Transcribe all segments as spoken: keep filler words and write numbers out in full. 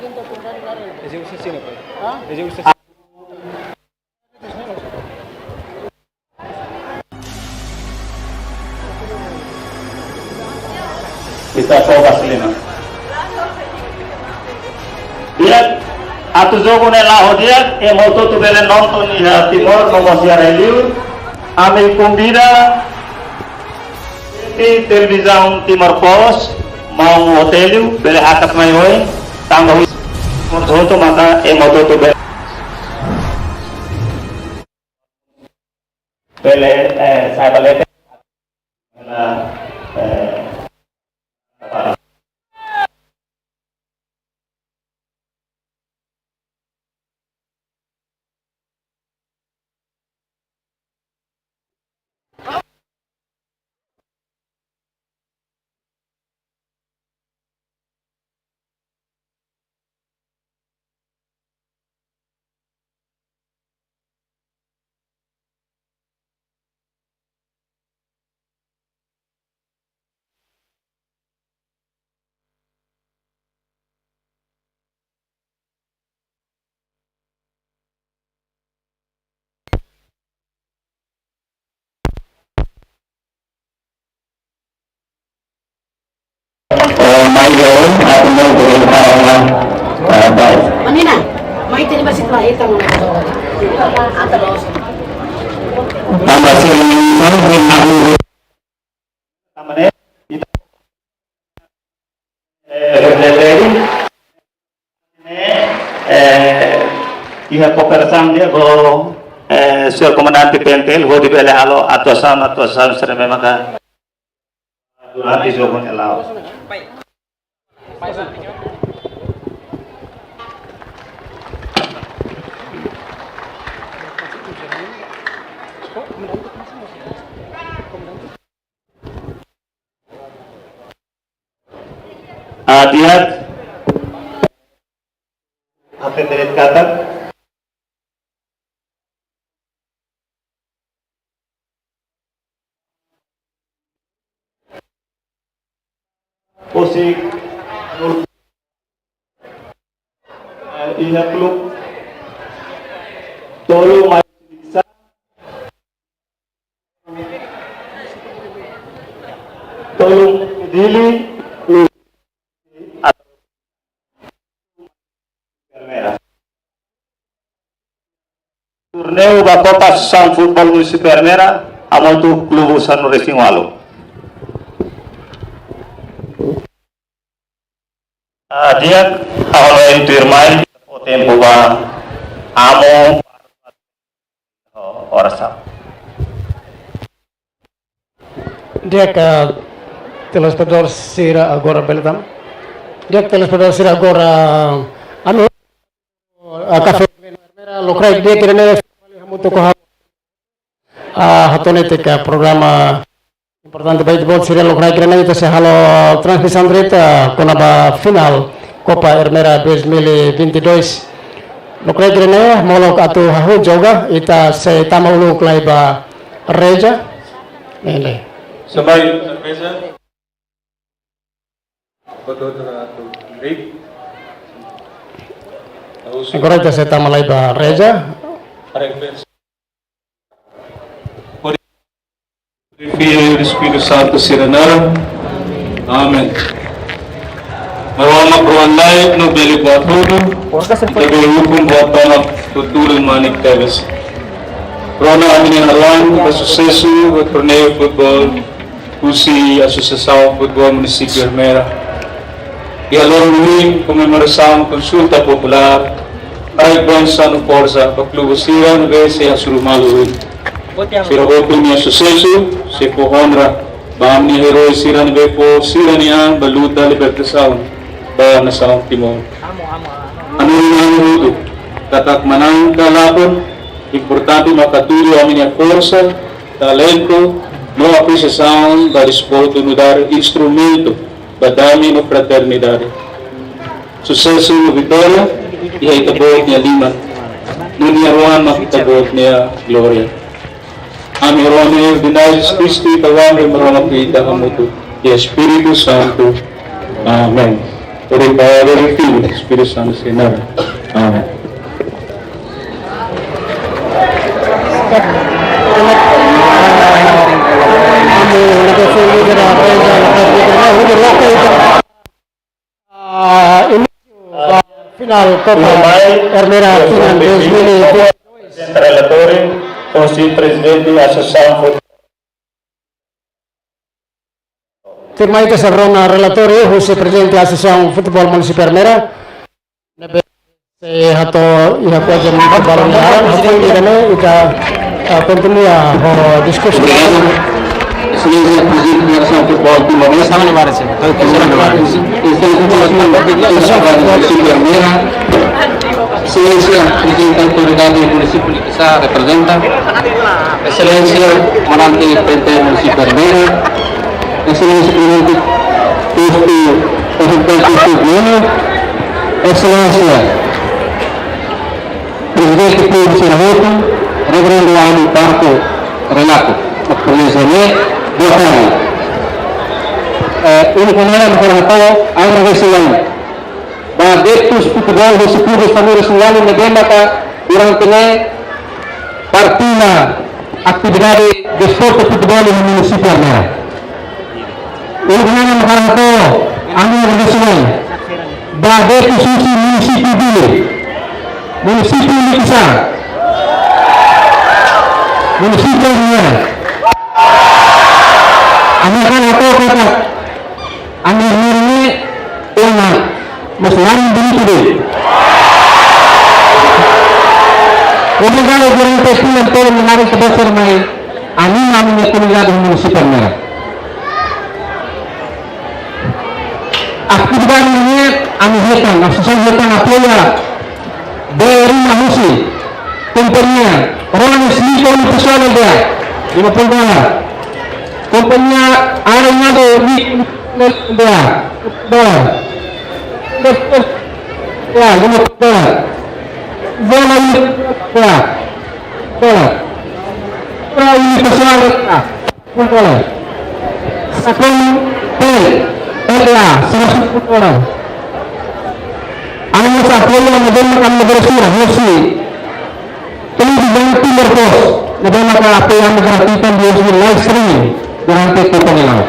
Ita fó gasolina. Di'ak, atu jogu ne'e la'o di'ak, ema hotu-hotu bele nonton iha Timor, no mós iha rai-liur. Ami konvida di Televizaun Timor Post, maun Otélio, bele hakat mai oin, tanba husi hotu-hotu maka ema hotu-hotu bele. Bele, eh, saya balik. Eh, Oh, mai yo, aku mau beritahu, eh, baik. Manina, mai tadi masih terakhir kamu. Tambah sini, mau beritahu. Sama deh. Eh, eh, iha kooperasaun di'ak ho, eh, señór komandante P N T L, hodi bele halo atuasaun, atuasaun sira-ne'e maka durante jogu ne'e la'o. Ah, di'ak. Atende katak. Husik. Eh, iha klub tolu mai tolu Dili. Torneiu ba Kopa Asosiasaun Futeból Munisípiu Ermera, hamutuk klube sanulu-resin-ualu. Ah, di'ak, ha'u hanoin tuirmai, fó tempu ba amu, orasaun. Di'ak, eh, telespetadór sira agora bele tama. Di'ak, telespetadór sira agora, anu, eh, Kafé Glen Ermera, lokraik di'ak ida-ne'e, hamutuk ho ha'u. Ah, hato'o netik programa importante ba ita-boot sira, lokraik ida-ne'e ita sei halo transmisaun direta kona-ba finál Kopa Ermera dois mil e vinte e dois. Lokraik ida-ne'e molok atu hahú joga, ita sei tama uluk lai ba reza. Ne'e. Sampai reza. Agora ita sei tama lai ba reza. Filho e Espírito Santu sira-nia naran. Amen. Maromak Ruan Laek no bele buat hotu, ita bele ukun buat tomak, futuru manik tebes. Rona ami-nia halan ba susesu ba torneiu futeból husi Asosiasaun Futeból Munisípiu Ermera. Iha loron ohin komemorasaun konsulta populár, rai buen sanu forsa ba klube sira ne'ebé sei hasoru malu ohin. Sira hotu nia susesu sei fó onra ba ami-nia eroi sira ne'ebé fó sira-nia an ba luta libertasaun ba nasaun Timor. Hanorin ami hotu katak manán ka lakon, importante maka hatudu ami-nia forsa, talentu no apresiasaun ba desportu nu'udar instrumentu ba dame no fraternidade. Susesu no vitória iha ita-boot nia liman. No nia rohan mak ita-boot nia glória. Ami rona iha Jesus Kristu, ita-nia Oan, Maromak ita hamutuk, i Espíritu Santu. Amen. Glória ao Pai, ao Filho, ao Espírito Santo, Senhor. Amém. Ah, início da final Copa Ermera Finan dois mil e vinte e dois. Relatóriu, husi Prezidente Asosiasaun Futebol. Tuirmai ita sei rona relatóriu husi Prezidente Asosiasaun Futebol Munisípiu Ermera. Ne'ebé sei hato'o iha kuaze menit balun laran, hato'o ida-ne'e ita, ah, kontinua ho diskursu. Exelénsia Prezidente Federasaun Futebol Timor-Leste. Exelénsia Prezidente Autoridade Munisípiu Likisá reprezenta. Exelénsia Komandante P N T Munisípiu Ermera. Exelénsia Komandante Postu, Komandante Postu Ermera. Exelénsia Prezidente Povu sira hotu, Reverendo Amu Parko Renato, Exelénsia ne'e, boa tarde. Eh, imi ko'alia, imi ko'alia, agradese ba adeptus futebol husi klubes família Sulani ne'ebé maka durante ne'e partisipa atividade desportu futebol iha munisípiu Ermera. Imi ko'alia, imi ko'alia, ami agradese ba adeptus husi munisípiu Dili, munisípiu Likisá, munisípiu Ermera. Ami ko'alia katak ami Ermera ne'e ona, mas laran bonitu de'it. Obrigadu durante tinan tolu menari ke besar mai ami, ami-nia komunidade munisípiu Ermera. Atividade ne'e ami hetan, asosiasaun hetan apoiu ba ruma husi kompañia Ronis Liko Unipersonal dia, lima puluh dolar. Kompañia Arenado di Bea, dolar. Ya, lima puluh dolar. Zona ini, ya, dolar. Dolar ini kesian, ya, sepuluh dolar. Sakon P, L A, seratus sepuluh dolar. Ami mós apoiu ne'ebé maka ami bersuara, husi Televizaun Timor Post, ne'ebé maka apoiu ami gratuita di husi live streaming durante Copa Nilai.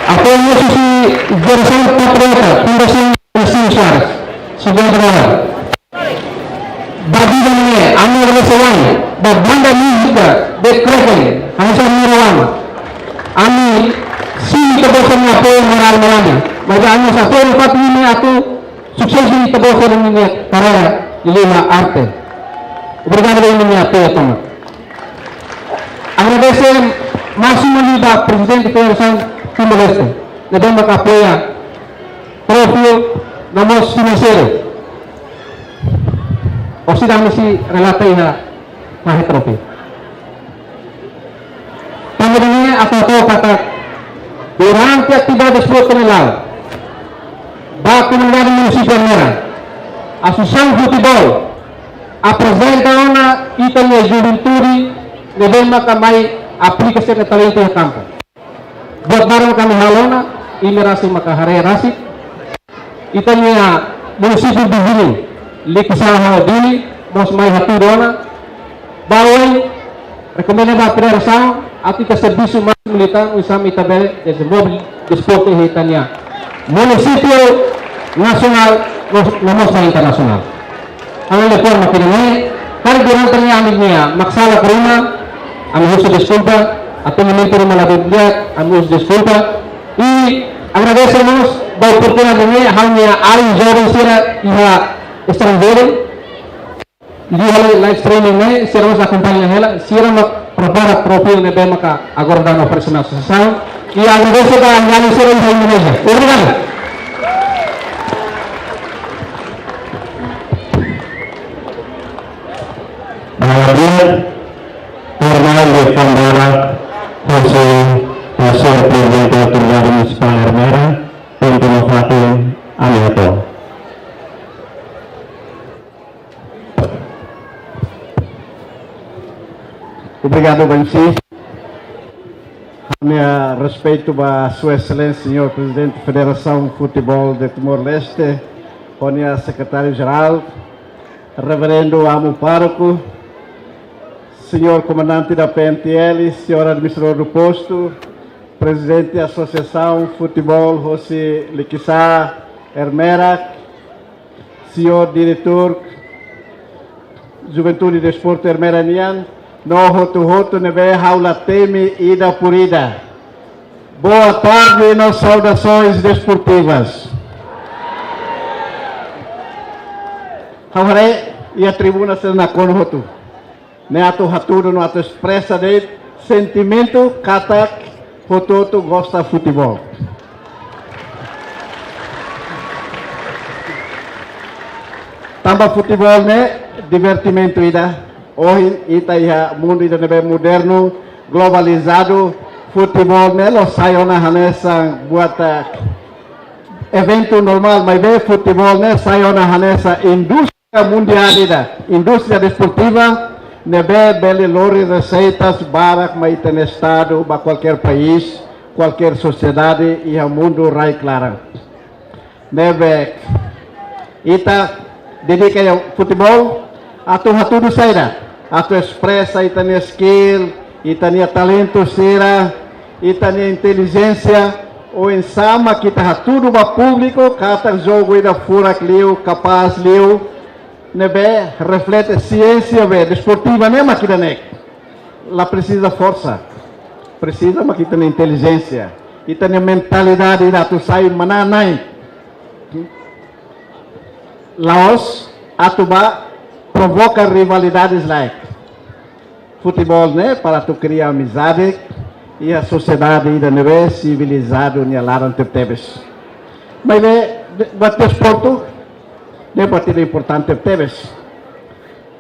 Apoiu husi Jerasaun Patriota, Fundasaun Nelson Soares, segundu lugar. Ba ida-ne'e, ami agradese ba banda múzika The Kraken, hanesan número um. Ami sente ita-boot nia apoiu morál, morál. Mas ami mós apoiu ba imi atu susesu ita-boot nia karreira liuliu arte. Obrigadu ba imi-nia apoiu tomak. Agradese másimu liu ba Prezidente Federasaun Timor-Leste, ne'ebé maka apoia trófeu no mós finanseiru. Orsida ami sei relata iha fahe trófeu. Tanba ne'e atu hato'o katak durante atividade desportu ne'e la'o, ba komunidade munisípiu Ermera, asosiasaun futebol aprezenta ona ita-nia juventude ne'ebé maka mai aplika sira-nia talentu iha kampu. Buat barak ami halo ona, imi rasik maka haree rasik. Ita-nia munisípiu viziñu, Likisá ho Dili, mós mai hatudu ona. Ba oin, rekomenda ba federasaun atu ita servisu másimu liután, oinsá mak ita bele dezenvolve desportu iha ita-nia munisípiu nasionál, no mós internasionál. Ha'u hanoin de'it katak ne'e, karik durante ne'e ami-nia mak sala kuruma, ami husu deskulpa, atendimentu ruma la di'ak, ami husu deskulpa. I agradese mós ba oportunidade ne'e, ha'u-nia alin joven sira iha estranjeiru, liuliu live streaming ne'e, sira mós akompaña hela, sira mak prepara trófeu ne'ebé maka agora daudaun oferese ona asosiasaun. I agradese ba alin sira iha Indonézia. Obrigadu. Maravilha. Turma de Pandora, José, José Presidente Autoridade Municipal Ermera, Ponto no Fatin, Amiato. Obrigadu, Bansi. Nia respeitu ba Sua Exelénsia Señór Prezidente Federasaun Futeból de Timor-Leste, ho nia Sekretáriu Jerál, Reverendu Amu Pároku, Señór Komandante da P N T L, Señór Administradór do Postu, Prezidente Asosiasaun Futeból hosi Likisá, Ermera, Señór Diretór Juventude Desportu Ermera nian, no hotu-hotu ne'ebé ha'u la temi ida por ida. Boa tarde no saudações desportivas. Ha'u haree iha tribuna sira nakonu hotu. Ne'e atu hatudu no atu espresa de'it sentimentu katak hotu-hotu gosta futeból. Tanba futeból ne'e divertimentu ida. Ohin ita iha mundu ida ne'ebé modernu, globalizadu, futeból ne'e la'ós sai ona hanesan buat, eh, eventu normál, maibé futeból ne'e sai ona hanesan indústria mundiál ida, indústria desportiva, ne'ebé bele lori reseitas barak mai ita-nia estadu, ba kualkér país, kualkér sosiedade iha mundu rai-klaran. Ne'ebé ita dedika iha futeból, atu hatudu saida, atu espresa ita-nia skill, ita-nia talentu sira, ita-nia intelijénsia, oinsá mak ita hatudu ba públiku katak jogu ida furak liu, kapás liu, ne'ebé reflete siénsia be desportiva ne'e mak ida-ne'e. La presiza forsa, presiza mak ita-nia intelijénsia, ita-nia mentalidade ida atu sai manán-na'in. La'ós atu ba provoka rivalidades laek. Futeból ne'e para atu kria amizade iha sosiedade ida ne'ebé sivilizadu nia laran tebetebes. Maibé, de-, buat desportu ne'e buat ida importante tebes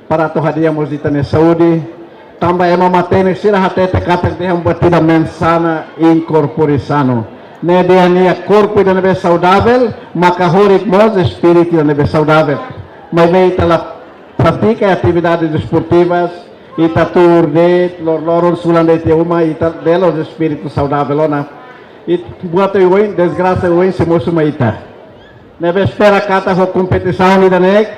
para atu hadi'a mós ita-nia saúde. Tanba ema matenek sira hatete katak dehan buat ida mens sana in corpore sano. Ne'e dehan nia korpu ida ne'ebé saudavel, maka horik mós espíritu ida ne'ebé saudavel. Maibé ita la pratika atividades desportivas, ita tuur de'it, lor-loron sulan de'it iha uma, ita la'ós espíritu saudavel ona. Ita buat oioin, desgrasa oioin sei mosu mai ita. Ne'ebé espera katak ho kompetisaun ida-ne'e,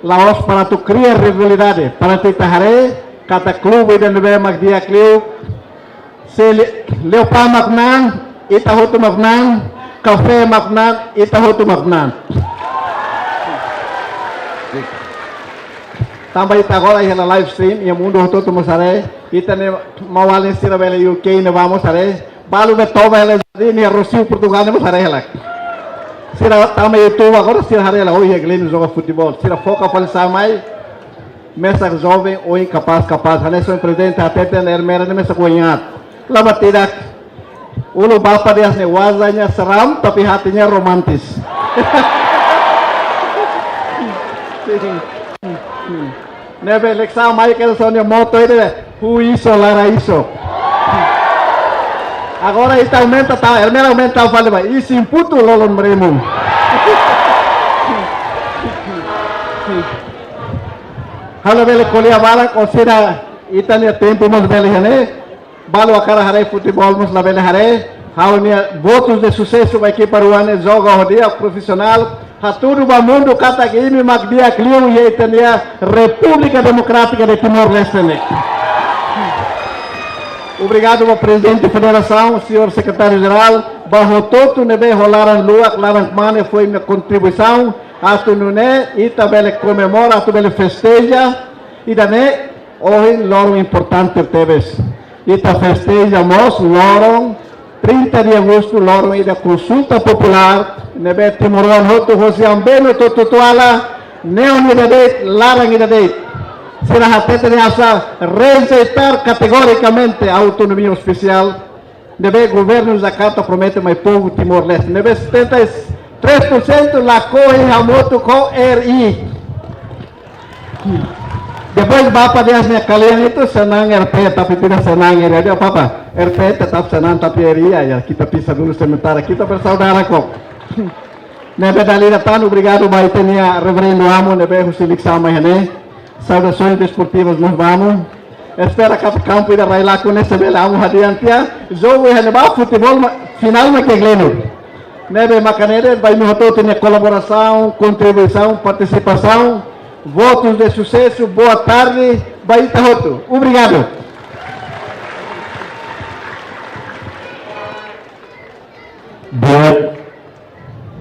la'ós para atu kria rivalidade, para ita haree katak klube ida ne'ebé mak di'ak liu, se Le-, Leopards mak manán, ita hotu mak manán, Café mak manán, ita hotu mak manán. Tanba ita agora iha live stream, iha mundu hotu-hotu mós haree, ita-nia maun-alin sira bele U K ne'ebá mós haree, balu be toba hela Jardim, iha Rossio Portugal ne'e mós haree hela. Sira tama YouTube agora sira haree hela, oh, iha Glênio joga futeból. Sira foka fali sá mai, mesak joven, oin kapás, kapás. Hanesan prezidente hateten, Ermera ne'e mesak oin aat. La buat ida. Uluk Bapa Dias ne'e wajahnya seram, tapi hatinya romantis. Ne'ebé Likisá mai ke só nia moto ida, huiso larahiso. Agora ita aumenta tan, Ermera aumenta fali ba, isin putu lolon maremu. Ha'u la bele ko'alia barak, orsida ita-nia tempu mós bele iha ne'e. Balu hakarak haree futeból mós labele haree. Ha'u-nia votus de susesu ba ekipa rua ne'e, joga ho di'ak, profisionál. Hatudu ba mundu katak imi mak di'ak liu iha ita-nia Repúblika Demokrátika de Timor-Leste ne'e. Obrigadu ba Prezidente Federasaun, Señór Sekretáriu Jerál, ba hotu-hotu ne'ebé ho laran luak, laran kmaan ne'e fó nia kontribuisaun, atu nune'e ita bele komemora, atu bele festeja ida-ne'e. Ohin loron importante tebes. Ita festeja mós loron trinta de agosto, loron ida konsulta populár, ne'ebé timoroan hotu hosi Ambeno to'o Tutuala, neon ida de'it, laran ida de'it. Sira hatete ne'e asa rejeitar kategorikamente autonomia espesiál ne'ebé governu Jakarta promete mai povu Timor-Leste. Ne'ebé setenta e três por cento lakohi hamutuk ho R I. Depois Bapa Dias nia kalian itu senang R P, tapi tidak senang R I. Dia apa-apa? R P tetap senang, tapi R I ya, ya, kita pisah dulu sementara. Kita bersaudara kok. Ne'ebé dala ida tan, obrigadu ba ita-nia Reverendu Amu, ne'ebé husi Likisá mai iha ne'e. Saudações desportivas mós ba Amu. Espera katak kampu ida rai lakon ne'e sei bele amu hadi'a tiha, jogu iha ne'ebá futeból ma-, finál mak iha Gleno. Ne'ebé maka ne'e de'it ba imi hotu-hotu nia kolaborasaun, kontribuisaun, partisipasaun, votus de susesu, boa tarde ba ita hotu. Obrigadu. Di'ak,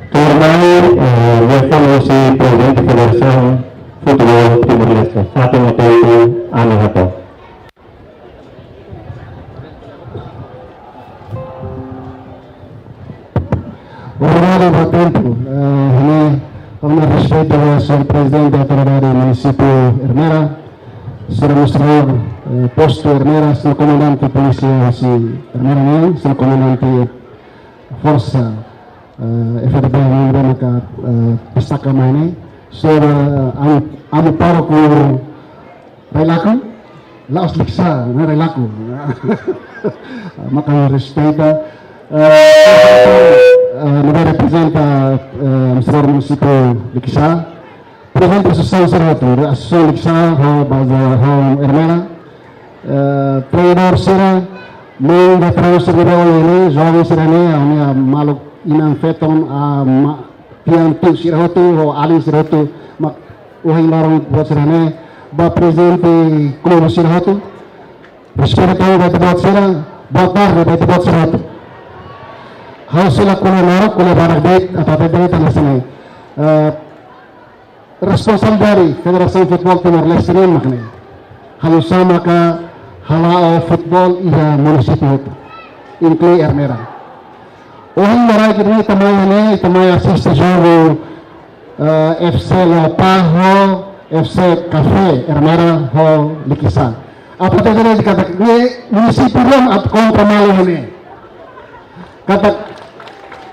tuirmai, eh, liafuan husi Prezidente Federasaun Futeból Timor-Leste, Fatin Otoito, ami hato'o. Obrigadu ba tempu. Eh, ha'u-nia, ha'u-nia respeitu ba señór Prezidente Autoridade Munisípiu Ermera, señór Administradór, eh, Postu Ermera, señór Komandante Polísia husi Ermera nian, señór Komandante Forsa, eh, F R B nian, ne'ebé maka, eh, destaka mai ne'e, señór, eh, Amu, Amu Pároku rai lakon, la'ós Likisá, ne'e rai lakon. Maka respeita, eh, eh, ne'ebé reprezenta, eh, Administradór Munisípiu Likisá, Prezidente Asosiasaun sira hotu, Asosiasaun Likisá, ho Baza, ho Ermera, eh, treinadór sira, maun veteranu sira ne'ebé iha ne'e, joven sira ne'e, ami-nia maluk inan-feton, ah, ma-, tinan-tiu sira hotu, ho alin sira hotu, mak ohin loron buat sira ne'e, ba prezidente klube sira hotu, respeitu ba ita-boot sira, boa tarde ba ita-boot sira hotu. Ha'u sei la ko'alia naruk, ko'alia barak de'it, atu hatete de'it hanesan ne'e. Eh, responsabilidade Federasaun Futeból Timor-Leste nian mak ne'e. Halo oinsá maka hala'o futeból iha munisípiu hotu, inklui Ermera. Ohin loron ita mai iha ne'e, ita mai asiste jogu, eh, F C Leopá ho F C Café, Ermera ho Likisá. Apa tadi dikatakan, ne'e munisípiu rua mak atu kontra malu iha ne'e. Katak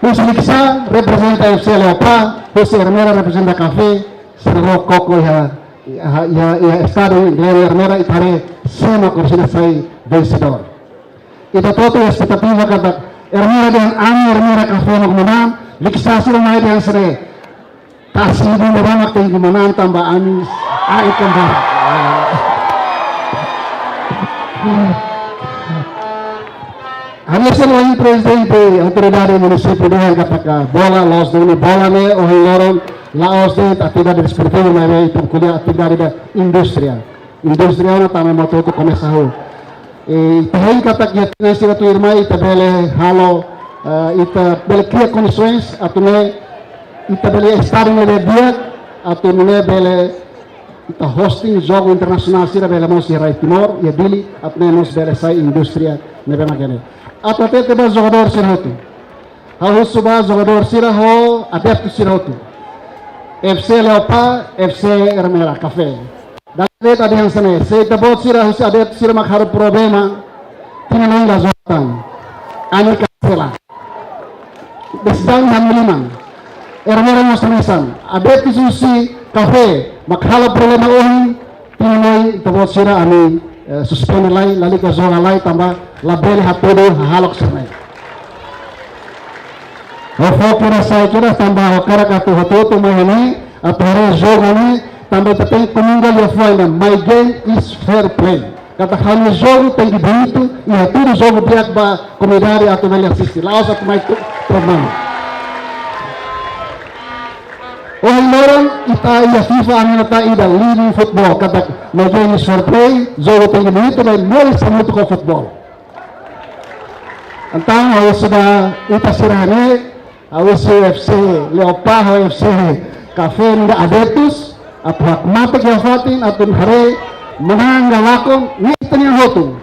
husi Likisá reprezenta F C Leopá, husi Ermera reprezenta Café, sira rua koko iha, iha, iha, iha estádiu Gleno Ermera, ita haree sé mak orsida sai vensedór. Ita hotu-hotu espetativa katak Ermera dehan ami, Ermera Café mak manán, Likisá sira mai dehan sira tasi bunda bama tenke manán tanba ami ai kembali. Ami sira ohin prezidente autoridade munisípiu dehan katak bola la'ós duni, bola ne'e ohin loron la'ós de'it atividade desportivu, maibé ita ko'alia atividade da indústria. Indústria ona tanba ema hotu komesa hahú. Eh, ita hein katak iha tinan sira tuirmai ita bele halo, eh, ita bele kria kondisoens atu nune'e ita bele estádiu ne'ebé di'ak, atu nune'e bele ita hosting jogu internasionál sira bele mós iha rai Timor, iha Dili, atu nune'e mós bele sai indústria ne'ebé mak ne'e. Atu hatete ba jogadór sira hotu. Ha'u husu ba jogadór sira ho adeptu sira hotu. F C Leopá, F C Ermera Café. Dala ruma ita dehan hanesan ne'e, se ita-boot sira husi adeptu sira mak halo problema, tinan oin la jogu tan. Ami kansela. Desizaun iha ami liman. Ermera mós hanesan. Adeptu husi Café mak halo problema ohin, tinan oin ita-boot sira ami, eh, suspende lai, lalika joga lai tanba labele hatudu hahalok sira-ne'e. Ha'u fó kira sai kira tanba ha'u hakarak atu hotu-hotu mai iha ne'e, atu haree jogu ne'e, tanba ita tenke komunga liafuan ida, my game is fair play. Katak ha'u-nia jogu tenke bonitu, i hatudu jogu di'ak ba komunidade atu bele asiste. La'ós atu mai tu problema. Ohin loron ita iha FIFA ami hatán ida living football, katak my game is fair play, jogu tenke bonitu, maibé moris hamutuk ho futeból. Entaun, ha'u husu ba ita sira-ne'e, ha'u husu F C Leopá ho F C Café nia adeptus, atu hakmatek iha fatin, atu haree manán ka lakon, ne'e ita-nia hotu.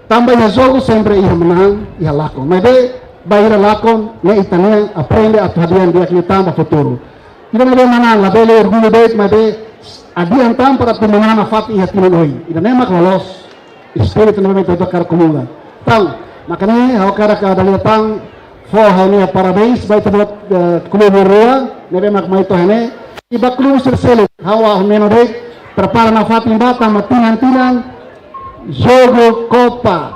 Tanba iha jogu sempre iha manán, iha lakon. Maibé, bainhira lakon, ne'e ita-nia aprende atu hadi'a di'ak liután ba futuru. Ida ne'ebé manán, labele orgullu de'it, maibé hadi'a tan para atu manán nafatin iha tinan oin. Ida ne'e mak loloos espíritu ne'ebé mak ita hakarak komunga. Entaun, mak ne'e, ha'u hakarak dala ida tan, fó ha'u-nia parabéns ba ita-boot, eh, klube rua, ne'ebé mak mai to'o iha ne'e. I ba klube sira seluk, ha'u hanoin de'it, prepara nafatin ba tanba tinan-tinan, jogu Kopa,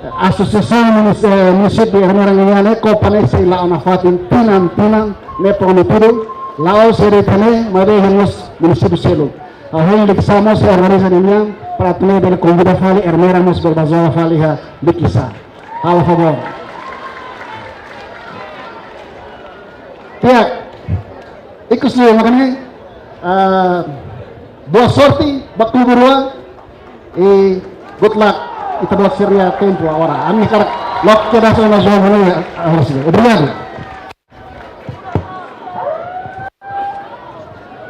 eh, Asosiasaun Munis-, eh, Munisípiu Ermera nian ne'e, Kopa ne'e sei la'o nafatin tinan-tinan, ne'e prometidu, la'ós de'it iha ne'e, maibé iha mós munisípiu seluk. Ha'u hein Likisá mós sei organiza nian, para atu nune'e bele konvida fali Ermera mós bele bá joga fali iha Likisá. Halo favór. Tiha, ikus liu mak ne'e, ah, boa sorte ba klube rua, i good luck, ita-boot sira-nia tempu agora. Ami hakarak loke kedas ona jogu ne'e, ah, harus. Obrigadu.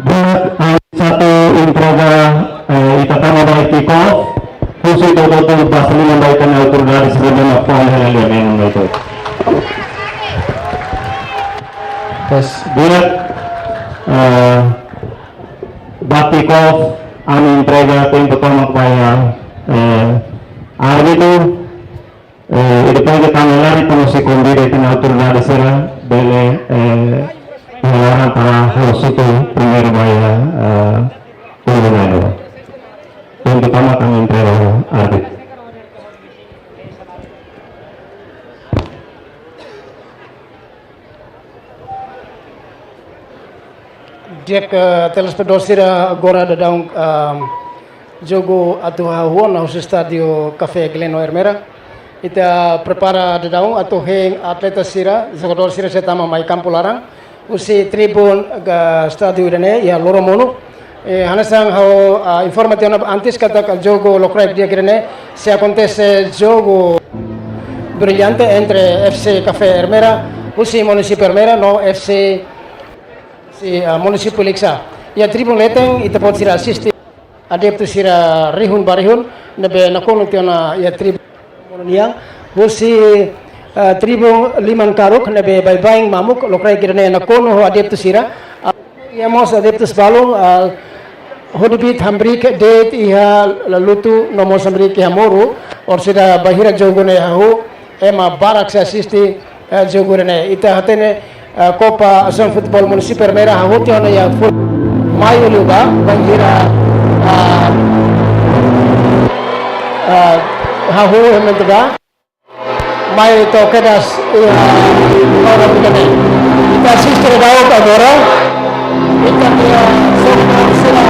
Buat, ah, atu entrega, eh, ita tama ba kick off. Husi ita hotu-hotu basa liman ba ita-nia autoridade sira-nia fali hela liu memang itu. Tes. Buat, eh, ba kick off, ami entrega tempu tomak ba iha, eh, árbitru. Eh, i depois de kami lari, temos que convida ita-nia autoridade sira bele, eh, pengalaman para halo sutu primeiru ba iha, eh, klube rua. Tempu tomak ami entrega árbitru. Di'ak, eh, telespetadór sira, agora daudaun, ah, jogu atu hahú ona husi estádiu Café Gleno Ermera. Ita prepara daudaun atu hein atleta sira, jogadór sira sei tama mai kampu laran. Husi tribuna, ah, estádiu ida-ne'e, iha loro monu. Eh, hanesan ha'u, ah, informa tiha ona antes katak jogu lokraik di'ak ida-ne'e, sei akontese jogu brilhante entre F C Café Ermera, husi munisípiu Ermera, no F C husi, ah, munisípiu Likisá. Iha tribuna leten, ita-boot sira asiste, adeptu sira rihun ba rihun, ne'ebé nakonu tiha ona iha tribuna nian, husi, ah, tribuna liman karuk, ne'ebé baibain mamuk, lokraik ida-ne'e nakonu ho adeptu sira. Ah, iha mós adeptus balun, ah, hodi bit hamriik de'it iha Lutu no mós hamriik iha Moru, orsida bainhira jogu ne'e hahú, ema barak sei asiste, eh, jogu ne'e. Ita hatene, eh, Kopa Asosiasaun Futeból Munisípiu Ermera hahú tiha ona iha fulan Maiu liubá, bainhira, ah, ah, hahú momentu ba. Mai to'o kedas iha hora bukan. Ita asiste daudaun agora. Ita-nia jogadór sira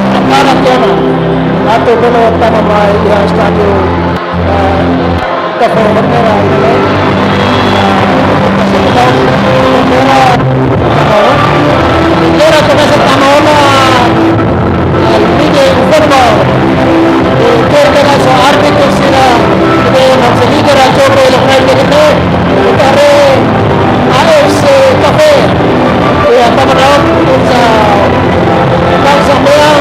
prepara tiha ona atu bele tama mai iha estádiu, eh, Café Ermera, eh, Ermera. Era komesa tama ona, eh, liga informa. Eh, terkena so árbitru sira, eh, no se lidera jogu lokraik ne'e, ita haree A F C Café. Eh, tama daudaun, uza kalsa mean,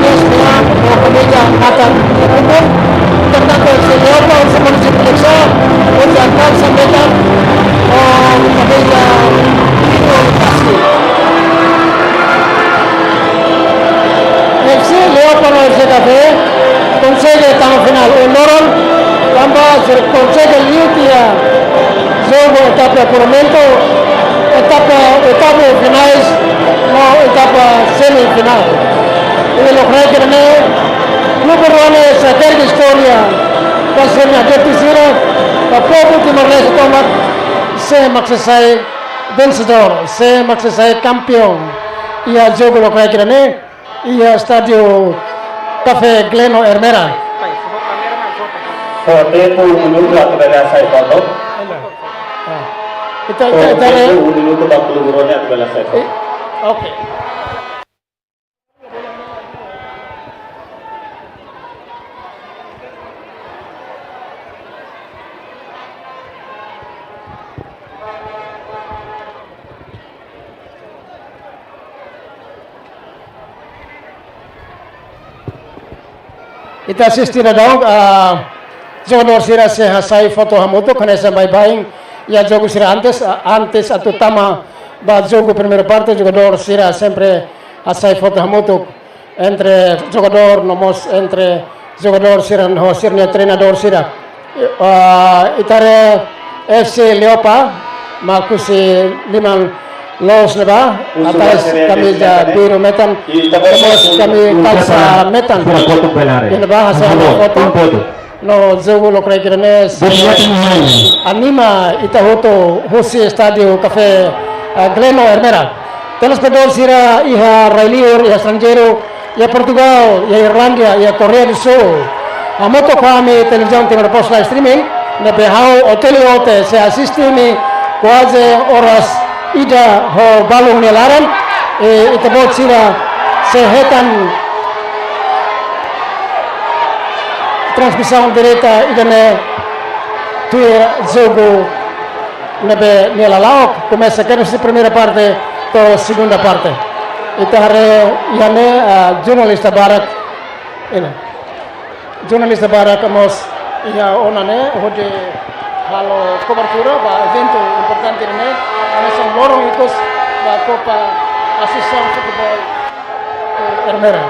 jeans mean, no kamisa matan. Portantu, se Leopards, se Munisípiu Likisá, uza kalsa metan, no kamisa biru. F C Leopards no F C Café konsege tama finál. Loron, tanba sira konsege liu tiha jogu etapa apuramento, etapa, etapa finais, no etapa semifinál. I lokraik ne'e, klube rua ne'e sei hakerek istória ba sira-nia adeptu sira, ba povu Timor-Leste tomak, sé mak sei sai vensedór, sé mak sei sai kampiaun iha jogu lokraik ne'e, iha estádiu Café Gleno Ermera. Só tempu um minuto atu bele hasai foto. Ah. Ita, ita, ita, tempu um minuto ba klube rua ne'e atu bele hasai foto. Eh, oke. Ita asiste daudaun, ah, jogadór sira sei hasai foto hamutuk, hanesan baibain iha jogu sira antes, ah, antes atu tama ba jogu primeira parte, jogadór sira sempre hasai foto hamutuk entre jogadór no mós entre jogadór sira ho sira-nia treinadór sira. Ah, ita haree F C Leopards, mak husi liman loos ne'ebá, atrás kamisa biru metan, no mós kamisa kalsa metan. Ne'ebá hasai foto. No jogu lokraik ne'e sei anima ita hotu husi estádiu Café, eh, Gleno Ermera. Telespetadór sira iha rai-liur, iha estranjeiru, iha Portugal, iha Irlandia, iha Koreia do Sul. Hamutuk ho ami televizaun Timor Post live streaming, ne'ebé ha'u Otelio Ote sei asiste ne'e kuaze oras ida ho balun nia laran, i ita-boot sira sei hetan transmisaun direta ida-ne'e tuir jogu ne'ebé nia lala'ok, komesa kedas husi primeira parte to'o segunda parte. Ita haree iha ne'e, ah, jornalista barak, ne'e, jornalista barak mós iha ona ne'e hodi halo kobertura ba eventu importante ne'e, hanesan loron ikus ba Copa Asosiasaun Futeból, eh, Ermera.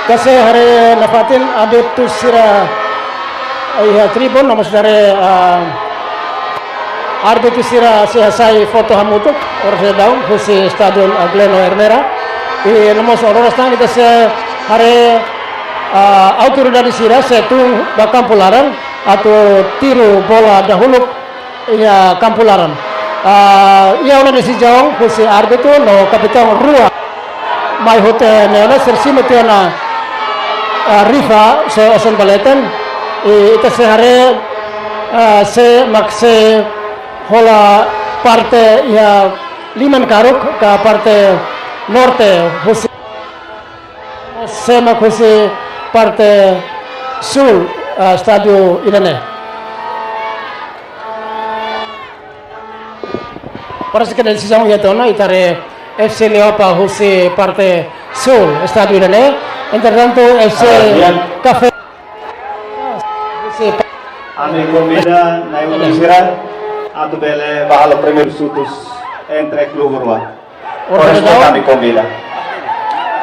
Ita sei haree nafatin adeptu sira iha tribun, no mós haree, ah, árbitru sira sei hasai foto hamutuk, oras daudaun, husi Estádiu, ah, Gleno Ermera. I no mós oras tan ita sei haree, ah, autoridade sira sei tun ba kampu laran, atu tiru bola dahuluk iha kampu laran. Ah, iha ona desizaun husi árbitru no kapitaun rua mai hotu ne'e ona, sira simu tiha ona, ah, rifa, se osan ba leten. I ita sei haree, ah, sé mak sei hola parte iha liman karuk ka parte norte husi, sé mak husi parte súl, ah, estádiu ida-ne'e. Parese ke desizaun iha tiha ona, ita haree F C Leopa husi parte súl estádiu ida-ne'e. Entretantu, F C Ah, ya. Café husi pa- Ami konvida na'in-ulun sira atu bele bá halo primeiru xutus entre klube rua. Oras daudaun, ami konvida.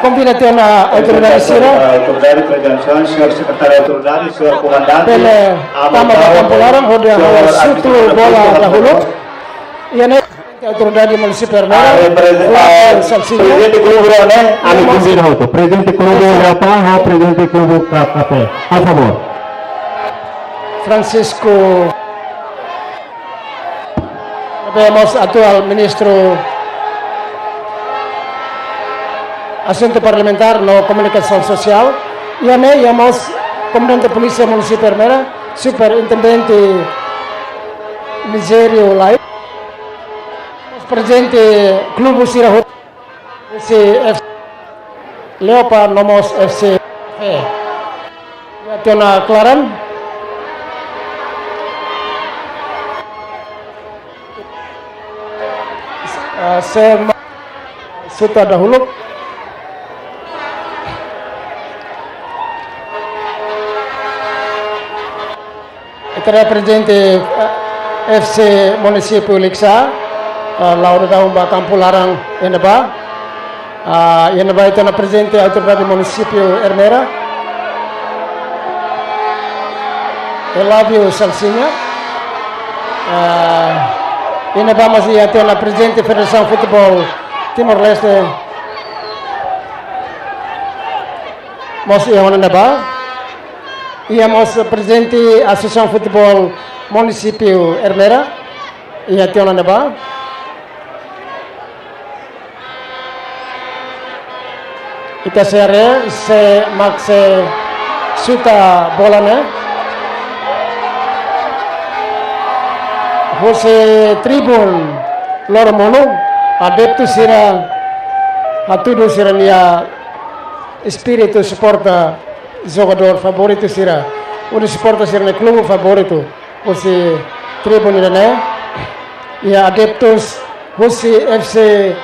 Konvida tiha ona autoridade sira. Autoridade, prezidente, señór sekretáriu autoridade, señór komandante, bele tama ba kampu laran hodi halo xutu bola dahuluk. Iha ne'e autoridade munisípiu Ermera, ah, repre-, Flávio ah, Salsinha. Prezidente klube rua ne'e, ami konvida hotu. Prezidente klube Leopa, ho prezidente klube Ka-, Café. Por favór. Francisco Ne'ebé mós atuál Ministru Asuntu Parlamentár no Komunikasaun Sosiál. Iha ne'e, iha mós Komandante Polísia Munisípiu Ermera, Superintendente Misério Lai. Mós prezidente klube sira hotu. F C Leopa no mós F C Café. Iha tiha ona klaran. Ah, sé mak xuta dahuluk. Ita haree prezidente, eh, F C Munisípiu Likisá, eh, la'o daudaun ba kampu laran iha ne'ebá. Ah, iha ne'ebá ita-nia prezidente autoridade munisípiu Ermera, Elávio Salsinha. Ah, iha ne'ebá mós iha tiha ona prezidente Federasaun Futeból Timor-Leste, mós iha ona ne'ebá. Iha mós prezidente Asosiasaun Futeból Munisípiu Ermera, iha tiha ona ne'ebá. Ita sei haree sé mak sei xuta bola ne'e. Husi tribun loromonu, adeptu sira hatudu sira-nia espíritu suporta jogadór favoritu sira, hodi suporta sira-nia klube favoritu. Husi tribun ida-ne'e, iha adeptus husi F C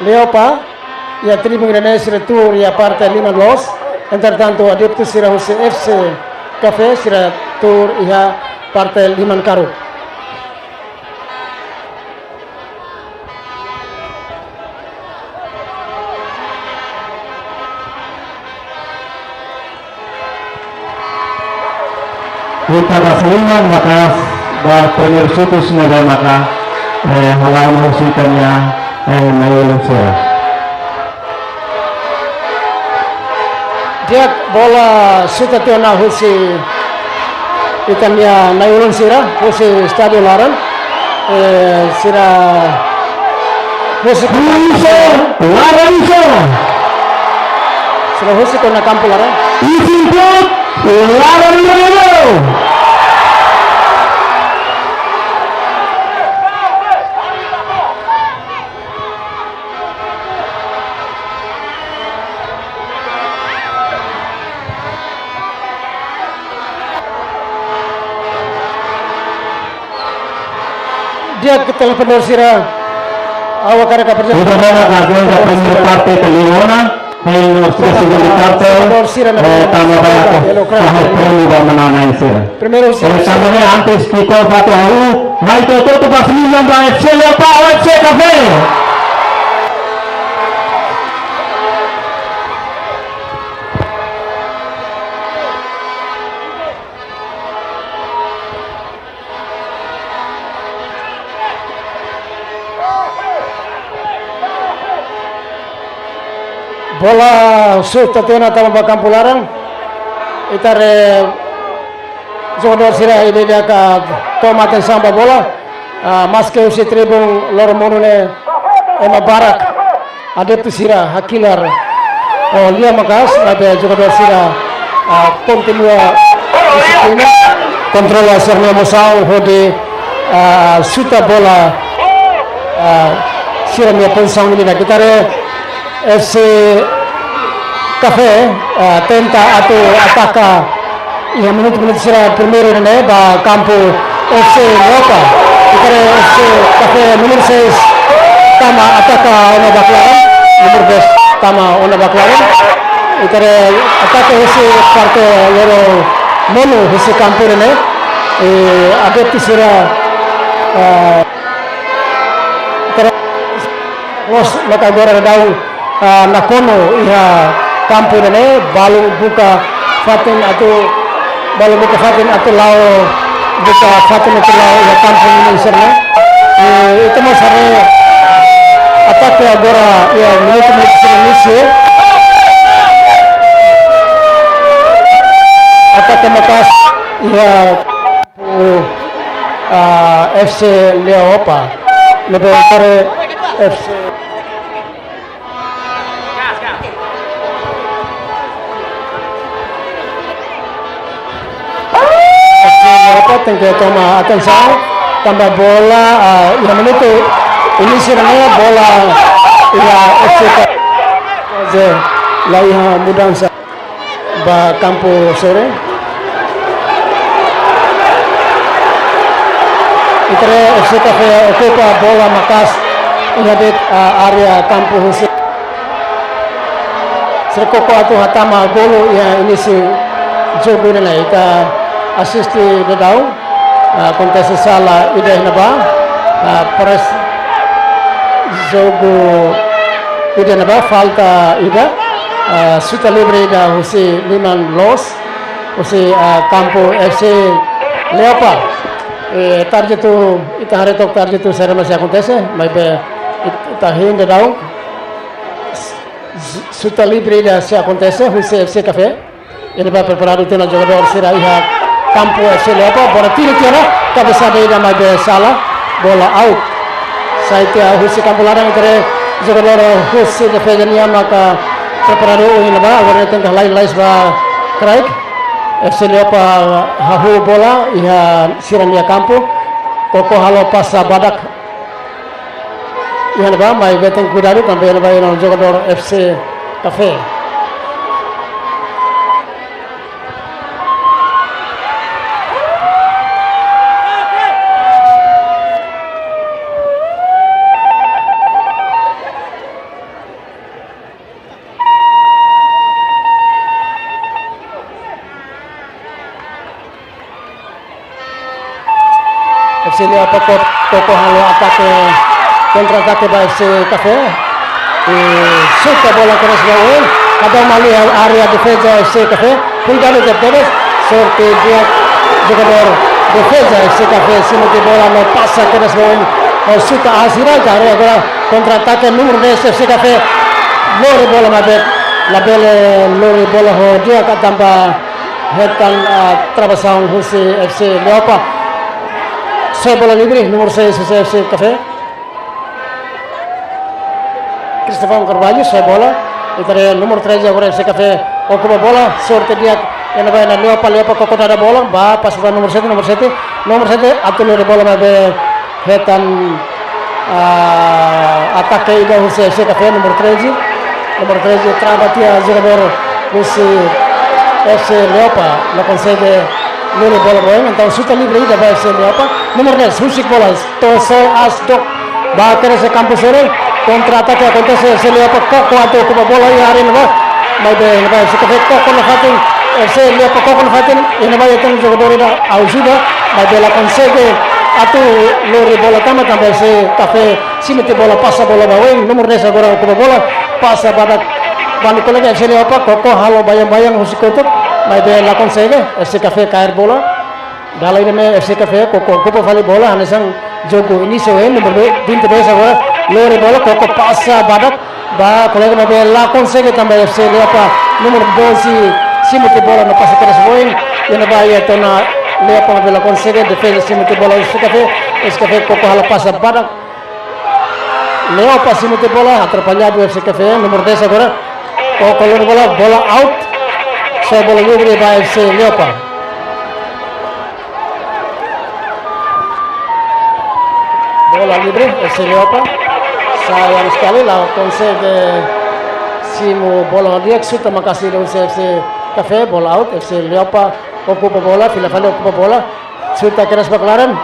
Leopa, iha tribun ida-ne'e sira tuur iha parte liman loos, entretantu adeptus sira husi F C Café sira tuur iha parte liman karuk. Ita ba saliman maka ba primeiru xutus ne'ebé maka, eh, hala'o husi ita-nia, eh, na'in-ulun sira. Di'ak, bola xuta tiha ona husi Ita-nia na'i-ulun sira, husi estádiu laran, eh, sira husi Laran iha. Sira husik ona kampu laran. Isin put, laran iha. Di'ak, telespetadór sira, ha'u hakarak apresenta. Ita-nia parte ida liu ona, no segunda parte, eh, tama ba, eh, prémiu ba manán-na'in sira. Primeiru, eh, tanba ne'e antes kick off atu hahú, mai to'o, to'o ba sira ba F C Leopa, F C Café. Bola suta tiha ona tama ba kampu laran. Ita haree jogadór sira ida-idak toma atensaun ba bola. Ah, maske husi tribun loromonu ne'e ema barak, adeptu sira hakilar, oh, lia maka'as, maibé jogadór sira, ah, kontinua disiplina, kontrola sira-nia emosaun hodi, ah, suta bola, ah, sira-nia pozisaun ida-idak. Ita haree F C Café, ah, tenta atu ataka iha minutu-minutu sira primeiru ne'e ba kampu F C Leopa. Ita haree F C Café númeru seis tama ataka ona ba klaran, númeru dez tama ona ba klaran. Ita haree ataka husi parte loromonu husi kampu ne'e. Eh, adeptu sira, ah, ita haree loos maka agora daudaun, ah, nakonu iha kampu ida-ne'e, balun buka fatin atu, balun buka fatin atu la'o, buka fatin atu la'o iha kampu ne'e sira-ne'e. Eh, ita mós haree atake agora iha minutu-minutu sira inísiu. Atake maka'as iha ah, F C Leopa. Ne'ebé haree F C. F C Leopa tenke toma atensaun, tanba bola, ah, iha minutu inísiu ne'e bola iha F C Café la iha mudansa ba kampu sira. Ita haree F C Café okupa bola maka'as iha de'it, ah, área kampu husi. Sira koko atu hatama golu iha inísiu jogu ida-ne'e. Ita asiste daudaun, ah, akontese sala ida iha ne'ebá, ah, parese jogu ida iha ne'ebá, falta ida, ah, suta livre ida husi liman loos, husi, ah, kampu F C Leopa. Eh, tarde atu, ita haree took tarde atu saida mak sei akontese, maibé it-, ita hein daudaun. S-, suta livre ida sei akontese husi F C Café. Iha ne'ebá preparadu tiha ona jogadór sira iha kampu F C Leopa, bola tiru tiha ona, kabesada ida maibé sala, bola out. Sai tiha husi kampu laran, ita haree jogadór husi defeza nian maka preparadu iha ne'ebá, agora tenke halai lalais ba kraik. F C Leopa hahú bola iha sira-nia kampu, koko halo pasa badak. Iha ne'ebá, maibé tenke kuidadu tanba iha ne'ebá iha jogadór F C Café. F C Leopa koko halo atake, kontra-atake ba F C Café. I suta bola kedas ba oin. Atu mali área defeza F C Café. Kuidadu tebes. Sorte di'ak jogadór defeza F C Café. Simu tiha bola no pasa kedas ba oin. No suta asira. Jare agora kontra-atake númeru dez F C Café. Lori bola maibé labele lori bola ho di'ak tanba Hetan, ah, travesaun husi F C Leopa. Sai bola livre, númeru seis husi F C Café. Cristóvão Carvalho, sai bola. Ita haree númeru treze agora F C Café okupa bola. Sorte di'ak, iha ne'ebá Leopa, Leopa koko dada bola. Ba, pasa ba númeru sete, númeru sete. Númeru sete, atu lori bola maibé hetan, ah, atake ida husi F C Café, númeru treze. Númeru treze, trava tiha jogadór husi F C Leopa, la konsege lori bola ba oin, entaun chuta livre ida ba F C Leopa. Númeru dez, husik bola, to'o sai aas dook ba kedas kampu sira, kontra-atake akontese, F C Leopa koko atu okupa bola iha área ne'ebá. Maibé, ne'ebá, F C Café koko nafatin, F C Leopa koko nafatin, iha ne'ebá hetan jogadór ida ajuda, maibé la konsege atu lori bola tama, tanba F C Café simu tiha bola, pasa bola ba oin, númeru dez agora okupa bola, pasa badak ba nia kolega F C Leopa, koko halo baibain husi kotuk, maibé la konsege, F C Café kaer bola. Dala ida ne'e F C Café koko okupa fali bola, hanesan jogu inísiu, eh, númeru vinte e dois agora lori bola, koko pasa badak ba kolega maibé la konsege, tanba F C Leopa númeru doze simu tiha bola no pasa kedas ba oin, iha ne'ebá iha tiha ona Leopa maibé la konsege, defeza simu tiha bola F C Café, F C Café koko halo pasa badak. Leopa simu tiha bola, atrapalladu F C Café, númeru dez agora. Koko lori bola, bola out. Sai bola livre ba F C Leopa. Bola livre, F C Leopa. Sayang sekali, la konsege simu bola ho di'ak, chuta maka'as ida husi F C Café, bola out, F C Leopa okupa bola, fila fali okupa bola. Chuta kedas ba klaran.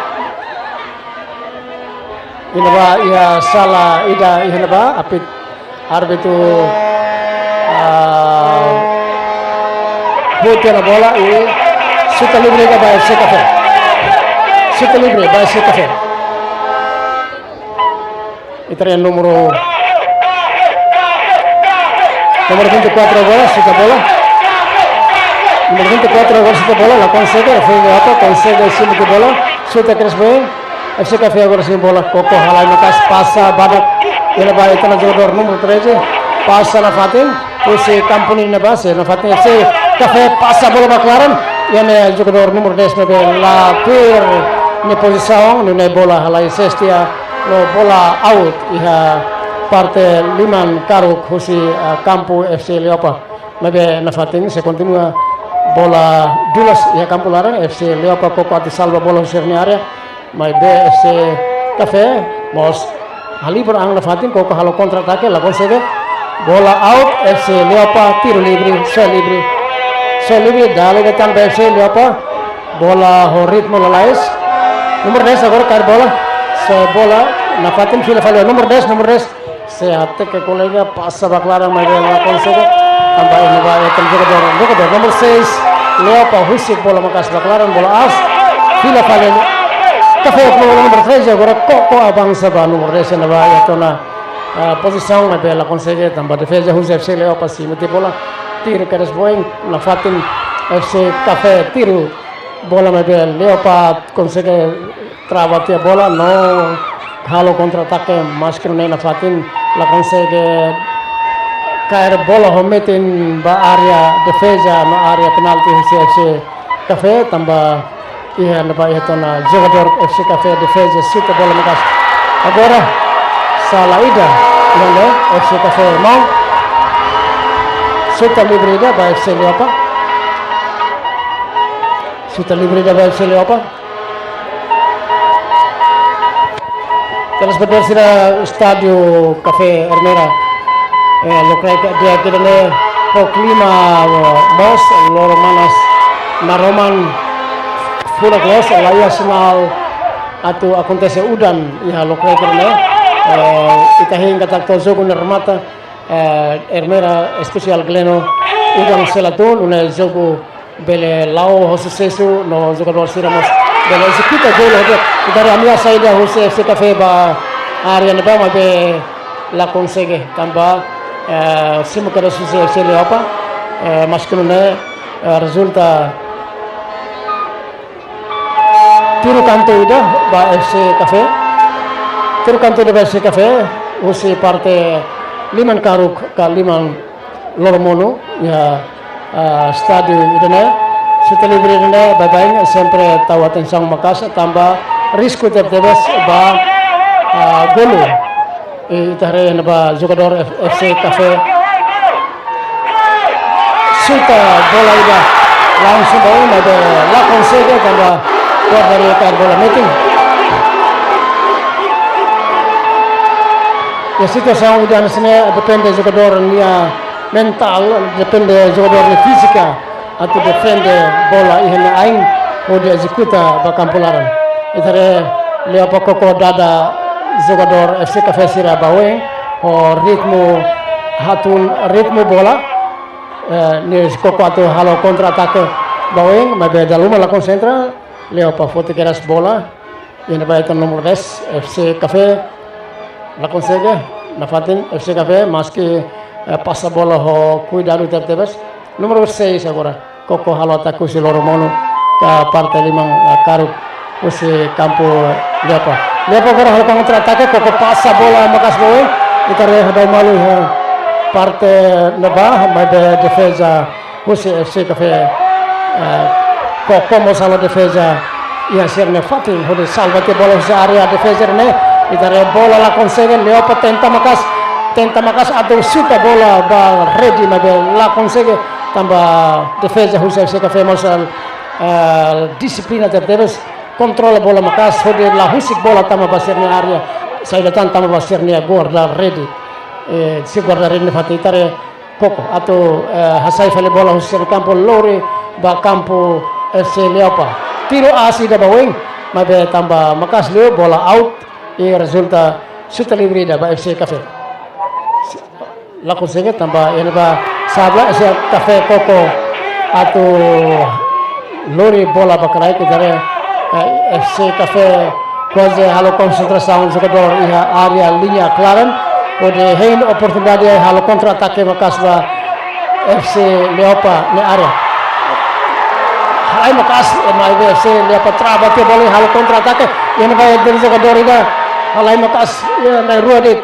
Iha ne'ebá iha sala ida iha ne'ebá, apit, árbitru, ah, boot tiha bola i chuta livre ida ba F C Café. Chuta livre ba F C Café. Ita haree númeru, númeru vinte e quatro agora, chuta bola. Númeru vinte e quatro agora, chuta bola, la konsege, F C Leopa konsege simu tiha bola, chuta kedas ba oin. F C Café agora simu bola, koko halai maka'as, pasa badak, iha ne'ebá hetan jogadór númeru treze, pasa nafatin, husi kampu nia ne'ebá, sai nafatin, F C Café pasa bola ba klaran, iha ne'e jogadór númeru dez maibé la tuir nia pozisaun, nune'e bola halai sees tiha, no bola out, iha parte liman karuk husi, ah, kampu F C Leopa. Maibé nafatin sei kontinua bola dulas iha kampu laran, F C Leopa koko atu salva bola husi sira-nia área. Maibé F C Café mós halibur an nafatin, koko halo kontra-atake, la konsege. Bola out, F C Leopa, tiru livre, sai livre. Sai livre, dala ida tan ba F C Leopa. Bola ho ritmu lalais. Númeru dez agora kaer bola. Sai bola nafatin, fila fali númeru dez, númeru dez. Sei hateke kolega, pasa ba klaran maibé la konsege. Tanba iha ne'ebá hetan jogadór, jogadór númeru seis, Leopa husik bola maka'as ba klaran, bola aas. Fila fali. Café númeru treze agora koko avansa ba númeru dez iha ne'ebá hetan ona, ah, pozisaun maibé la konsege, tanba defeza husi F C Leopa simu tiha bola. Tiru kedas ba oin, nafatin F C Café tiru bola maibé Leopa konsege trava tiha bola no halo kontra-atake, maski nune'e nafatin la konsege kaer bola ho metin ba área defeza no área penalti husi F C Café, tanba iha ne'ebá iha tiha ona jogadór F C Café defeza, chuta bola maka'as. Agora sala ida iha ne'e F C Café maun. Chuta livre ida ba F C Leopa. Chuta livre ida ba F C Leopa. Telespetadór sira, Estádiu Café Ermera, eh, lokraik di'ak ida-ne'e, ho klima, eh, moos, loron manas, maroman, furak loos, la iha sinál atu akontese udan iha lokraik ida-ne'e. Eh, ita hein katak to'o jogu ne'e remata, eh, Ermera, espesiál Gleno, udan sei la tun, nune'e jogu bele la'o ho susesu no jogadór sira mós bele ezekuta golu ho di'ak. Ita haree ameasa ida husi F C Café ba área ne'ebá maibé la konsege tanba, eh, simu kedas husi F C Leopa, eh, maski nune'e, eh, rezulta tiru kantu ida ba F C Café. Tiru kantu ida ba F C Café, husi parte liman karuk ka liman loromonu iha, ah, estádiu ida-ne'e. Xute livre ne'e baibain sempre tau atensaun maka'as tanba risku tebetebes ba, ah, golu. I ita haree ne'ebá jogadór F-, FC Café xuta bola ida langsung ba oin, maibé la konsege tanba guarda-rede kaer bola metin. Iha situasaun ida hanesan ne'e depende jogadór nia mentál, depende jogadór nia fízika atu defende bola iha nia ain hodi ezekuta ba kampu laran. Ita haree Leopa koko dada jogadór FC Café sira ba oin ho ritmu hatun, ritmu bola. Eh, nia koko atu halo kontra-atake ba oin, maibé dala ruma la konsentra. Leopa foti kedas bola. Iha ne'ebá ita númeru dez, FC Café. La konsege, nafatin FC Café, maski, eh, pasa bola ho kuidadu tebetebes. Númeru seis agora. Koko halo atake husi loro monu ka parte liman, eh, karuk husi kampu Leopa. Leopa agora halo kontra-atake, koko pasa bola maka'as ba oin. Ita haree daumalu iha parte ne'ebá, maibé defeza husi FC Café, eh, koko mós halo defeza iha sira-nia fatin hodi salva tiha bola husi área defeza ne'e. Ita haree bola la konsege, Leopa tenta maka'as, tenta maka'as atu xuta bola ba rede, maibé la konsege tanba defeza husi FC Café mós, eh, dixiplina tebetebes, kontrola bola maka'as hodi la husik bola tama ba sira-nia área, saida tan tama ba sira-nia guarda-rede. Eh, sira guarda-rede nia fatin, ita haree koko atu, eh, hasai fali bola husi sira-nia kampu, lori ba kampu FC Leopa. Tiru aas ida ba oin, maibé tanba maka'as liu bola out, i rezulta xute livre ida ba FC Café. La konsege tanba iha ne'ebá sabla FC Café koko atu lori bola ba kraik, ita haree, eh, FC Café kuaze halo konsentrasaun jogadór iha área liña klaran, hodi hein oportunidade halo kontra-atake maka'as ba FC Leopa nia área. Halai maka'as, eh, maibé FC Leopa trava tiha bola, halo kontra-atake. Iha ne'ebá jogadór ida halai maka'as, iha na'in-rua de'it.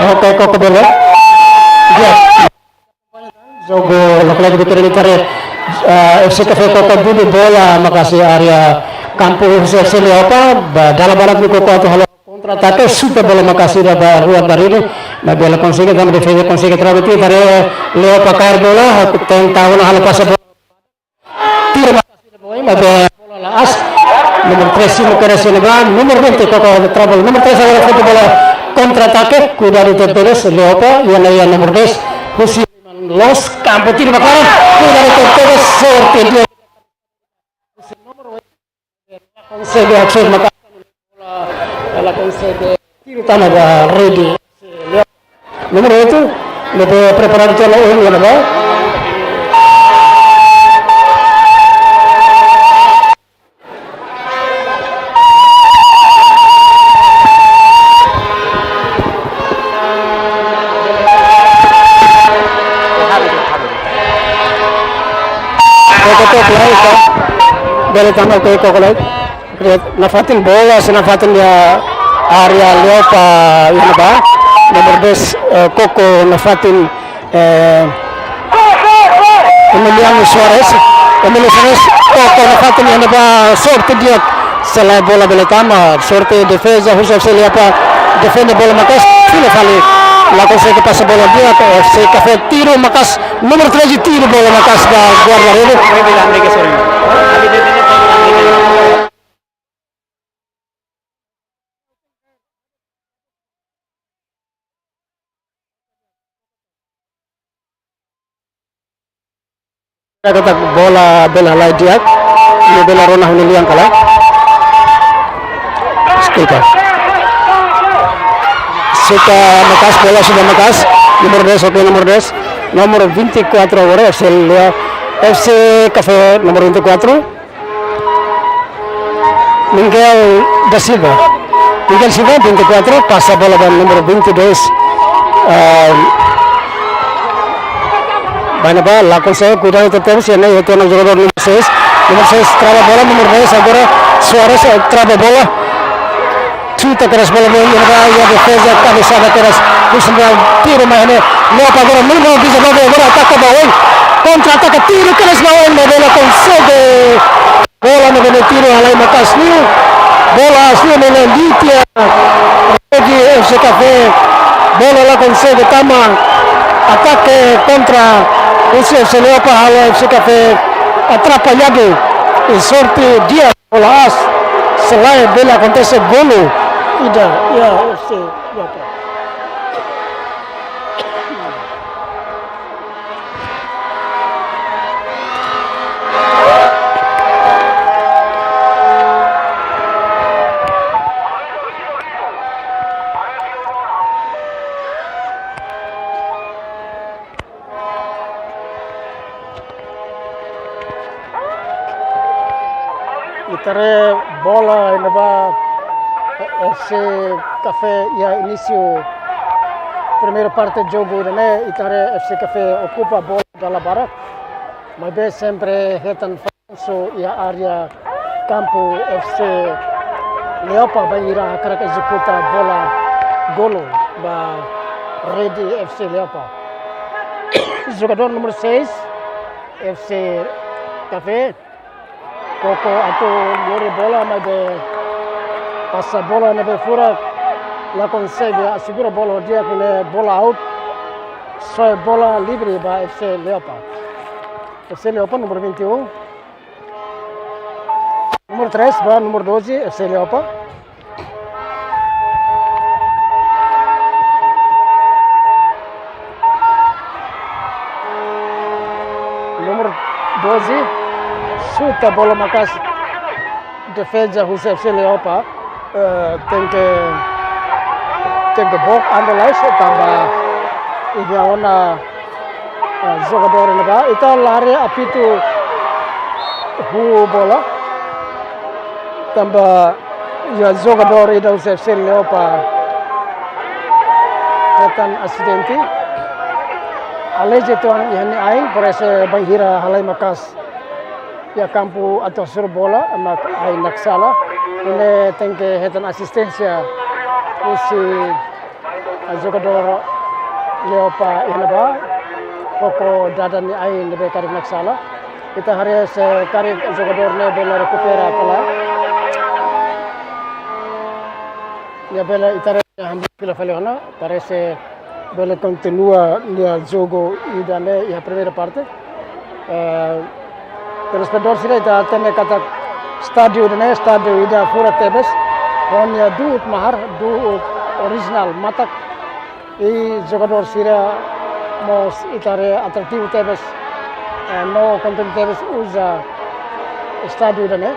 Oke, koko bele. Yes. Jogu lokraik vitória ita haree, eh, FC Café koko budu bola maka'as iha área kampu husi FC Leopa, ba dala barak nia koko atu halo kontra-atake, xuta bola maka'as iha ba rua ba rede, maibé la konsege, tanba defeza konsege trava tiha, ita haree Leopa kaer bola, tenta ona halo pasa bola. Tira ba, maibé bola la'ós. Númeru treze, númeru treze ne'ebá, númeru vinte, koko trouble. Númeru treze agora foti bola kontra-atake, kuidadu tebetebes, Leopa, iha ne'e iha númeru dez, husi loos, kampu tira ba fora, kuidadu tebetebes, sorte dia. Husi númeru oito, la konsege akses maka'as, bola, la konsege tiru tama ba rede. Númeru oito, Ne'ebé preparadu tiha ona ohin, ya, ba? Koko tok lai, ka? Bele tama ke koko lai. Nafatin bola, sei nafatin iha área Leopa, iha ne'ebá. Númeru dez, eh, Koko nafatin, eh, Emiliano Soares. Emilio Soares, Koko nafatin iha ne'ebá, sorte di'ak. Sei la iha bola bele tama, sorte defeza husi F C Leopa, defende bola maka'as, fila fali. La konsege pasa bola di'ak, F C Café tiru maka'as, númeru treze tiru bola maka'as ba guarda-redes. Katak bola bele halai di'ak, no bele rona huni lian kala. Sekitar. Suta maka'as, bola suta maka'as. Númeru dez, oke, númeru dez. Númeru vinte e quatro agora, F C Leo-, F C Café, númeru vinte e quatro. Miguel da Silva. Miguel Silva, vinte e quatro, pasa bola ba númeru vinte e dois. Ah, ba ne'ebá, la konsege, kuidadu tebes, iha ne'e, iha ona jogadór númeru seis. Númeru seis trava bola, númeru dez agora, Soares, eh, trava bola. Suta keras bola, bola, iha ne'ebá, iha defeza, kabesada keras, husi ne'ebá, tiru mai iha ne'e, Leopa agora, númeru dezanove, agora ataka ba oin, kontra-ataka, tiru keras ba oin, maibé la konsege, bola ne'ebé tiru halai maka'as liu, bola aas liu ne'e lembiti iha rede F C Café, bola la konsege tama, atake kontra husi F C Leopa, halo F C Café atrapalladu, i sorte di'ak. Bola aas, sei la iha bele akontese golu ida iha F C Leopa. Ita haree bola iha ne'ebá, F C Café iha inísiu primeiru parte jogu ida-ne'e, ita haree F C Café okupa bola dala barak, maibé sempre hetan falsu iha área kampu F C Leopa bainhira hakarak ezekuta bola golu ba rede F C Leopa. Jogadór númeru seis, F C Café, Koko atu lori bola, maibé pasa bola ne'ebé furak, la konsege asegura bola ho di'ak, ne'e bola out, soe bola livre ba F C Leopa. F C Leopa númeru vinte e um. Númeru três ba númeru doze, F C Leopa. Númeru doze, suta bola maka'as, defeza husi F C Leopa, eh, tenke, tenke book anda lai, tanba iha ona, eh, jogadór ne'ebá, ita la haree apitu huu bola. Tanba iha jogadór ida husi F C Leopa hetan asidente. Alije tuan iha nia ain, parese bainhira halai maka'as iha kampu atu hasoru bola, mak ain naksala. Ne'e tenke hetan asisténsia husi jogadór Leopa iha ne'ebá, Koko dada nia ain ne'ebé karik naksala. Ita haree se karik jogadór ne'e bele rekupera ka lae. Nia bele, ita haree hamriik fila fali ona, parese bele kontinua nia jogu ida-ne'e iha primeira parte. Eh, telespetadór sira, ita hatene katak estádiu ida-ne'e, estádiu ida furak tebes, ho nia du'ut mahar, du'ut orijinál, matak, i jogadór sira mós ita haree atrativu tebes, eh, no kontente tebes uza estádiu ida-ne'e.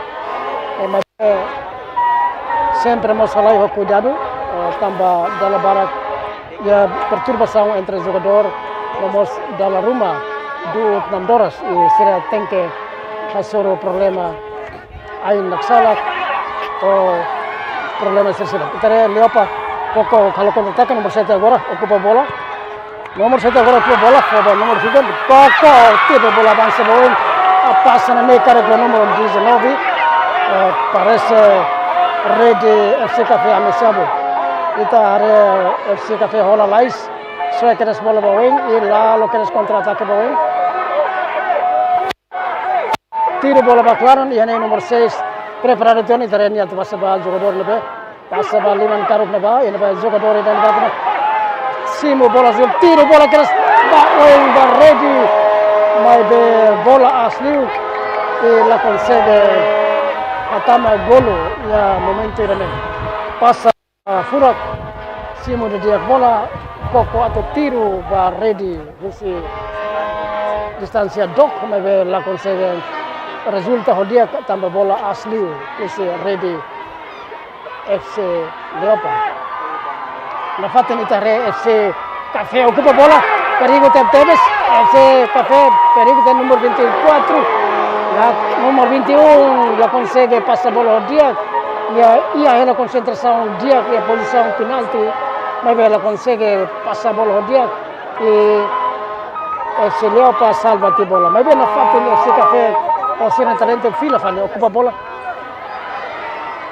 Eh, mas, eh, sempre mós halai ho kuidadu, eh, tanba dala barak Iha perturbasaun entre jogadór no mós dala ruma du'ut namdoras, i sira tenke hasoru problema ain naksalak ou problema sira-sira. Ita haree Leopa, Koko halo kontra-atake, nomor sete agora okupa bola. Nomor sete agora okupa bola, fó ba nomor sete, Koko tira bola avansa ba oin, pasa ona meiu karik ba nomor dezanove, eh, parese rede F C Café ameasadu. Ita haree F C Café hola lalais, soe kedas bola ba oin, i la'o kedas kontra-atake ba oin. Tiru bola ba klaran, iha ne'e nomor seis preparadu tiha ona, ita haree nia atu pasa ba jogadór ne'ebé, pasa ba liman karuk ne'ebá, iha ne'ebá jogadór ida-ne'ebá tiha ona. Simu bola, simu, tiru bola keras ba oin ba rede, maibé bola aas liu, i la konsege hatama golu iha momentu ida-ne'e. Pasa Ah, furak, simu didi'ak bola, Koko atu tiru ba rede husi distánsia dook, maibé la konsege rezulta ho di'ak tanba bola aas liu husi rede F C Leopa. Nafatin ita haree F C Café okupa bola, perigu tebetebes, F C Café perigu iha númeru vinte e quatro, la, númeru vinte e um la konsege pasa bola ho di'ak, iha, iha hela konsentrasaun di'ak iha pozisaun penalti, maibé la konsege pasa bola ho di'ak, i F C Leopa salva tiha bola. Maibé nafatin F C Café ho sira-nia talentu fila fali okupa bola.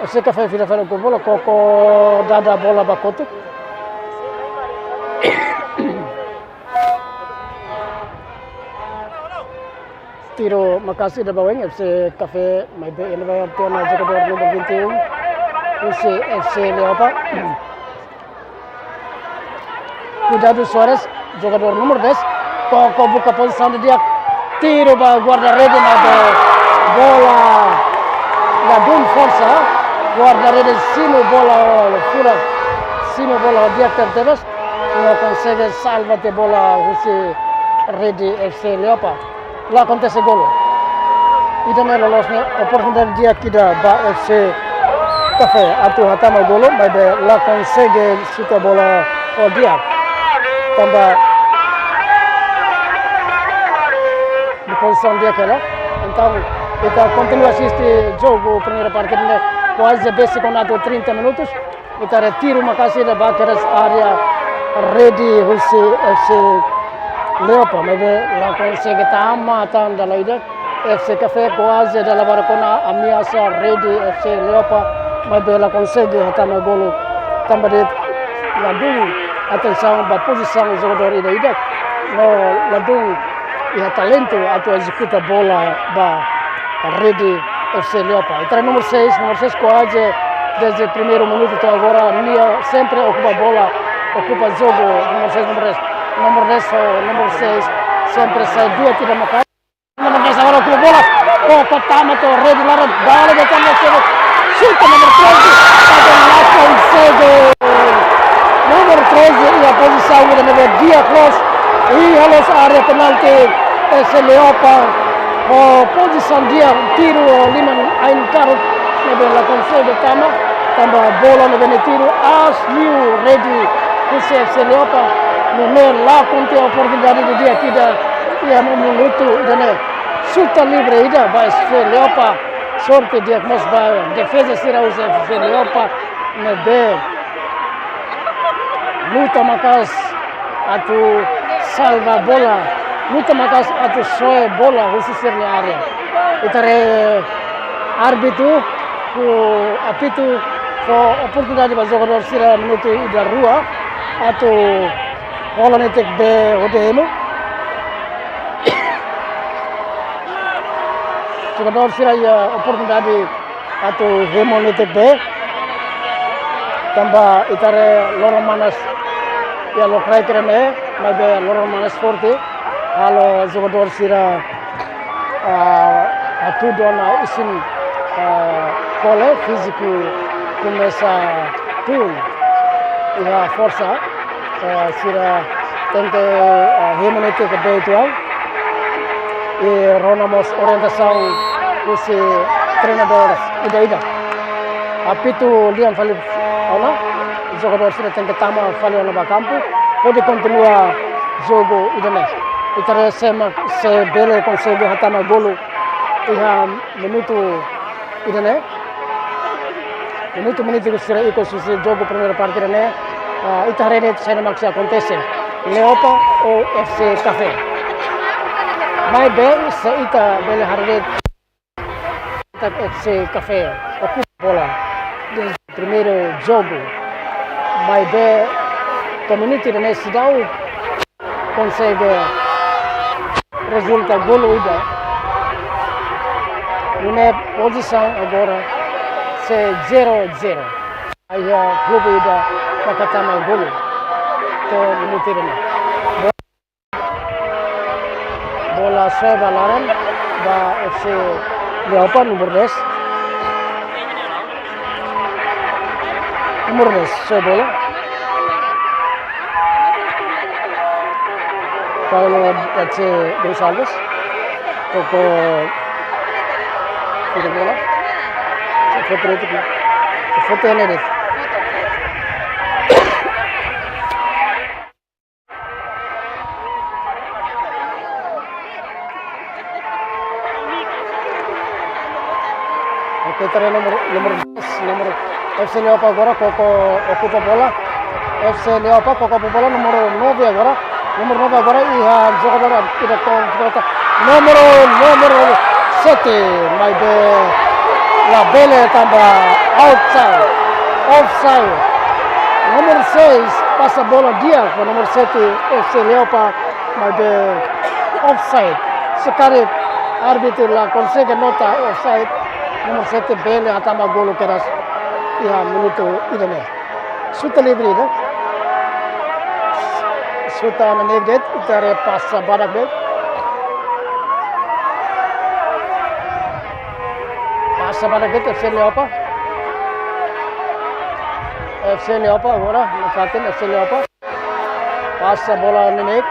F C Café fila fali okupa bola, Koko dada bola ba kotuk. Tiru maka'as ida ba oin F C Café, maibé iha ne'ebá tiha ona jogadór númeru vinte e um husi F C Leopa. Kuidadu Soares, jogadór númeru dez, Koko buka pozisaun didi'ak, tiru ba guarda-rede, maibé bola ladún forsa, guarda-rede simu bola furak, simu bola di'ak tebetebes, no konsege salva tiha bola husi rede F C Leopa. La akontese golu. Ida-ne'e loloos ne'e oportunidade di'ak ida ba F C Café atu hatama golu, maibé la konsege xuta bola ho di'ak. Tanba di pozisaun di'ak hela. Entaun, ita kontinua asiste jogu primeira parte ne'e, kuaze besik ona atu trinta minutus. Ita haree tiru maka'as ida ba kedas área rede husi F C Leopa, maibé la konsege tama tan dala ida. F C Café kuaze dala barak ona ameasa rede F C Leopa, maibé la konsege hatama golu. Tanba de'it ladún atensaun ba pozisaun jogadór ida-idak. No ladún iha talentu atu ezekuta bola ba rede F C Leopa. Ita haree númeru seis, númeru seis kuaze dezde primeiru minutu to'o agora, nia sempre okupa bola, okupa jogu, númeru seis, númeru dez. Númeru dez ho númeru seis sempre sai du'ut ida maka'as. Númeru dez agora okupa bola, Koko tama to'o rede laran, bola de tama to'o, xuta númeru treze, maibé la konsege. Númeru treze iha pozisaun ida ne'ebé di'ak loos, iha loos área penalti F C Leopa, ho pozisaun di'ak, tiru ho liman ain karuk, maibé la konsege tama, tanba bola ne'ebé nia tiru aas liu rede husi F C Leopa, nune'e lakon tiha oportunidade didi'ak ida iha minutu ida-ne'e. Xuta livre ida ba F C Leopa, sorte di'ak mós ba defeza sira husi F C Leopa, ne'ebé luta maka'as atu salva bola, luta maka'as atu soe bola husi sira-nia área. Ita haree árbitru ho apitu fó oportunidade ba jogadór sira minutu ida rua atu hola netik bee hodi hemu. Jogadór sira iha oportunidade atu hemu netik bee. Tanba ita haree loron manas iha lokraik ida-ne'e, maibé loron manas forte. Halo jogadór sira, ah, hatudu ona isin, ah, kole fíziku komesa tun. Iha forsa, ah, sira tenke, ah, hemu netik bee uitoan. I rona mós orientasaun husi treinadór ida-idak. Apitu lian fali ona, jogadór sira tenke tama fali ona ba kampu, hodi kontinua jogu ida-ne'e. Ita haree se mak, se bele konsege hatama golu iha minutu ida-ne'e. Minutu, minutu sira ikus husi jogu primeira parte ida-ne'e. Ah, ita haree de'it saida mak sei akontese. Leopa ou F C Café. Maibé, se ita bele haree de'it, ita F C Café okupa bola dezde primeiru jogu. Maibé, to'o minutu ida-ne'e seidauk konsege rezulta golu ida. Nune'e pozisaun agora sei zero zero. Iha klube ida la hatama golu to'o minutu ida-ne'e. Bola soe ba laran, ba F C Leopa, númeru dez. Númeru dez, soe bola. Paulo F C Gonçalves. Koko, tira bola. Foto itu, foto yang ini. Oke, ita haree númeru, númeru dez, númeru F C Leopa agora, Koko okupa bola. F C Leopa, Koko okupa bola, númeru nove agora. Númeru nove agora, iha jogadór ida kontra. Númeru, númeru sete, maibé labele tanba outside, offside. Númeru seis, pasa bola di'ak ba númeru sete, F C Leopa, maibé offside. Se karik árbitru la konsege nota offside, númeru sete bele hatama golu kedas iha minutu ida-ne'e. Xuta livre, né? Xuta neineik de'it, ita haree pasa badak de'it. Pasa badak de'it, F C Leopa. F C Leopa, agora, nafatin, F C Leopa. Pasa bola neineik.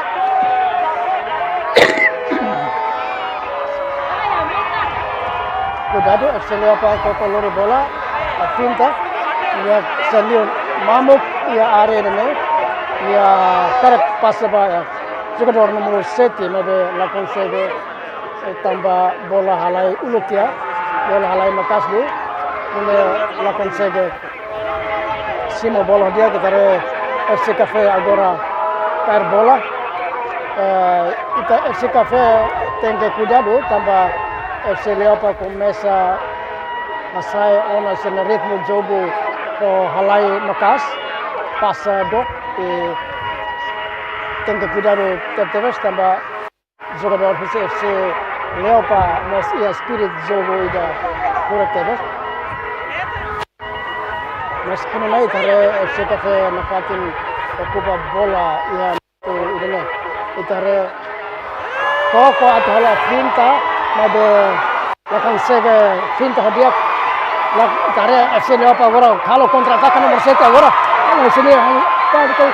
Kuidadu, F C Leopa, Koko lori bola. Finta. Nia saliu mamuk iha área ne'e. Nia karik pasa ba jogadór númeru sete, maibé la konsege, eh, tanba bola halai uluk tiha. Bola halai maka'as liu. Nia la konsege simu bola di'ak, ita haree F C Café agora kaer bola. Eh, ita F C Café tenke kuidadu, tanba F C Leopa komesa hasa'e ona sira-nia ritmu jogu ho halai maka'as, pasa dook, i tenke kuidadu tebetebes tanba jogadór husi F C Leopa mós iha espíritu jogu ida furak tebes. Maibé nune'e ita haree F C Café nafatin okupa bola iha ida-ne'e. Ita haree Koko atu halo finta, maibé la konsege finta ho di'ak. La, ita haree F C Leopa agora halo kontra-atake, númeru sete agora. Halo sini, halo, pa, pa.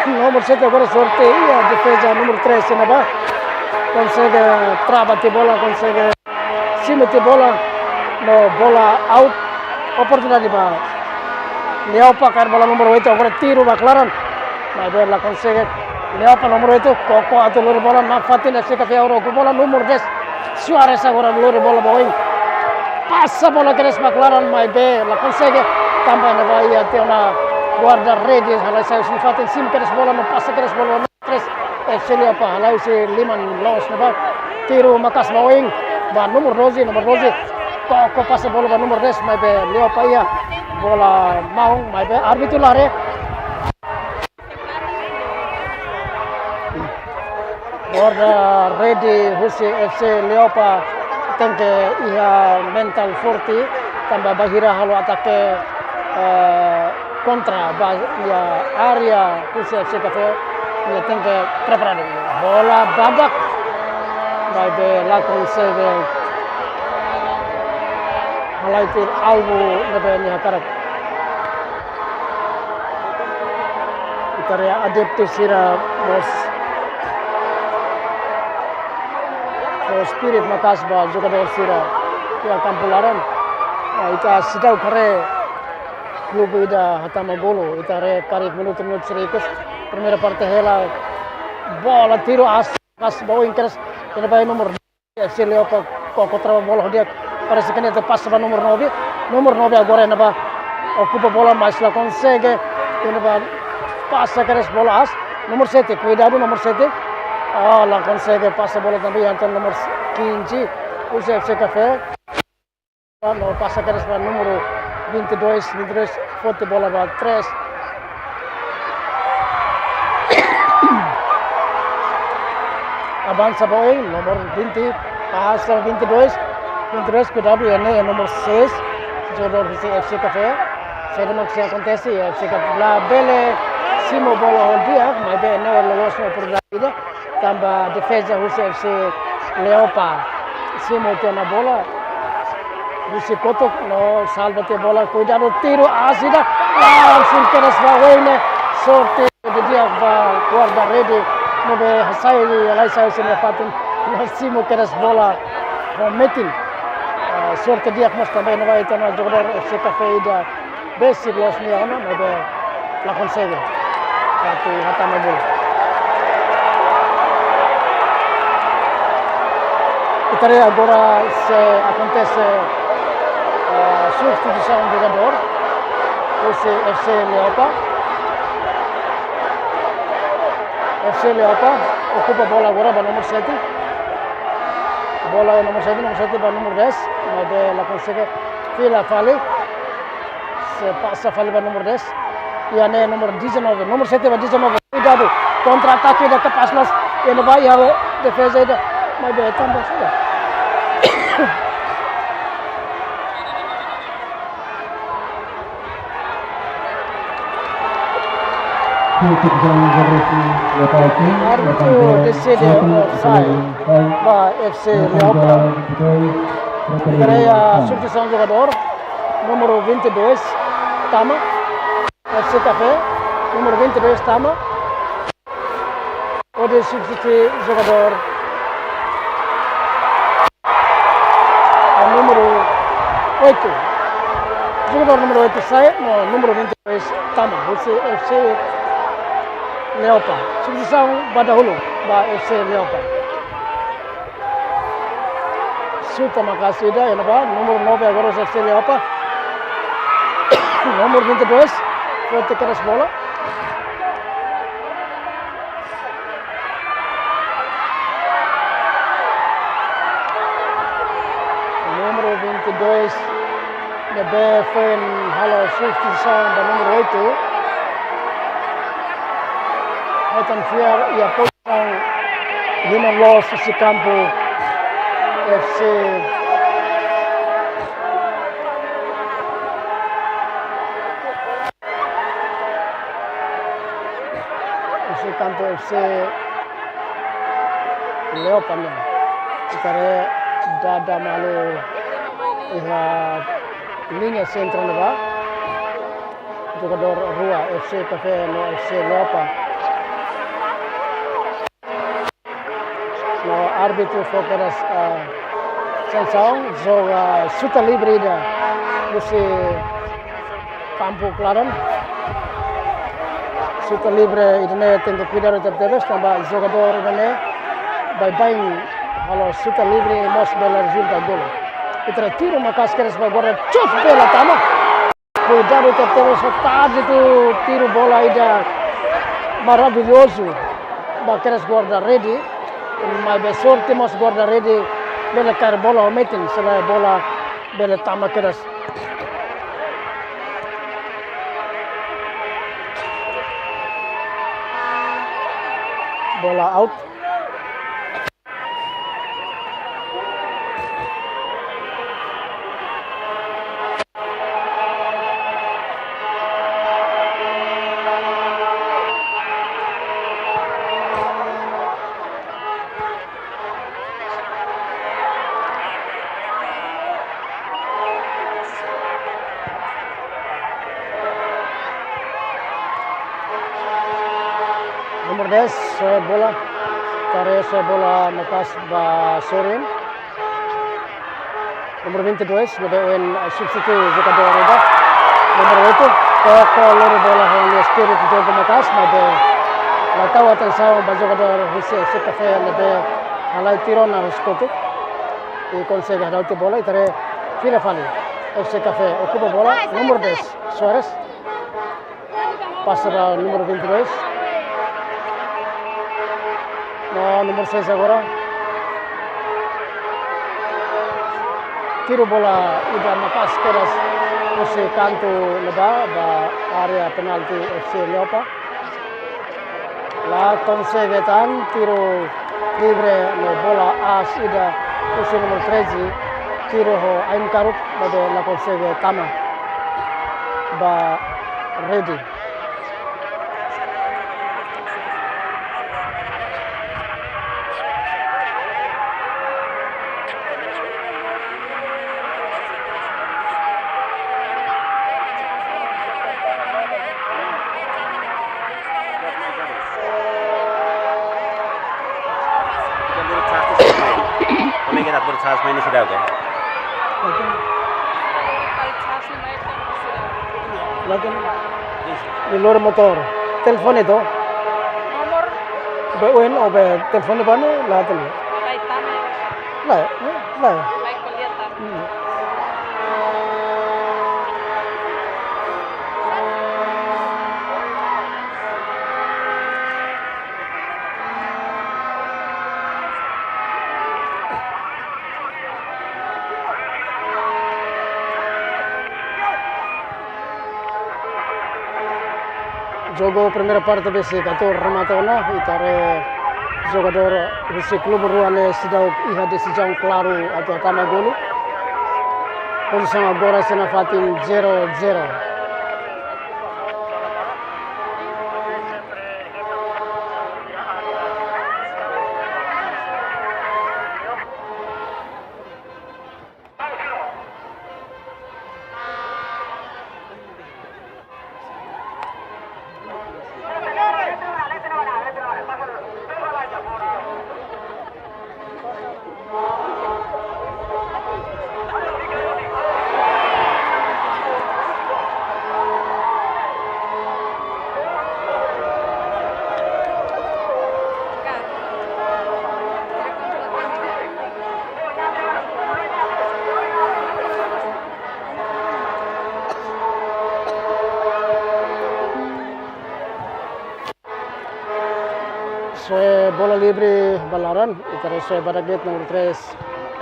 Númeru sete agora sorte, iha defeza númeru treze ne'ebá. Konsege trava tiha bola, konsege simu tiha bola, no bola out. Oportunidade ba Leopa, kaer bola númeru oito, agora tiru ba klaran. Maibé la konsege. Leopa númeru oito, Koko atu lori bola, nafatin F C Café agora okupa bola, númeru dez. Soares agora lori bola ba oin. Pasa bola kedas ba klaran, maibé la konsege. Tanba ne'ebá iha tiha ona guarda-rede, halai sai husi nafatin, simu kedas bola, no pasa kedas bola. Treze, F C Leopa, halai husi liman loos ne'ebá. Tiru maka'as ba oin, ba númeru doze, númeru doze. Koko pasa bola ba númeru dez, maibé Leopa iha bola mahon, maibé árbitru la haree. Guarda-rede husi F C Leopa tenke iha mentál forte, tanba bainhira halo atake, eh, kontra ba iha área husi F C Café, nia tenke preparadu. Bola badak, maibé la konsege halai tiha alvu ne'ebé nia hakarak. Ita haree adeptu sira mós ho espíritu maka'as ba jogadór sira iha kampu laran. Ah, ita seidauk haree klube ida hatama golu, ita haree karik minutu, minutu sira ikus. Primeira parte hela, bola tiru aas, pas ba oin kedas, iha ne'ebá númeru F C Leopa koko trava bola ho di'ak, parese ke ne'e atu pasa ba númeru nove. Númeru nove agora iha ne'ebá okupa bola, mas la konsege, iha ne'ebá pasa kedas bola aas. Númeru sete, kuidadu númeru sete. Ah, la konsege pasa bola tanba iha tan númeru kinze husi F C Café. No pasa kedas ba númeru vinte e dois, vinte e dois foti bola ba três. Avansa ba oin, númeru vinte, pasa vinte e dois, vinte e dois kuidadu, iha ne'e númeru seis, jogadór husi F C Café. Saida mak sei akontese, F C Café labele simu bola ho di'ak, maibé ne'e loos ona oportunidade ida. Tanba defeza husi F C Leopa simu tiha ona bola. Husi kotuk no salva tiha bola, kuidadu tiru aas ida. Langsung kedas ba oin ne'e. Sorte di'ak ba guarda rede. Maibé hasai, halai sai husi nia fatin. No simu kedas bola ho metin. Ah, sorte di'ak mós tanba iha ne'ebá ita-nia jogadór F C Café ida besik loos nia ona, maibé la konsege atu hatama bola. Ita haree agora sei akontese, eh, substituisaun jogadór husi F C Leopa. F C Leopa okupa bola agora ba númeru sete. Bola númeru sete, númeru sete ba númeru dez, maibé la konsege fila fali. Sei pasa fali ba númeru dez. Iha ne'e númeru dezanove, númeru sete ba dezanove. Kuidadu. Kontra-atake ida kapás loos. Iha ne'ebá iha defeza ida. Maibé tanba saida. Árbitru deside offside ba F C Leopa. Ita haree substituisaun jogadór, númeru vinte e dois tama, F C Café, númeru vinte e dois tama. Hodi substitui jogadór, eh, númeru oito. Jogadór númeru oito sai, no númeru vinte e dois tama, husi F C Leopa. Substituisaun ba dahuluk ba F C Leopa. Xuta maka'as ida, iha ne'ebá, númeru nove agora husi F C Leopa. Númeru vinte e dois, foti kedas bola. Númeru vinte e dois, ne'ebé foin halo substituisaun ba númeru oito. Hetan fiar iha pozisaun liman loos husi kampu F C. Husi kampu F C Leopa nian. Ita haree dada malu iha liña sentrál ne'ebá. Jogadór rua F C Café no F C Leopa. No árbitru fó kedas, ah, sansaun, joga xuta livre ida husi kampu klaran. Xuta livre ida-ne'e tenke kuidadu tebetebes, tanba jogadór ida-ne'e baibain halo xuta livre mós bele rezulta golu. Ita haree tiru maka'as kedas ba guarda, xut, bele tama. Kuidadu tebetebes, tarde tu tiru bola ida maravillozu ba kedas guarda rede. Maibé sorte mós guarda rede bele kaer bola ho metin, selae bola bele tama kedas. Bola out. Númeru dez, soe bola. Ita haree soe bola maka'as ba sorin. Númeru vinte e dois, ne'ebé ohin substitui jogadór ida. Númeru oitu, koko lori bola ho nia espíritu jogu maka'as, maibé la tau atensaun ba jogadór husi F C Café ne'ebé halai tiru ona husi kotuk. I konsege hadau tiha bola, ita haree fila fali. F C Café okupa bola, númeru dez, Soares. Pasa ba númeru vinte e dois. No, númeru seis agora. Tiru bola ida maka'as kedas husi kantu ne'ebá, ba área penalti F C Leopa. La konsege tan, tiru livre no bola aas ida husi númeru treze, tiru ho ain karuk, maibé la konsege tama ba rede. Kami kira perlu charge main sudah, oke? Lakin, nia lori motór. Telefone to? Nomor? Be uen o be telefone ba ne'e, la tele. Bai tama. La, eh, la. Bai ko'alia tan. Hmm. Jogu primeira parte besik atu remata ona, ita haree jogadór husi klube rua ne'e seidauk iha desizaun klaru atu hatama golu. Pozisaun agora sei nafatin zero zero. Soe bola livre ba laran, ita haree soe badak de'it númeru três,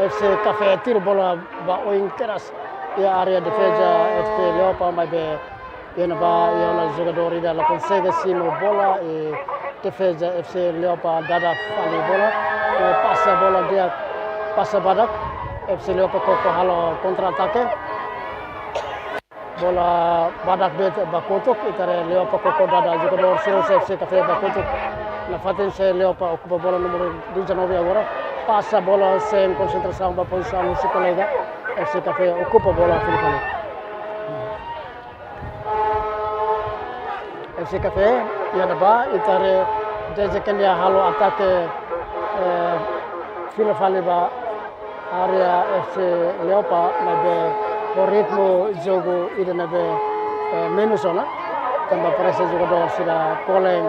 F C Café tiru bola ba oin keras iha área defeza F C Leopa, maibé iha ne'ebá iha ona jogadór ida la konsege simu bola, i defeza F C Leopa dada fali bola, i pasa bola di'ak, pasa badak, F C Leopa koko halo kontra-atake. Bola badak de'it ba kotuk, ita haree Leopa koko dada jogadór sira husi F C Café ba kotuk. Nafatin sei Leopa okupa bola númeru dezanove agora. Pasa bola sein konsentrasaun ba pozisaun husi kolega. F C Café okupa bola fila fali. F C Café, iha ne'ebá, ita haree desde ke nia halo atake, eh, fila fali ba área F C Leopa, maibé ho ritmu jogu ida ne'ebé, eh, menus ona. Tanba parese jogadór sira kolen,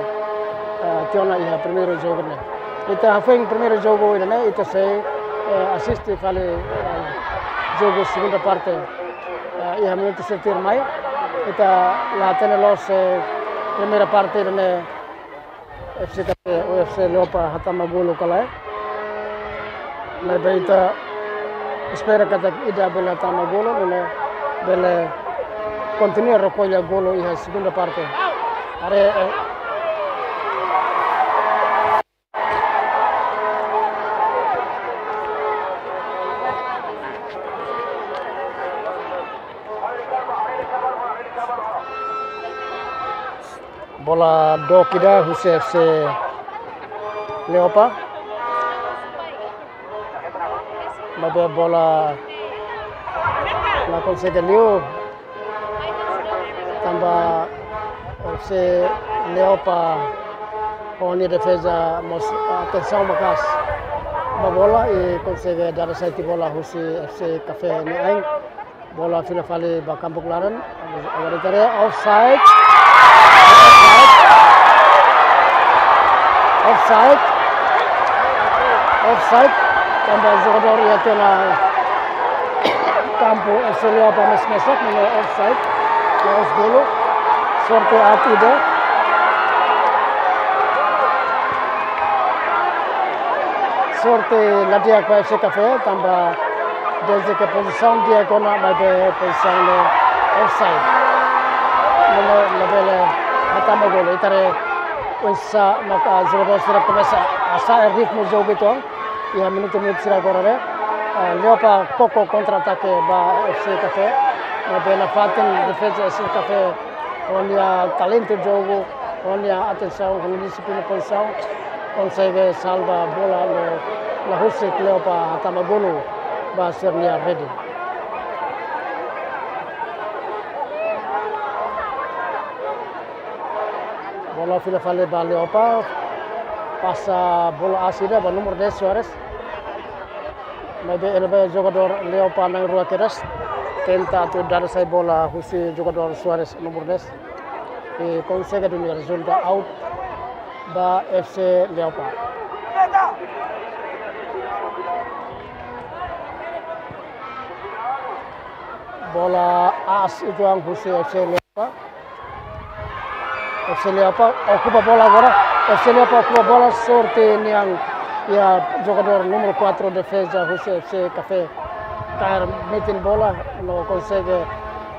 eh, tiha ona iha primeiru jogu ne'e. Ita hafoin primeiru jogu ida-ne'e, ita sei, eh, asiste fali, eh, jogu segunda parte, eh, iha minutu sira tuirmai. Ita la hatene loos, eh, primeira parte ida-ne'e F C Café ou F C Leopa hatama golu ka lae. Maibé ita espera katak ida bele hatama golu, nune'e bele kontinua rekolla golu iha segunda parte. Haree, eh, bola dook ida husi F C Leopa. Maibé bola la konsege liu. Tanba F C Leopa ho nia defeza mós atensaun maka'as ba bola i konsege dada sai tiha bola husi F C Café nia ain. Bola fila fali ba kampu laran. Agora ita haree offside. Offside. Offside. Offside. Tanba jogadór iha tiha ona kampu F C Leopa mes-mesak, ne'e offside. La'ós golu. Sorte aat ida. Sorte la di'ak ba F C Café, tanba dezde ke pozisaun di'ak ona, maibé pozisaun ne'e offside. Ne'e labele hatama golu. Ita haree oinsá maka jogadór sira komesa hasa'e ritmu jogu uitoan. Iha minutu-minutu sira agora ne'e, eh, Leopa koko kontra-atake ba F C Café. Maibé nafatin defeza F C Café ho nia talentu jogu, ho nia atensaun, ho nia dixiplina pozisaun, konsege salva bola no la husik Leopa hatama golu ba sira-nia rede. Bola fila fali ba Leopa, pasa bola aas ida ba númeru dez Soares. Maibé ida-ne'e jogadór Leopa na'in-rua kedas, tenta atu dada sai bola husi jogadór Soares númeru dez. I konsege duni rezulta out ba F C Leopa. Bola aas uitoan husi F C Leopa. F C Leopa okupa bola agora. F C Leopa okupa bola, sorte nian iha jogadór númeru quatro defeza husi F C Café kaer metin bola, no konsege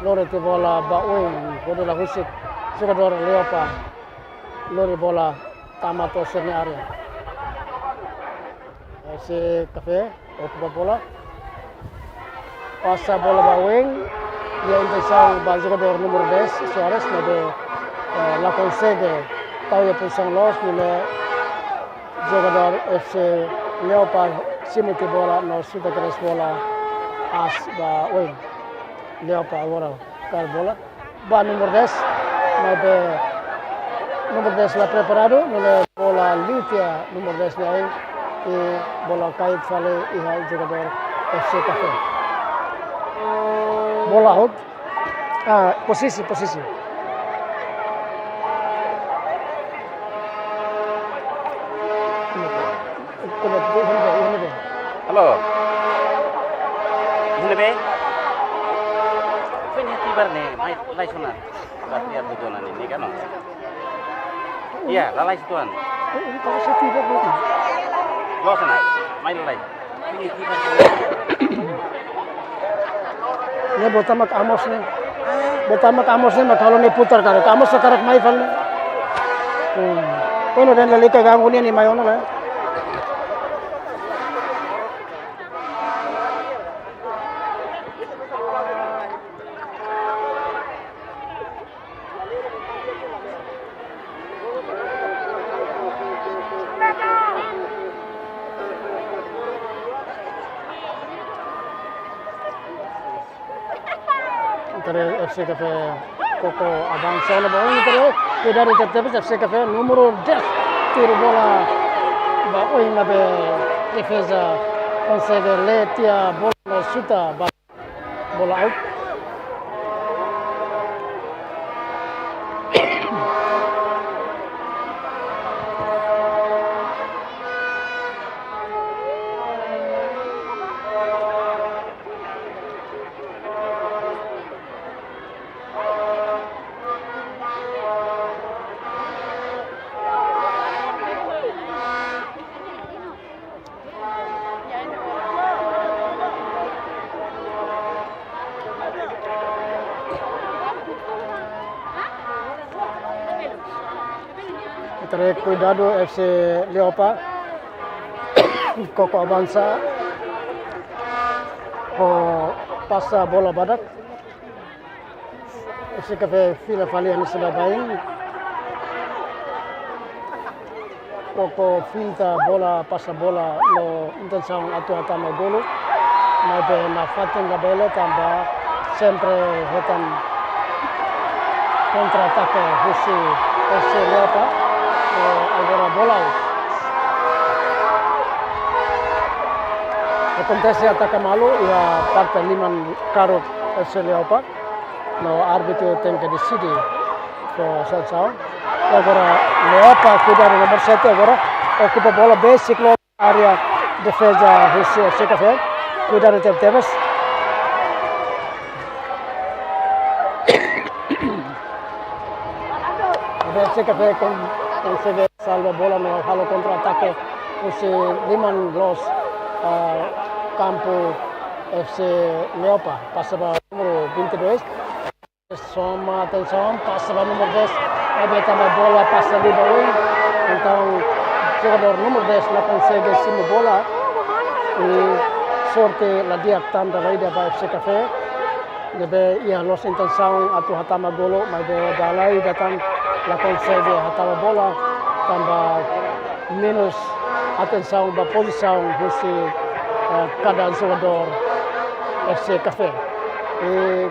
lori tiha bola ba oin, hodi la husik jogadór Leopa lori bola tama to'o sira-nia área. F C Café okupa bola. Pasa bola ba oin. Iha intensaun ba jogadór númeru dez, Soares, maibé, eh, la konsege tau iha pozisaun loos, nune'e jogadór F C Leopa simu tiha bola no xuta kedas bola aas ba oin. Leopa agora kaer bola ba númeru dez, maibé númeru dez la preparadu, nune'e bola liu tiha númeru dez nia ain, i bola kaer fali iha jogadór F C Café. Bola out. Ah, posisi, posisi. Halo. Iha ne'ebé? Foin iha tibar ne'e, mai, lalais ona. Ba tiar buat ona ne'e, ne'e kan, no? Iya, lalais uitoan. Loos ona, mai lalais. Ne'e boot mak Amos ne'e. Boot mak Amos ne'e, mak halo ne'e putar karik. Amos karik mai fali. Hmm. Kono den lalika ganggu ne'e, ne'e mai ona la. Ita haree F C Café koko avansa ona ba oin, ita haree kuidadu tebes F C Café númeru dez, tuur bola ba oin, maibé defeza konsege lee tiha bola no xuta ba bola out. Ita haree kuidadu F C Leopa. Koko avansa. Ho pasa bola badak. F C Café fila fali hanesan baibain. Koko finta bola, pasa bola no intensaun atu hatama golu. Maibé nafatin labele tanba sempre hetan kontra-atake husi F C Leopa. No agora bola out. Akontese ataka malu iha parte liman karuk F C Leopa. No árbitru tenke deside fó sansaun. Agora Leopa, kuidadu, númeru sete agora okupa bola, besik loos área defeza husi F C Café. Kuidadu tebetebes. F C Café kon-, konsege salva bola no halo kontra-atake husi liman loos, ah, kampu F C Leopa. Pasa ba númeru vinte e dois. Soma atensaun, pasa ba númeru dez. Maibé tanba bola pasa liu ba oin. Entaun, jogadór númeru dez la konsege simu bola. I sorte la di'ak tan dala ida ba F C Café. Ne'ebé iha loos intensaun atu hatama golu, maibé dala ida tan la konsege hatama bola, tanba menus atensaun ba pozisaun husi, eh, kada jogadór F C Café. I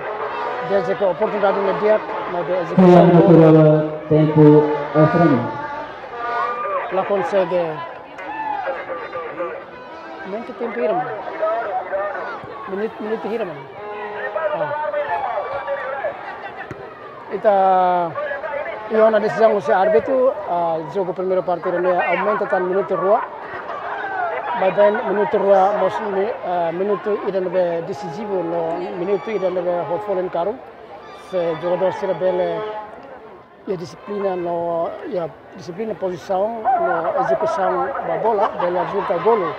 desde ke oportunidade ne'e di'ak, maibé ezekusaun golu tempu extra ne'e la konsege. Momentu tempu hira, mana? Menit, menit hira, mana? Ah. Ita iha ona desizaun husi árbitru, ah, jogu primeira parte ne'e aumenta tan minutu rua. Maibé minutu rua mós mi-, ah, minutu ida ne'ebé desizivu no minutu ida ne'ebé ho folin karun. Se jogadór sira bele iha dixiplina no iha dixiplina pozisaun no ezekusaun ba bola, bele rezulta golu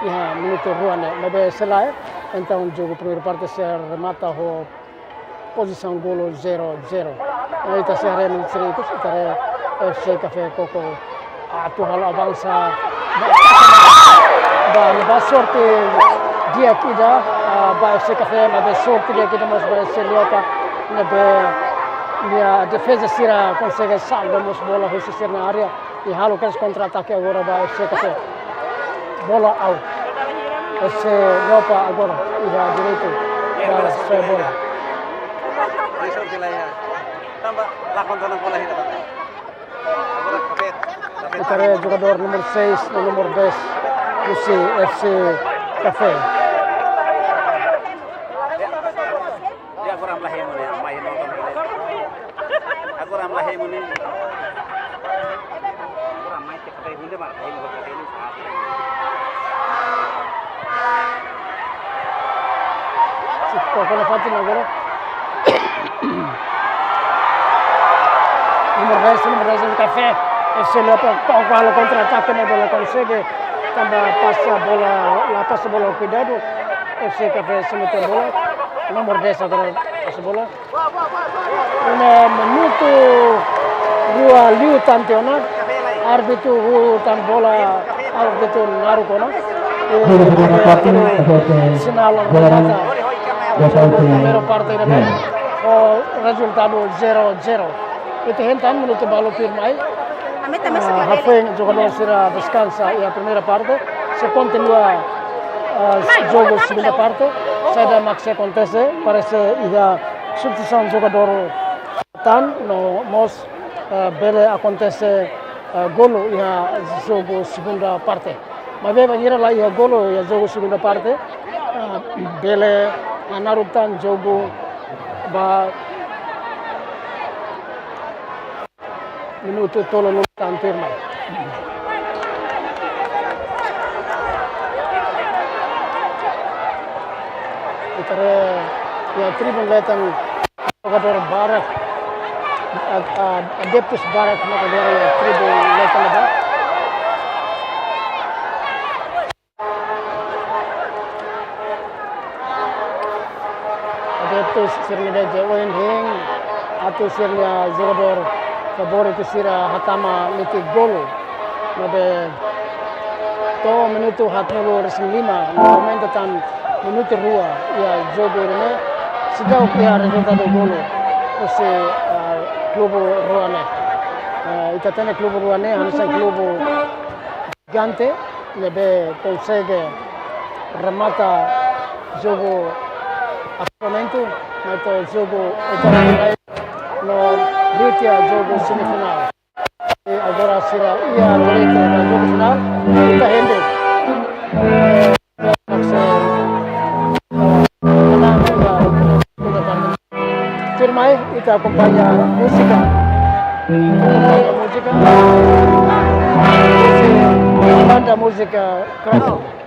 iha minutu rua ne'e. Maibé se lae, entaun jogu primeira parte sei remata ho pozisaun golu zero zero. Ita sei haree minutu sira ikus, ita haree F C Café koko atu halo avansa. Ba, ba sorte di'ak ida, ah, ba F C Café, maibé sorte di'ak ida mós ba F C Leopa, ne'ebé nia defeza sira konsege salva mós bola husi sira-nia área. I halo kedas kontra-atake agora ba F C Café. Bola out. F C Leopa agora iha direitu ba sai bola. Tanba lakon tanba bola hira. Ita haree jogadór númeru seis no númeru dez husi F C Café. Dia agora am lahemu ne'e, am mai no tam. Agora am lahemu ne'e. Agora am mai te katai hunde ma, lahemu katai hunde. Koko na fatin agora. Númeru dez, númeru dez Café. F C Leopa, koko halo kontra-atake, maibé la konsege. Tanba pasa bola, la pasa bola kuidadu. F C Café sei mete bola. Númeru dez agora pasa bola. Ne'e minutu rua liu tan tiha ona, árbitru huu tan bola, árbitru naruk ona. Sinál remata. Primeira parte ne'ebé ho rezultadu zero zero. Ita hein tan minutu balu tuirmai. Ah, hafoin jogadór sira deskansa iha primeira parte. Sei kontinua, ah, jogu segunda parte. Saida mak sei akontese, parese iha substituisaun jogadór tan no mós, ah, bele akontese, ah, golu iha jogu segunda parte. Maibé bainhira la iha golu iha jogu segunda parte, ah, bele, ah, naruk tan jogu ba minutu tolunulu tan tuirmai. Ita haree iha tribun leten jogadór barak, a-, a-, adeptus barak mak iha tribun leten ne'ebá. Adeptus sira-nia dezeju ohin hein atu sira-nia jogadór favoritu sira hatama metin golu. Maibé to'o minutu haatnulu-resin-lima, no aumenta tan minutu rua iha jogu ne'e, seidauk iha rezultadu golu husi, ah, klube rua ne'e. Ah, ita hatene klube rua ne'e hanesan klube gigante, ne'ebé konsege remata jogu apuramentu, no jogu oitava final, no liu tiha jogu semifinál. I agora sira iha direitu ba jogu finál, ita hein de'it. Eh, menang iha jogu akompaña múzika. Akompaña múzika. Husi banda múzika Kraton.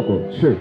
Sure.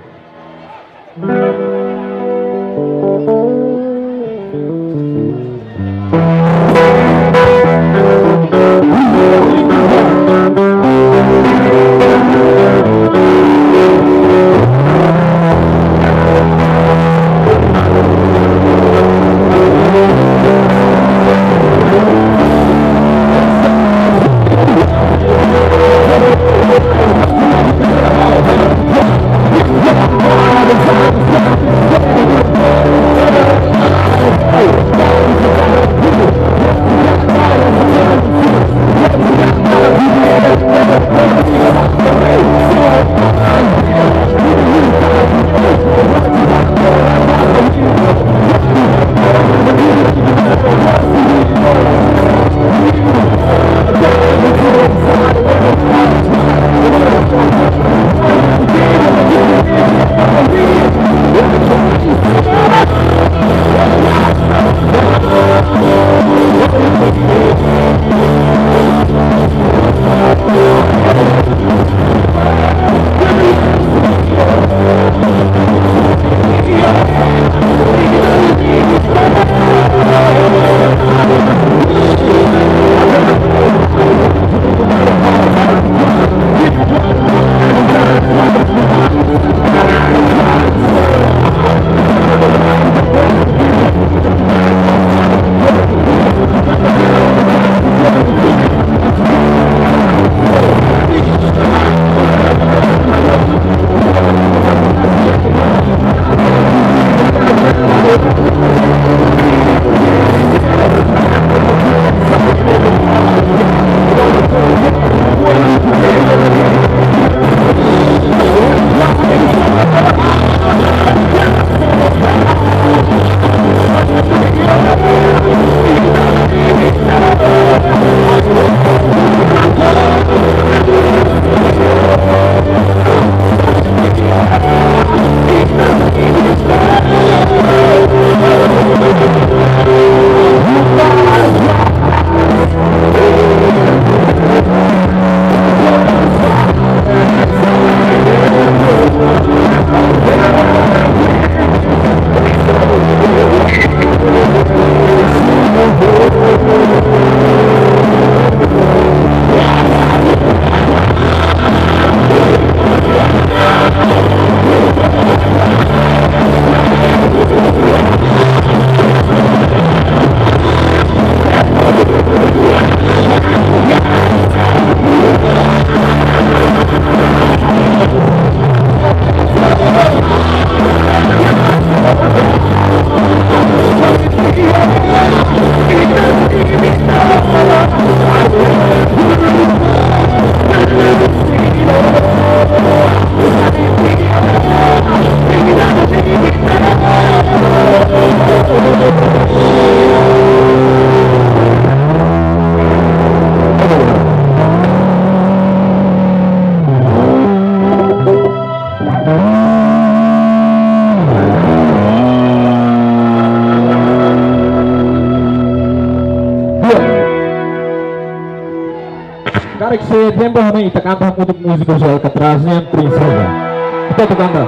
Karik se tempu hame ita kanta hamutuk múzika husi Alcatraz nian, Princesa. Ita atu kanta.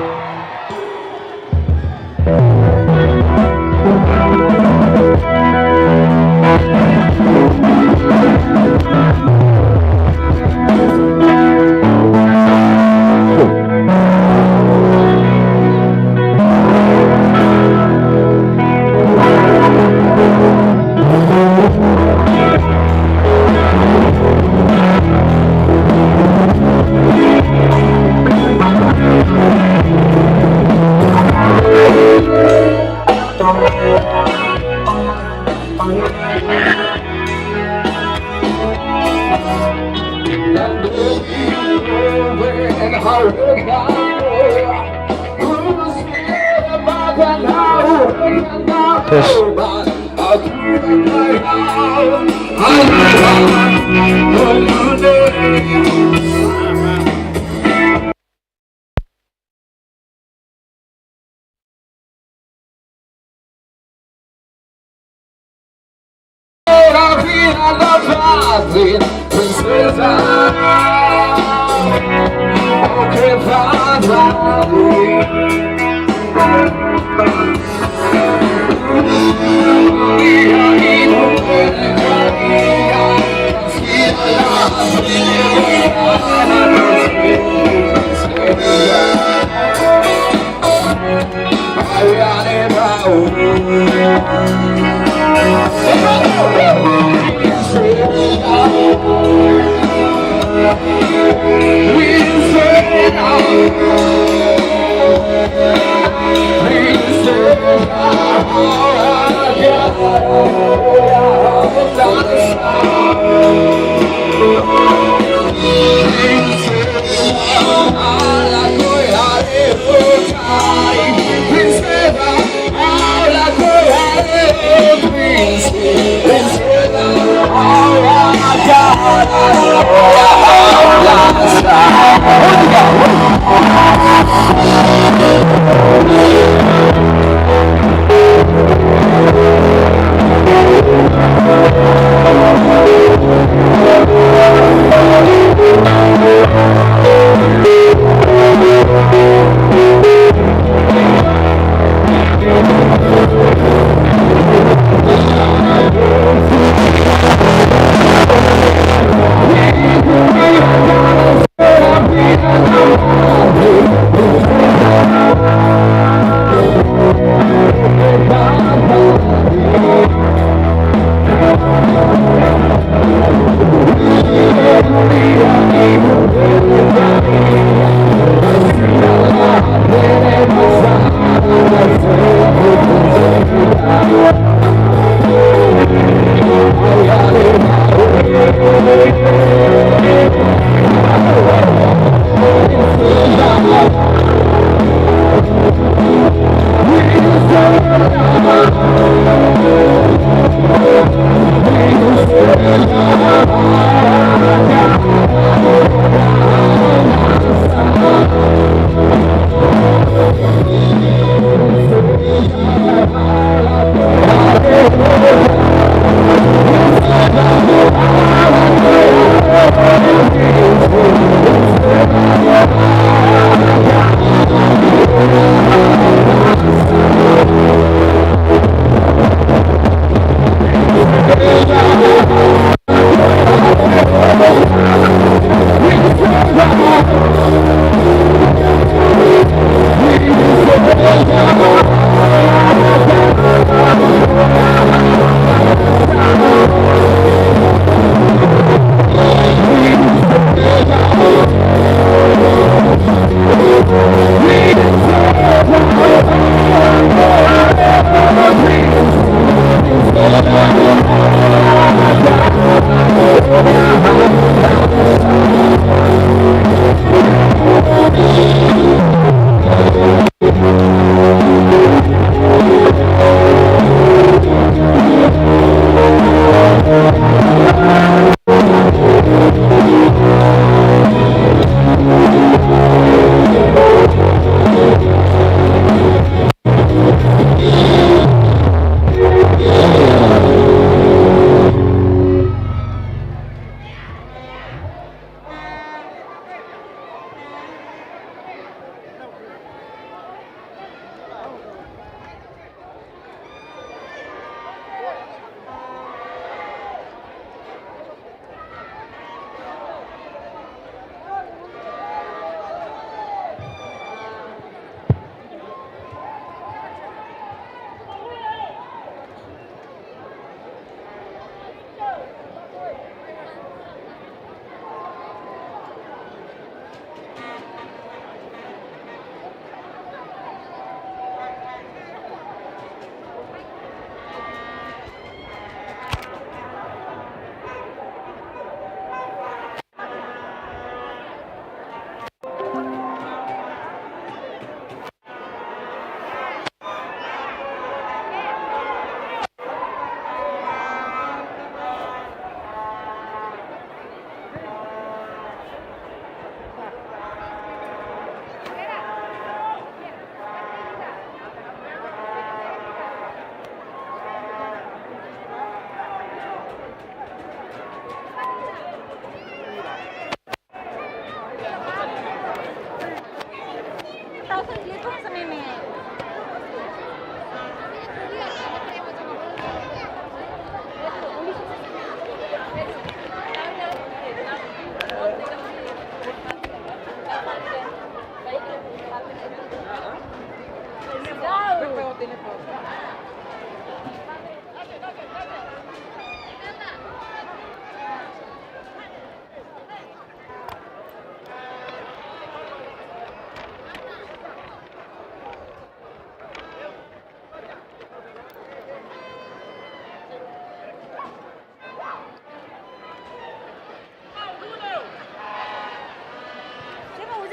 Yes.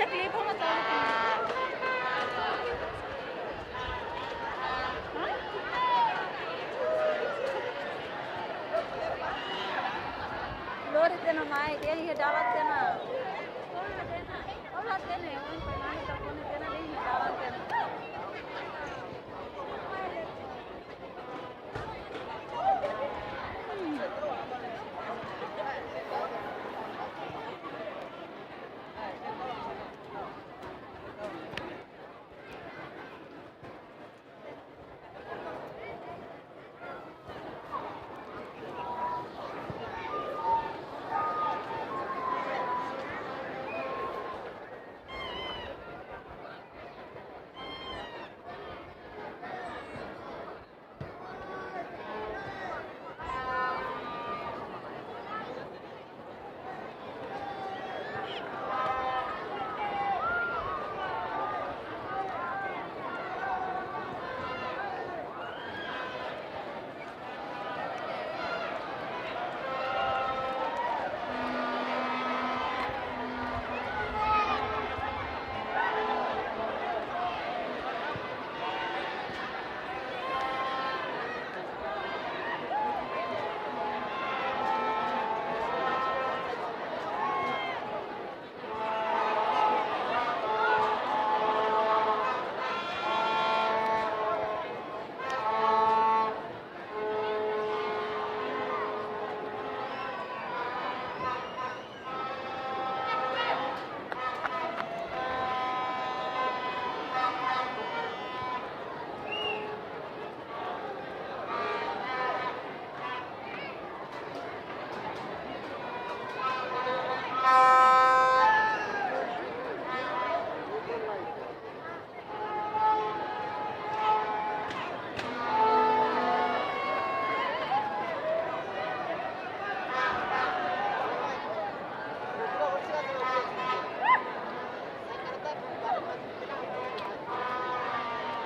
Lori tiha ona mai, tiha iha dalan tiha ona. Ola tiha ona, oin pa mai ta kone tiha ona, tiha iha dalan tiha ona.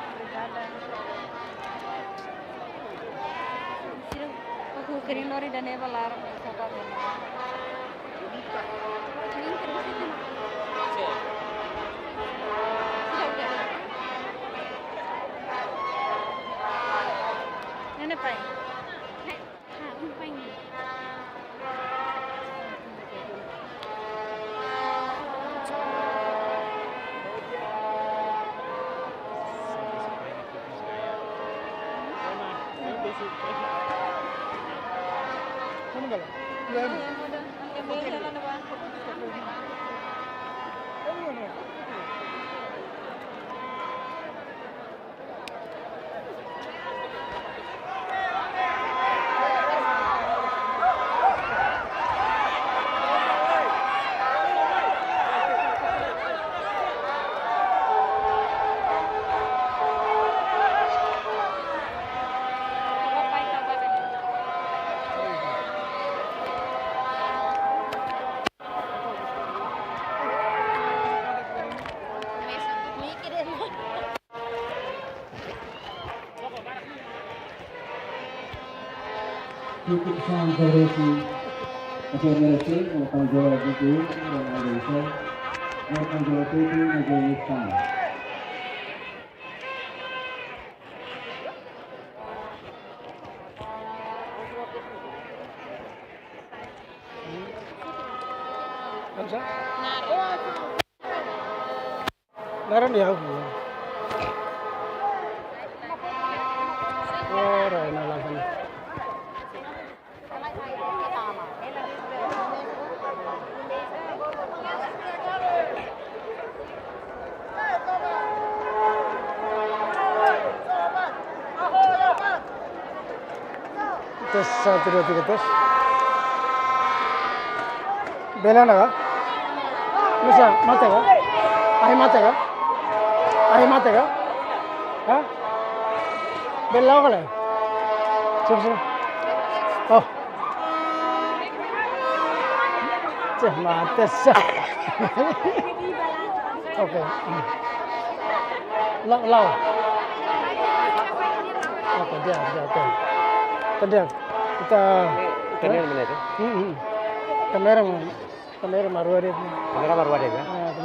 Obrigada. Aku kering lori dan eva lar, sabar ya. Nenek pai. Tuku sang koresi, oke, meresi, mau tanggung jawab itu, dan ada itu, mau tanggung jawab itu, mau jadi istana. Bisa? Naran ya. Oh, Raina langsung. Tes, satu, dua, tiga, tes. Bele ona ka? Bisa, mate ka? Ahi mate ka? Ahi mate ka? Hah? Bele la'o ka lae? Sip, sip. Oh. Cih, mate sa. Oke. La'o, la'o. Oke, di'ak, di'ak, oke. Di'ak. Ita, ita-nia mana itu? Hmm, hmm. Kamera mana? Kamera Marwari. Kamera Marwari ya? Ah,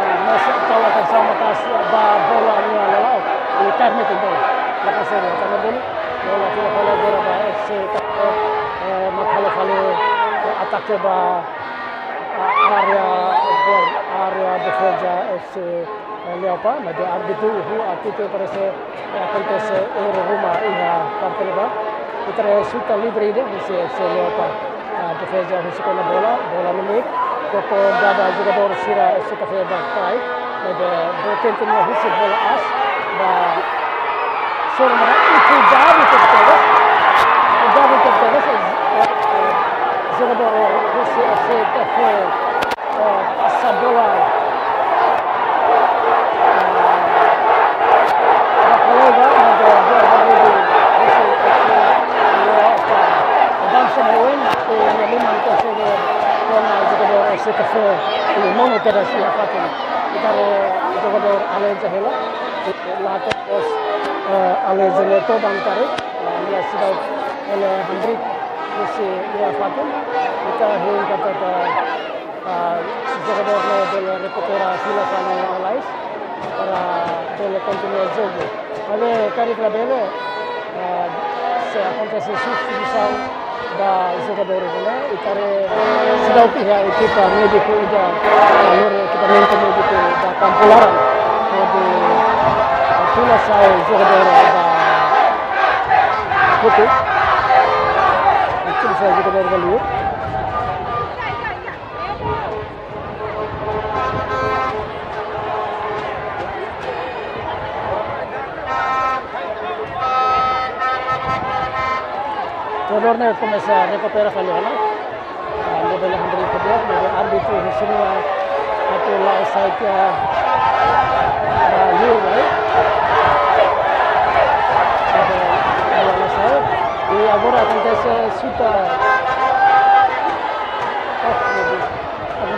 eh, mós tau atensaun maka'as ba bola nia la'o, i kaer metin bola. La konsege, karena dulu, bola fila fali agora ba F C, eh, mak halo fali, eh, atake ba, ah, área, área defeza F C, eh, Leopa, maibé árbitru huu apito parese, eh, akontese erru ruma iha parte ne'ebá. Ita haree suta livre ida husi F C Leopa. Ah, defeza husi kona bola, bola ne'e mai koko dada jogadór sira F C Café ba trai. Maibé bola tenta nia husi bola aas ba Sormara, i kuidadu tebes. Kuidadu tebes, eh, eh, jogadór husi F C Café, eh, pasa bola. Eh, ba kolega, maibé bola ba Rudi, husi F C Leopa. Avansa ba Wen, i nia liman konsege kona jogadór F C Café, i monu kedas iha fatin. Ita haree jogadór Alex hela. Late os, eh, Alex ne'e todan karik, eh, nia seidauk bele hamriik husi nia fatin. Ita hein katak, eh, jogadór ne'e bele rekupera fila fali nia lalais para bele kontinua jogu. Maibé karik labele, eh, sei akontese substituisaun ba jogadór ne'e, ita haree seidauk iha ekipa médiku ida, eh, lori ekipamentu médiku ba kampu laran, hodi, eh, tula sai jogadór ba Putu, tula sai jogadór ba liur. Jogadór ne'e komesa rekupera fali ona. Ah, nia bele hamriik kedua, maibé árbitru husu nia atu la'o sai tiha, ah, liur, eh. Atu la'o sai. I agora akontese suta,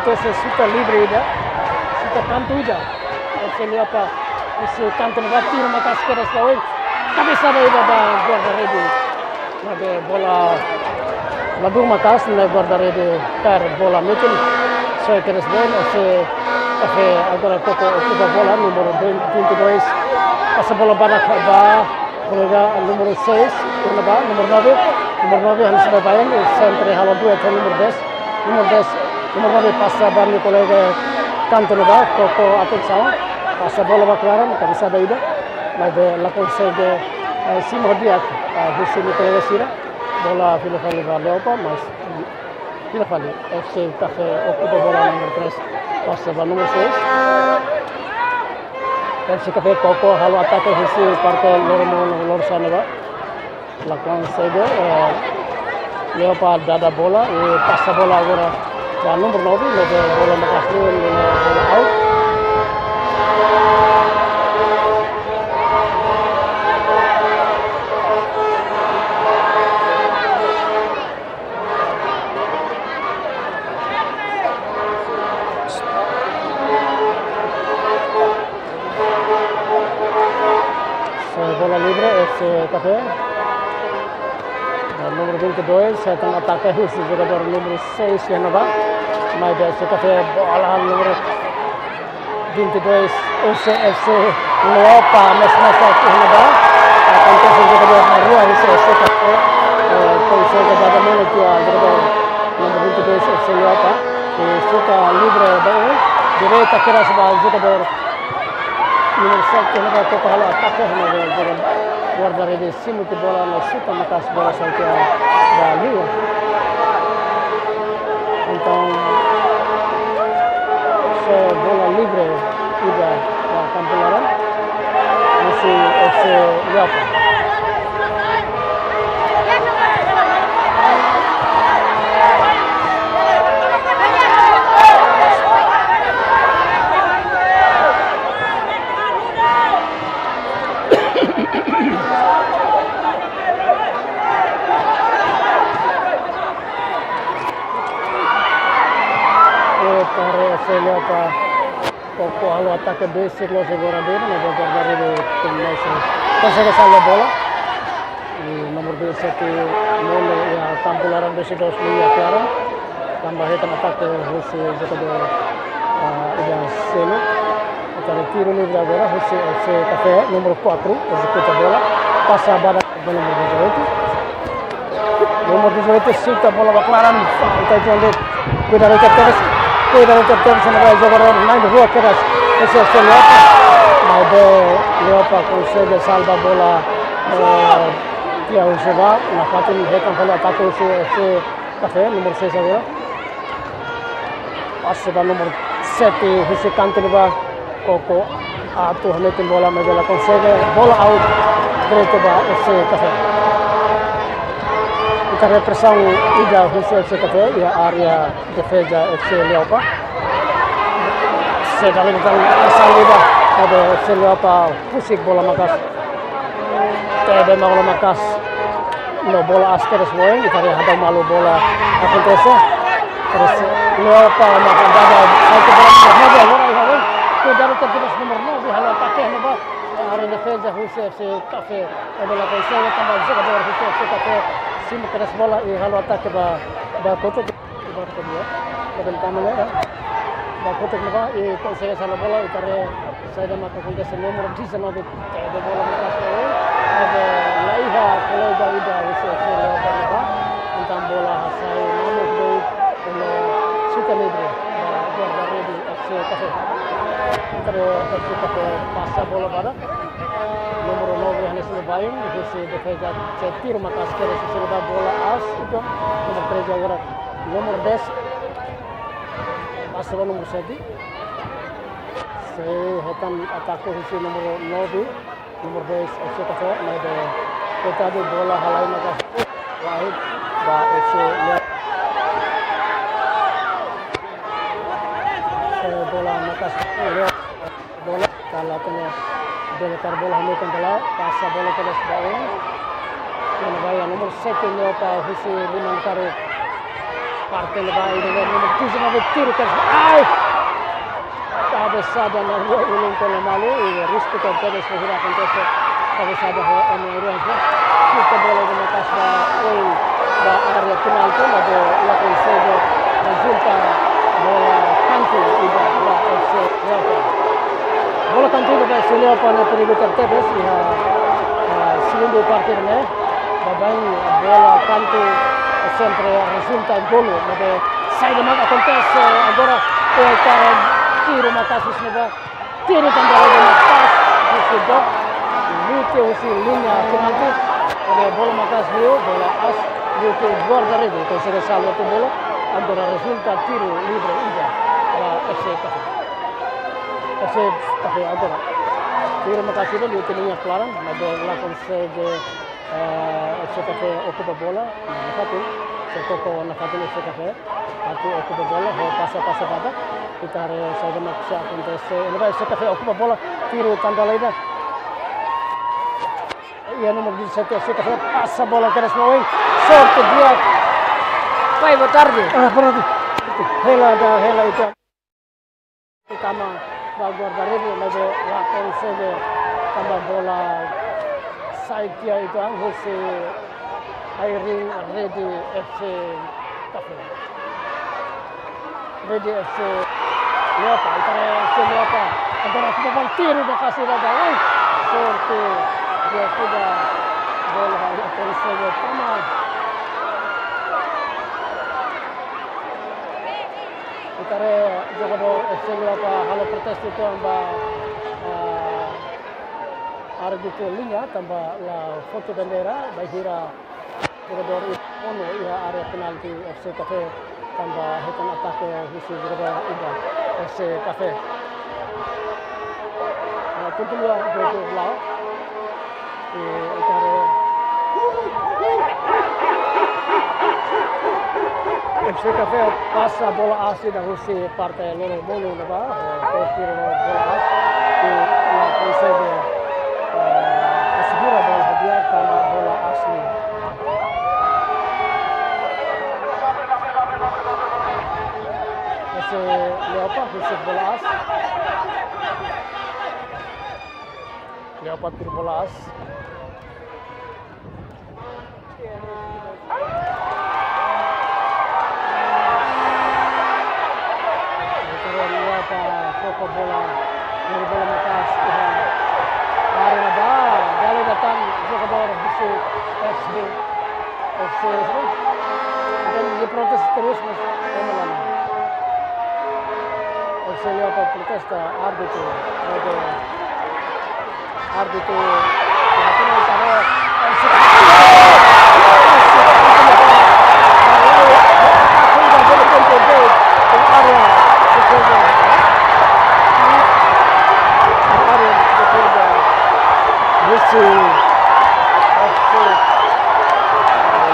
Entaun, se chuta livre ida, chuta kantu ida. F C Leopa, husi kantu ne'ebá, tiro maka'as kedas ba oin. Kabesada ida ba guarda rede. Maibé bola la dún maka'as, ne'e guarda rede kaer bola metin. Soe kedas ba oin, F C Café agora Koko okupa bola, númeru vinte e dois. Pasa bola ba, ba kolega númeru seis, iha ne'ebá, númeru nove. Númeru nove, hanesan baibain, sempre halo duet ho númeru dez. Númeru dez, númeru nove pasa ba nia kolega kantu ne'ebá, Koko atensaun. Pasa bola ba klaran, kabesada ida. Maibé la konsege, eh, simu di'ak, eh, husi nia kolega sira. Bola fila fali ba Leopa, mas fila fali. F C Café okupa bola númeru três. Pasa ba númeru seis. F C Café Koko halo atake husi parte loromonu, lorosa'e ne'ebá. La konsege, eh, Leopa dada bola, i pasa bola agora ba númeru nove, nove bola maka'as, nove bola out. Sai bola livre, F C Café. Dan númeru vinte e dois, hetan atake husi jogadór númeru seis iha ne'ebá. Maibé F C Café bola númeru vinte e dois, husi F C Leopa, mas, mas, iha ne'ebá. Akontese jogadór na'in-rua husi F C Café. Eh, konsege dada monu tiha jogadór númeru vinte e dois, F C Leopa. I chuta livre ba, direta kedas ba jogadór númeru sete, iha ne'ebá Koko halo atake, iha ne'ebá guarda rede simu tiha bola no chuta maka'as, bola sai tiha ba liur. Entaun, sai bola livre ida ba kampu laran, husi F C Leopa. Epa, F C Leopa. Koko halo atake besik loos agora dele, maibé guarda rede, eh, konsege salva bola. I númeru dezasete monu iha kampu laran, dezasete liu iha klaran. Tanba hetan atake husi jogadór, ah, iha selu. Entaun tiro livre agora husi F C Café, númeru quatro ezekuta bola. Pasa ba númeru dezoito. Númeru dezoito chuta bola ba klaran, ita jonde. Kuidadu tebes, kuidadu tebes, ne'ebé jogadór na'in-rua kedas, F C Leopa. Maibé Leopa konsege salva bola, eh, tiha husi ba, nafatin hetan fali atake husi F C Café, númeru seis agora. Pasa ba númeru sete, husi kantu ne'ebá, Koko atu hametin bola, maibé la konsege, bola out, direta ba F C Café. Ita haree presaun ida husi F C Café iha área defeza F C Leopa. Sei dala ida tan presaun ida, maibé F C Leopa husik bola maka'as. Tebe mak bola maka'as. No bola aas kedas ba oin, ita haree hadau malu bola akontese. Terus Leopa maka dada, sai ke bola, nove agora, iha oin. Kuidadu tebes númeru nove, halo atake, ne'ebá. Área defeza husi F C Café. Maibé la konsege, tanba jogadór husi F C Café simu kedas bola i halo atake ba, ba kotuk. Ba kotuk, ya. Ba kotuk ne'ebá. Ba kotuk ne'ebá, i konsege salva bola, ita haree saida maka akontese, númeru dezanove, tebe bola maka'as, eh, la iha kolega ida husi F C Leopa ne'ebá. Entaun bola hasai mamuk de'it, no chuta livre ba guarda rede F C Café. Entaun F C Café pasa bola ba númeru nove, hanesan baibain, husi defeza, tiro maka'as kedas, husi ba bola aas, entaun númeru treze agora, númeru dez. Pasa ba númeru sete. Sei hetan atake husi númeru nove, númeru dez, F C Café, maibé koitadu bola halai maka'as, wahid ba F C Leopa. Sei bola maka'as, Leopa. Bola, kala tene bele kaer bola hamutuk kala, pasa bola kedas ba oin. Iha ne'ebá iha númeru sete Leopa husi liman karuk. Parte ne'ebá, ida-ne'e númeru tujuh, ne'ebé tiru kedas. Ai! Kabesada ne'e ulun to'o malu, i risku tebes bainhira akontese kabesada ho ema irua. Chuta bola ida maka'as ba, oi, ba área penalti, maibé la konsege, rezulta bola kantu ida ba F C Leopa. Bola kantu ida ba F C Leopa ne'e perigu tebes iha, ah, segundu parte ne'e. Baibain bola kantu sempre rezulta golu, maibé saida mak akontese agora, eh, karik tiru maka'as ne'ebá, tiru tanba ida maka'as husi box, lute husi liña penalti, maibé bola maka'as liu, bola aas, lute guarda-rede, konsege salva tiha bola, agora rezulta tiru livre ida ba F C Café. F C Café agora. Tiru maka'as ida, lute liña klaran, maibé la konsege eh, F C Café okupa bola, nafatin, sei toko nafatin F C Café, atu okupa bola, ho pasa-pasa bada, ita haree saida mak sei akontese, ne'ebá F C Café okupa bola, tiru tanba laran. Iha númeru dezassete F C Café, pasa bola kedas ba oin, sorte di'ak. Pai, boa tarde. Ah, pronto. Hela ida, hela ida. Tama ba guarda-rede, maibé la konsege tanba bola sai tiha uitoan husi ai-riin rede F C Café. Rede F C Leopa, ita haree F C Leopa. Agora bola tiru ba F C Leopa. Ai, sorte di'ak ida, bola la konsege tama. Ita haree jogadór F C Leopa halo protestu tanba, ah, árbitru liña tanba la foti bandeira, bainhira jogadór ida monu iha área penalti F C Café tanba hetan atake husi jogadór ida F C Café. Ah, kontinua jogu la'o. Eh, ita haree F C Café pasa bola aas ida husi parte loromonu ne'ebá, eh, to'o tiru bola aas, i la konsege, eh, asegura bola di'ak tanba bola aas liu. F C Leopa husu bola aas. Leopa tiru bola aas. Leopa toko bola, tiru bola maka'as iha área ne'ebá, dala ida tan jogadór husi F C F C, dan dia protes terus, mas ema lain. F C Leopa protesta, árbitru, árbitru, árbitru, ya, área, área, Messi, Messi,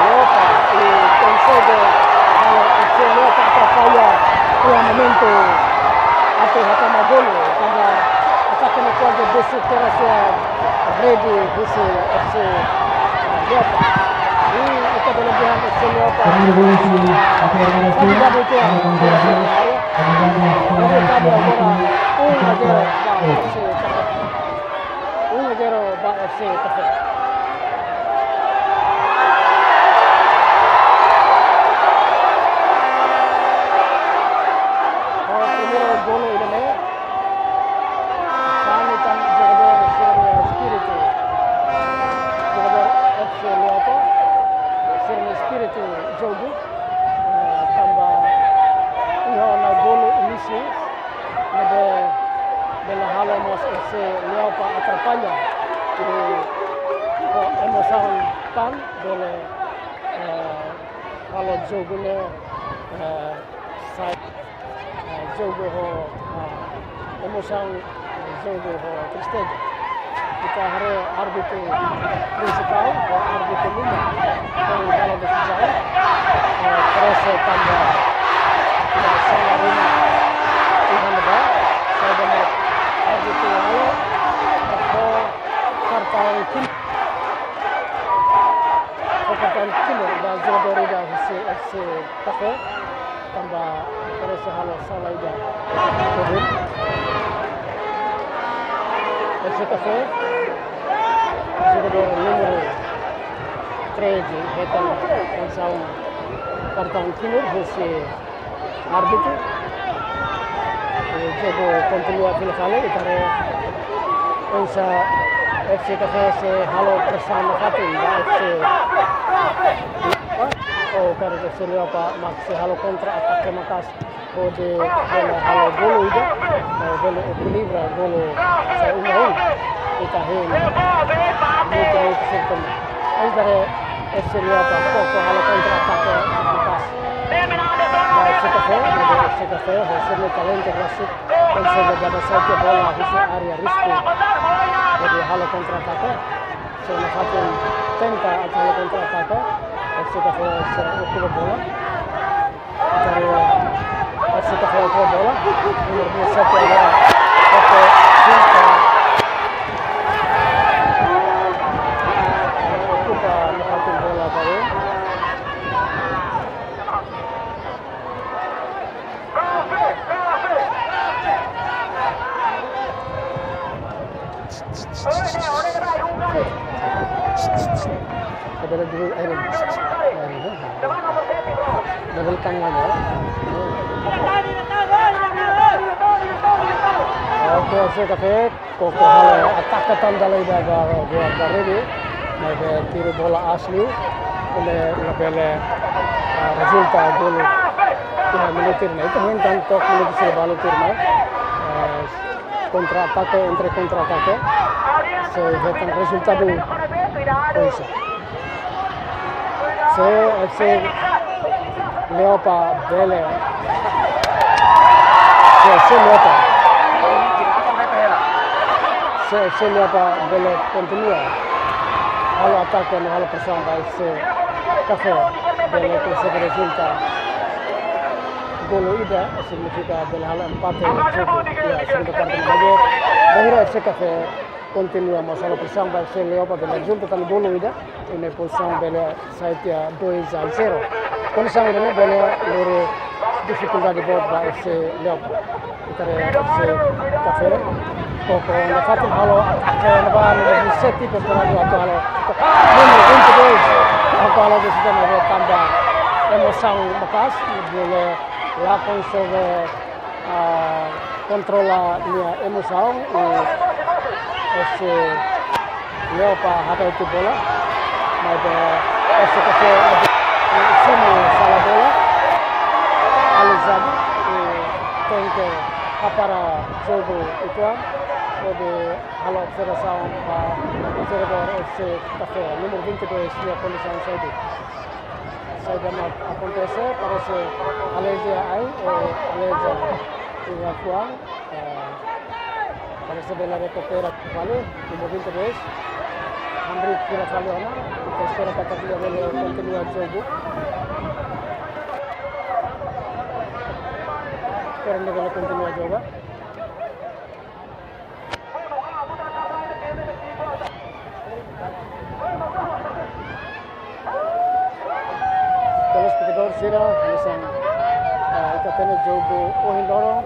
Leopa, i konsege halo F C Leopa atrapalla iha momentu atu hatama golu, tanba atake ne'e kuaze besik kedas iha rede husi F C Leopa. I ita bele dehan F C Leopa. Primeiro gol, F C Leopa. Kualidade itu ya. Resultadu agora, um a zero ba F C Leopa. Um a zero ba F C Café. Ho primeiru golu ida-ne'e, sai tan jogadór sira-nia espíritu, jogadór F C Leopa, sira-nia espíritu jogu, eh, tanba iha ona golu inísiu, ne'ebé bele halo mós F C Leopa atrapalla. I ho emosaun tan bele, eh, halo jogu ne'e, eh, sai, eh, jogu ho, eh, emosaun, eh, jogu ho tristeza. Ita haree árbitru prinsipál ho árbitru lima, foin halo desizaun, eh, prese tanba, eh, sala ruma iha ne'ebá, saida mak árbitru halo, eh, ho kartaun kuliah, ho kartaun kuliah ba jogadór ida husi F C Café. Tanba parese halo sala ida. F C Café, jogadór númeru treze, hetan sansaun kartaun kilir husi árbitru. Eh, jogu kontinua fila fali, ita haree oinsá F C Café sei halo presaun nafatin ba F C, oh, karik F C Leopa mak sei halo kontra-atake maka'as hodi bele halo golu ida, eh, bele ekilibra golu sai um a um. Ita hein, muito, muito certo. Ita haree F C Leopa koko halo kontra-atake maka'as. Ba F C Café, ba F C Café, ho sira-nia talentu rasik, konsege jaba sai tiha bola husi área risku. Hodi halo kontra-atake. Sira nafatin tenta atu halo kontra-atake. F C Café sira okupa bola. Dari F C Café okupa bola. Númeru dua puluh satu agora. Oke, Sinta. Okupa nafatin bola baru. Ada lagi, eh, double tangan ya. Oke, F C Café koko halo atake tan dala ida ba, ba, ba rede. Maibé tiru bola asli. Ne'e labele, ah, rezulta golu. Ya, minutu ne'e. Ita hein tan to'o minutu sanulu-resin-lima. Eh, kontra-atake, entre kontra-atake. Sei hetan rezultadu oinsá. Se, se Leopa bele. Se, se Leopa. Se, se Leopa bele kontinua halo atake no halo presaun ba F C Café. Bele konsege rezulta golu ida, signifika bele halo empate jogu iha segunda parte. Maibé bainhira F C Café kontinua mós halo presaun ba F C Leopa bele rezulta tan golu ida, ne'e pozisaun bele sai tiha dois a zero. Kondisaun ida-ne'e bele lori difikuldade boot ba F C Leopa. Ita haree F C Café koko nafatin halo atake ne'ebá, númeru dezasete preparadu atu halo. Númeru vinte e dois atu halo dezasete, maibé tanba emosaun maka'as, bele la konsege, ah, kontrola nia emosaun, i F C Leopa hatete bola, maibé F C Café simu sala bola, Alizade, i tenke hapara jogu uitoan, hodi halo observasaun ba jogadór F C Café, númeru vinte e dois, nia kondisaun saida. Saida mak akontese, parese alerjia ai, eh, alerjia iha fuan, eh, parese bele rekupera fali, númeru vinte e dois. Hamriik fila fali ona, ita espera katak nia bele kontinua jogu. Espera nia bele kontinua jogu. Telespetadór sira, hanesan, eh, ita hatene jogu ohin loron,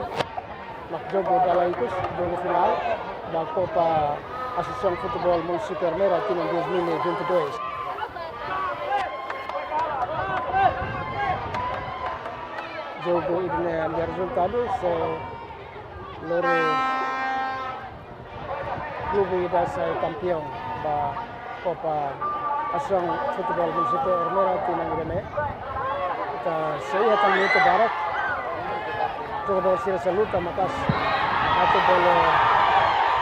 mak jogu dala ikus, jogu finál ba Kopa Asosiasaun Futeból Munisípiu Ermera tinan dois mil e vinte e dois. Jogu ida-ne'e nia rezultadu, se lori klube ida sai kampiaun ba Kopa Asosiasaun Futeból Munisípiu Ermera tinan ida-ne'e. Ita sei iha tan minutu barak. Jogadór sira sei luta maka'as atu bele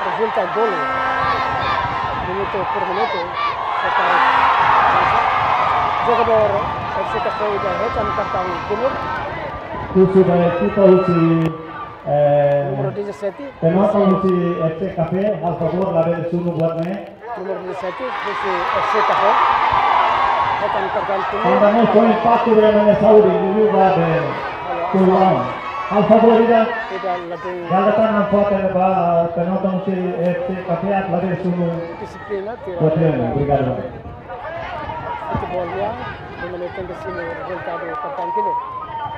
rezulta golu minutu por minutu. Sekarang jogadór F C Café ida hetan kartaun kuning. Husu ba ekipa husi, eh, númeru dezasete. Penonton husi F C Café, halo favór, labele sunu buat ne'e. Númeru dezasete, husi F C Café. Hetan kartaun kuning. Tanba ne'e, só impaktu ba nia saúde, liuliu ba be pulmão. Halo favór ida. Ida ladún. Jaga tan nafatin ba penonton husi F C Café, atu labele sunu. Dixiplina, tira. Obrigadu. Futeból nian, di mana tenke simu rezultadu kartaun kuning.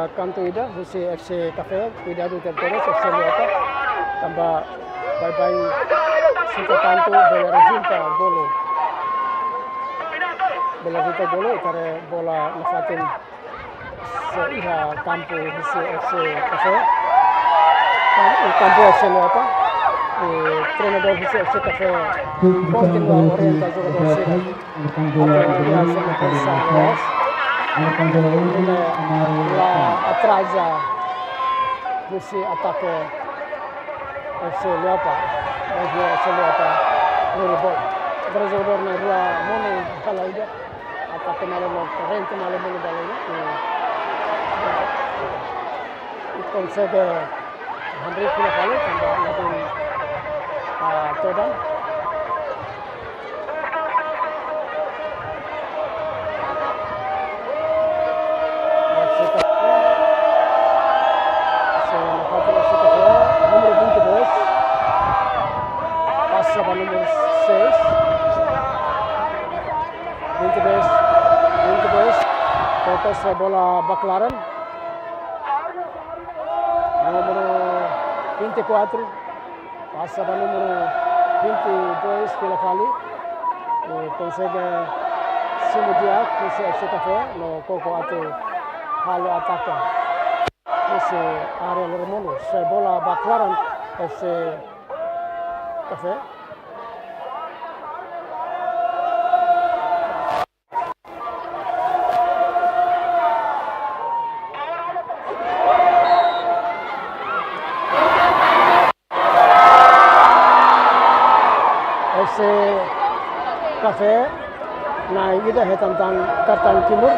iha kantu ida husi F C Café, kuidadu tebes F C Leopa. Tanba baibain suta kantu bele rezulta golu. Bele rezulta golu, ita haree bola nafatin sei iha kampu husi F C Café. Kam-, kampu F C Leopa. I treinadór husi F C Café kontinua orienta jogadór sira atu iha sira pensa loos. Ne'e la atraza husi atake F C Leopa. Bainhira F C Leopa lori bola. Agora jogadór na'in-rua monu bala ida. Atake malu no, korrente malu monu bala ida. I, i konsege hamriik fila fali, tanba ladún, ah, todan. Número vinte e dois. Pasa ba número seis. Vinte e dois, vinte e dois. Toka sai bola ba klaran. Número vinte e quatro. Pasa ba número vinte e dois fila fali. I konsege simu di'ak husi F C Café no koko atu halo atake husi área loromonu. Sai bola ba klaran F C Café. F C Café na'in ida hetan tan kartaun kinur.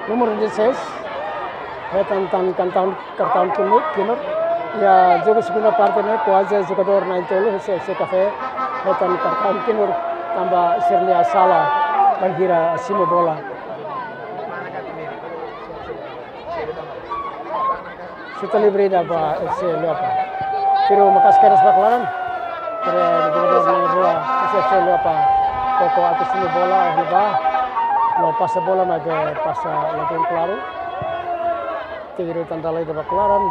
Número dezasseis hetan tan kartaun, kartaun kinur, kinur. Iha jogu segunda parte ne'e kuaze jogadór na'in-tolu husi F C Café hetan kartaun kinur tanba sira-nia sala bainhira simu bola. Suta livre ida ba F C Leopa. Tiru maka'as kedas ba klaran. Tiru jogadór na'in-rua husi F C Leopa. Koko atu simu bola, eh, ba. No pasa bola, maibé pasa ladún klaru. Tiru tan dala ida ba klaran.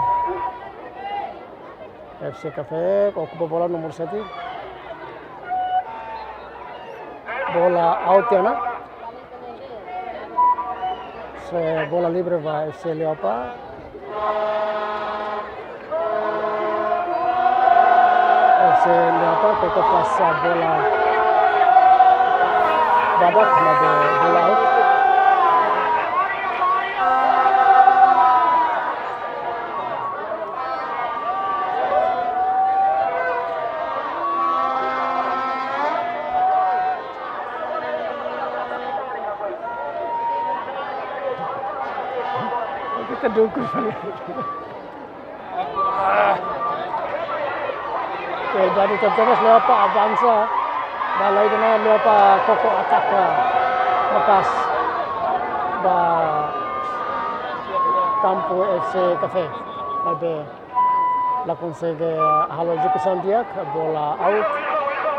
F C Café, okupa bola número sete. Bola out ona. Sai bola livre ba F C Leopa. F C Leopa, koko pasa bola badak, maibé bola out. Kita dukur balik. Oke, jadi terus Leopa avansa. Bala ida-ne'e Leopa koko ataka maka'as ba kampu F C Café. Maibé la konsege halo ezekusaun di'ak, bola out,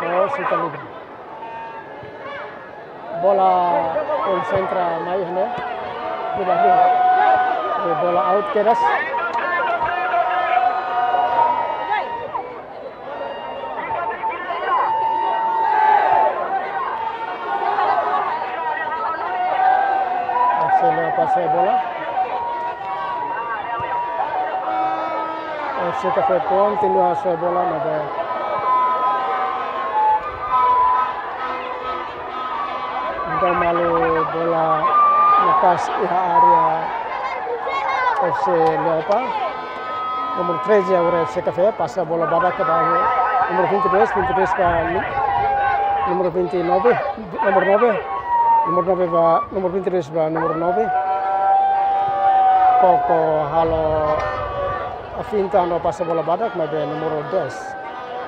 no suta livre. Bola konsentra mai iha ne'e. Bola out kedas. F C Leopa sai bola. F C Café kontinua sai bola, maibé. Iha área F C Leopa. Númeru treze agora F C Café, pasa bola badak ba númeru vinte e dois, vinte e dois ba nu-, númeru vinte e nove, númeru nove, númeru nove ba, númeru vinte e dois ba númeru nove. Koko halo finta no pasa bola badak, maibé númeru dez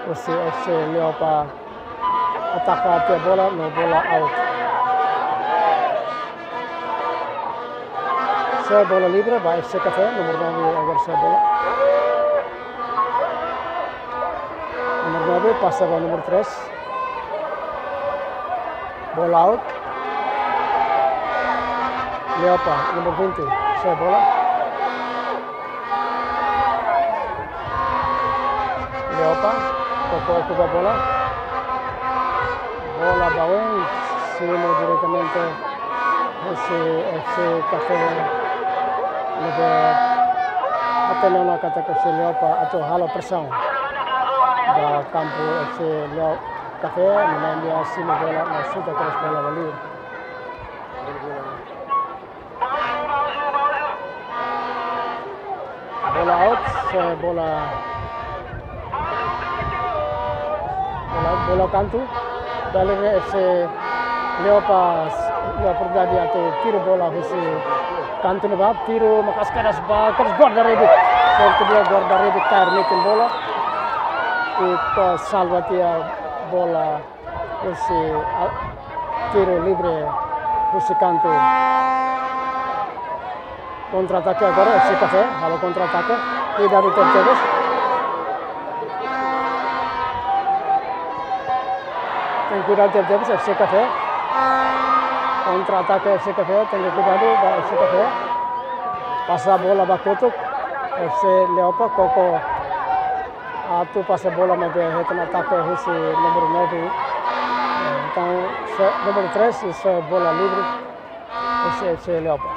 husi F C Leopa ataka tiha bola no bola out. Sai bola livre ba F C Café, númeru nove agora sai bola. Númeru nove pasa ba númeru três. Bola out. Leopa, númeru vinte, sai bola. Leopa, Koko okupa bola. Bola ba oin, simu diretamente husi F C Café. Ne'ebé hatene ona katak F C Leopa atu halo presaun ba kampu F C Leo-, Café, nune'e nia simu bola, no xuta keras bola ba liur. Bola out, sai bola, bola, bola kantu. Dala ruma F C Leopa iha oportunidade atu tiru bola husi kantu ne'ebá, tiru maka'as keras ba, keras guarda-redes. Sorte di'ak, guarda-redes kaer metin bola. I salva tiha bola husi, ah, tiru livre husi kantu. Kontra-atake agora, F C Café, halo kontra-atake. Kuidadu tebetebes. Tenke kuidadu tebetebes, F C Café. Kontra-atake F C Café, tenke kuidadu ba F C Café. Pasa bola ba kotuk, F C Leopa, Koko atu pasa bola, maibé hetan atake husi númeru nove. Entaun, sai númeru três, sai bola livre husi F C Leopa.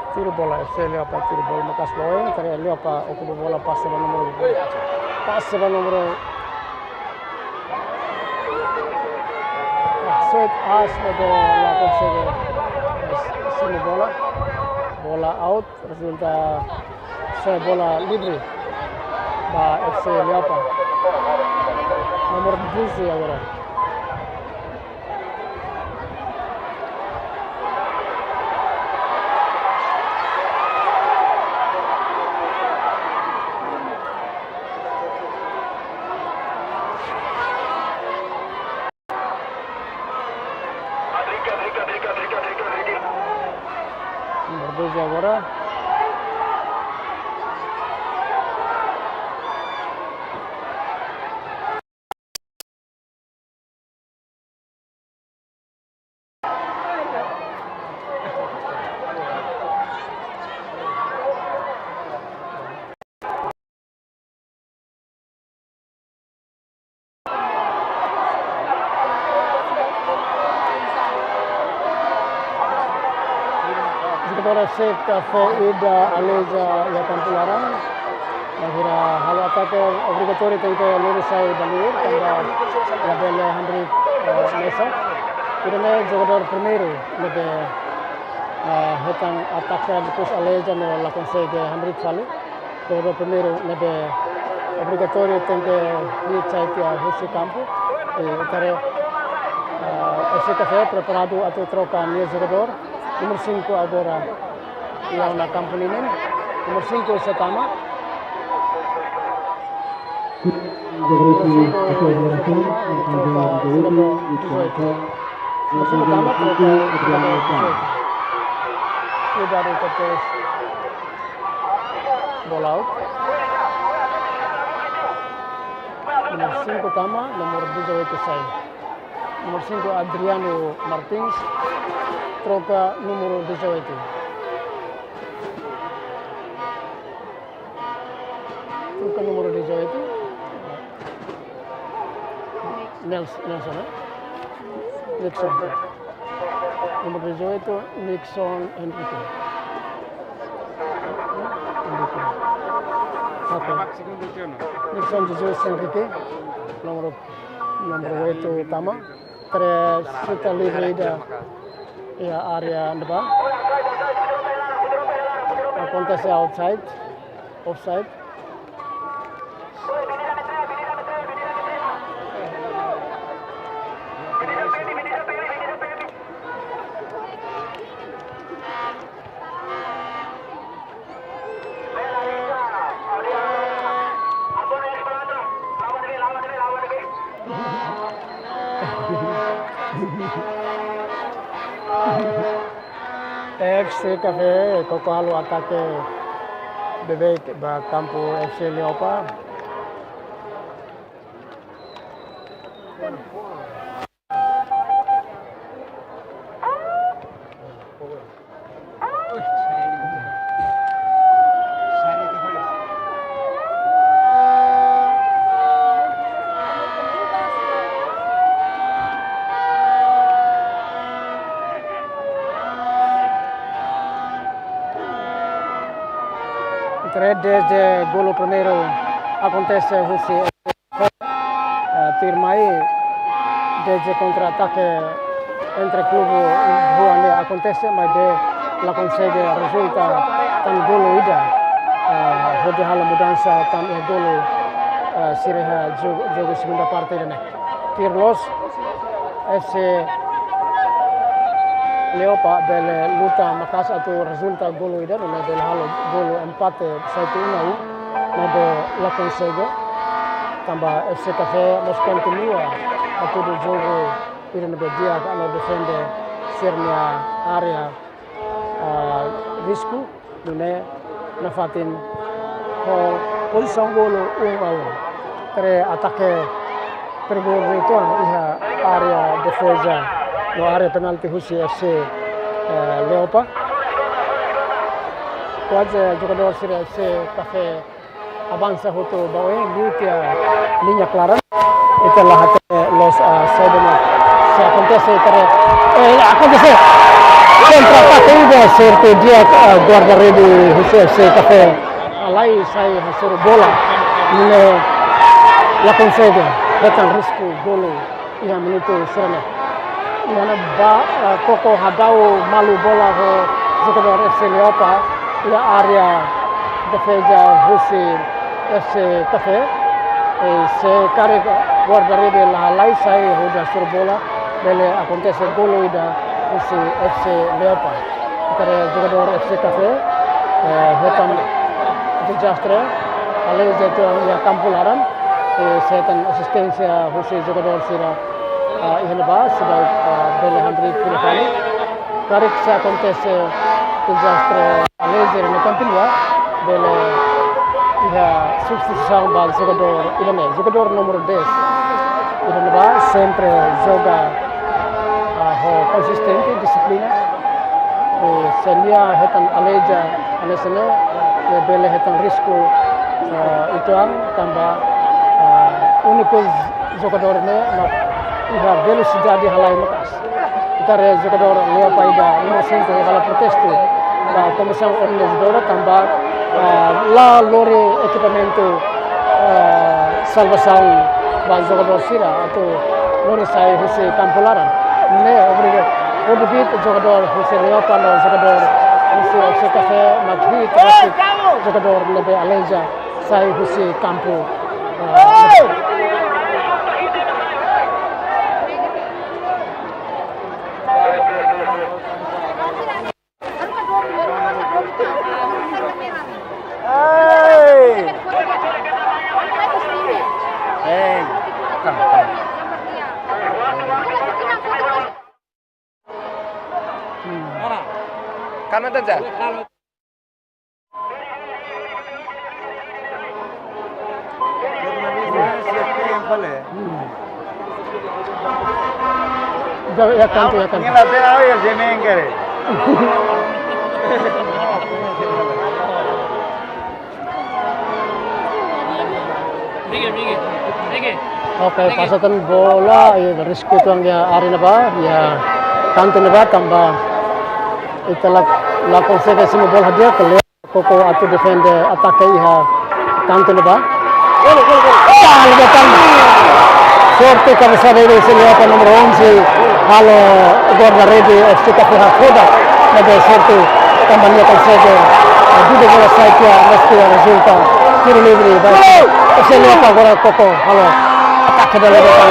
Tiru bola, F C Leopa tiru bola, maka'as ba oin, F C Leopa okupa bola, pasa ba númeru, pasa ba númeru, ah, sete, ah, sete, la konsege simu bola, bola out, rezulta sai bola livre ba F C Leopa. Númeru doze agora. Númeru doze agora. Jogadór F C Café ida aleija iha kampu laran. Bainhira halo atake obrigatóriu tenke lori sai ba liur, tanba labele hamriik, eh, mesak. Ida-ne'e jogadór primeiru ne'ebé, eh, hetan atake depois aleija no la konsege hamriik fali. Jogadór primeiru ne'ebé obrigatóriu tenke hi'it sai tiha husi kampu. I ita haree, eh, F C Café preparadu atu troka nia jogadór. Númeru cinco agora iha ona kampu ninin. Númeru cinco sei tama. Númeru cinco sei tama, troka númeru dezoito. Númeru cinco tama, troka númeru dezoito. Kuidadu tebes. Bola out. Númeru cinco tama, númeru dezoito sai. Númeru cinco, Adriano Martins, troka númeru dezoito. Troka númeru dezoito. Nels-, Nelson, eh? Nixon. Númeru dezoito, Nixon Henrique. Henrique. Ok. Nixon Jesus Henrique, númeru, númeru oito tama. Tere chuta livre ida iha área ne'ebá. Akontese outside, offside. F C Café, koko halo atake beibeik ba kampu F C Leopa. Tere desde golu primeiru akontese husi, eh, tuirmai desde kontra-atake entre klube rua ne'e akontese, maibé la konsege rezulta tan golu ida, eh, hodi halo mudansa tan iha golu, eh, sira iha jogu, jogu segunda parte ida-ne'e. Tuir loos, F C Leopa bele luta maka'as atu rezulta golu ida, nune'e bele halo golu empate sai to'o uma a um, maibé la konsege. Tanba F C Café mós kontinua atu halo jogu ida ne'ebé di'ak, atu defende sira-nia área, ah, risku, nune'e nafatin ho pozisaun golu um a um. Tere atake perigozu uitoan iha área defeza no área penalti husi F C, eh, Leopa. Kuaze jogadór sira F C Café avansa hotu ba oin, liu tiha liña klara. Ita la hatene loos, ah, saida mak sei akontese, tere, eh, akontese. Kontra-atake ida, sorte di'ak, ah, guarda-rede husi F C Café halai sai hasoru bola. Nune'e la konsege hetan risku golu iha minutu sira-ne'e. Iha ne'ebá, eh, koko hadau malu bola ho jogadór F C Leopa iha área defeza husi F C Café. Eh, se karik guarda-rede la halai sai hodi hasoru bola, bele akontese golu ida husi F C Leopa. Tere jogadór F C Café, eh, hetan dezastre, Alex Zeton iha kampu laran, eh, sei hetan asisténsia husi jogadór sira, ah, iha ne'ebá, seidauk, ah, bele hamriik fila fali. Karik se akontese dezastre, Alex Zeton kontinua, bele iha substituisaun ba jogadór ida-ne'e, jogadór númeru dez. Ida ne'ebá sempre joga, ah, ho konsistente, dixiplina. Eh, se nia hetan aleija hanesan ne'e, nia bele hetan risku, eh, uitoan tanba, eh, úniku jogadór ne'e mak iha velosidade halai maka'as. Ita haree jogadór Leopa ida númeru sinku halo protestu ba komisaun organizadora tanba, eh, la lori ekipamentu, eh, salvasaun ba jogadór sira atu lori sai husi kampu laran. Ne'e obriga, obriga jogadór husi Leopa no jogadór husi F C Café mak hi'it jogadór ne'ebé aleija sai husi kampu. Eh, Hey! Hey! Come, come. Kamu tak, Cak? Jauh ya, kantu ya, kantu. Ini lah, dia, oh ya, sini yang kere. Oke, pasa tan bola, ya, risku tuang ya, área ne'ebá, ya, kantu ne'ebá, tanba ita la, la konsege simu bola hadi'a, koko atu defende atake iha Tantu ne'ebá. Gol, gol, gol. Gol, gol, gol. Sorte kabesada ida husi Leopa númeru onze. Halo guarda-rede F C Café hakfodak. Ne'ebé sorte tanba nia konsege, eh, dudu bola sai tiha, maibé la rezulta. Tiru livre ba F C Leopa, agora koko halo atake dala ida tan.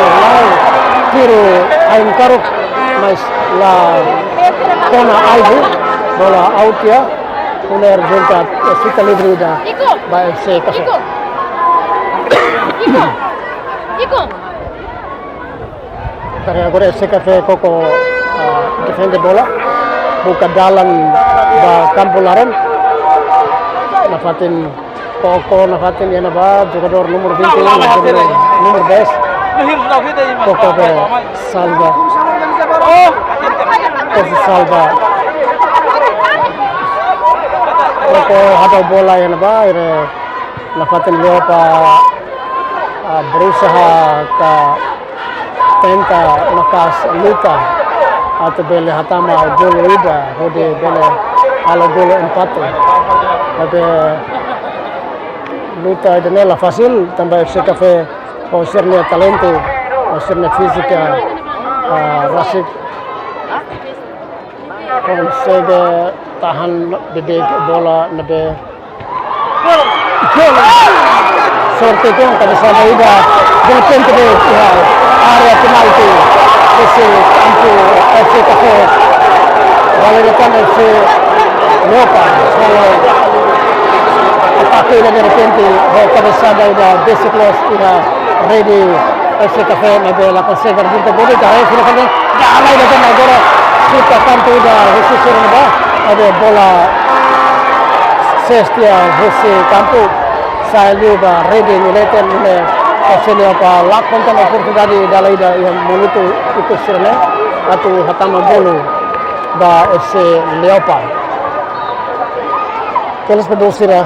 Tiru ain karuk, maibé la kona alvu, bola out tiha. Nune'e rezulta, eh, xute livre ida ba F C Café. Iko. Iko. Iko. Agora F C Café koko, ah, defende bola. Buka dalan ba kampu laran. Nafatin koko, nafatin iha ne'ebá, jogadór númeru vinte e um, númeru, númeru dez. Koko be salva. Koko salva. Koko hadau bola iha ne'ebá, ida nafatin Leopa, ah, berusaha ka tenta maka'as luta atu bele hatama golu ida hodi bele halo golu empate. Maibé luta ida-ne'e la fasil tanba F C Café ho sira-nia talentu, ho sira-nia fízika, ah, rasik konsege tahan beibeik bola ne'ebé gol. Sorte ho kabesada ida, derrepente de'it iha área penalti husi kampu F C Café. Dala ida tan F C Leopa, halo atake ida derrepente, ho kabesada ida besik loos iha rede F C Café, maibé la konsege rezulta golu, ita haree finalmente dala ida tan agora, xute kantu ida husi sira ne'ebá, maibé bola sees tiha husi kampu, sai liu ba rede nia leten, ne'e F C Leopa la konta ho oportunidade dala ida iha minutu ikus sira-ne'e, atu hatama golu ba F C Leopa. Telespetadór sira,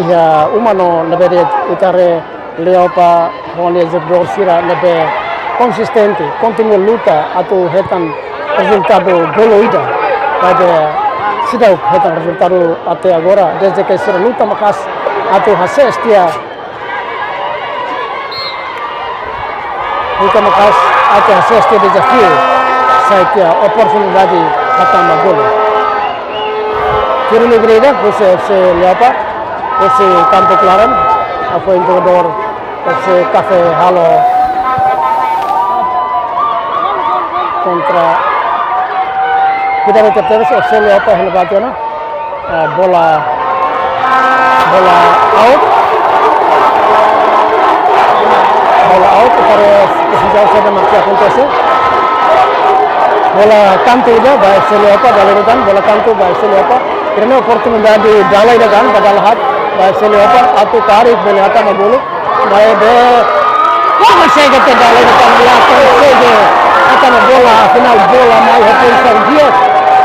iha uma no ne'ebé de'it ita haree Leopa ho nia jogadór sira ne'ebé konsistente, kontinua luta atu hetan rezultadu golu ida. Maibé seidauk hetan rezultadu até agora, dezde ke sira luta maka'as atu hasees tiha, luta maka'as atu hasees tiha dezafiu, sai tiha oportunidade hatama golu. Tiru livre ida husi F C Leopa, husi kampu klaran, hafoin jogadór F C Café halo kontra. Ita haree tebes F C Leopa hena batiana. Eh, bola, bola out. Bola out, para sejauh saida mak akontese. Bola kantu ida ba F C Leopa, dala ida tan, bola kantu ba F C Leopa. Ida-ne'e oportunidade dala ida tan, ba dala haat, ba F C Leopa, atu karik bele hatama golu. Maibé, la konsege, até dala ida tan la konsege hatama bola, afinál bola mai iha pozisaun di'ak,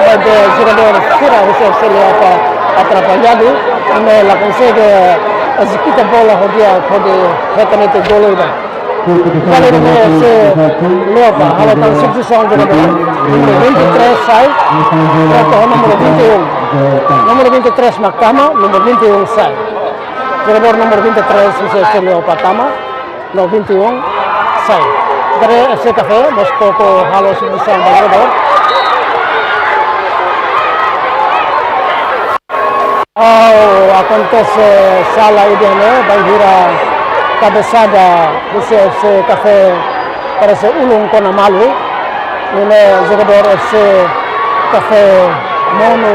maibé jogadór sira husi F C Leopa atrapalladu, ne'e la konsege ezekuta bola ho di'ak, hodi hetan netik golu ida. Dala ida ne'e F C Leopa halo tan substituisaun jogadór, númeru vinte e três sai, troka ho númeru vinte e um. Númeru vinte e três mak tama, númeru vinte e um sai. Jogadór númeru vinte e três husi F C Leopa tama, no vinte e um sai. Dari F C Café, mós koko halo substituisaun ba jogadór. Oh, akontese sala ida-ne'e, bainhira kabesada husi F C Café, parese ulun kona malu. Nune'e jogadór F C Café monu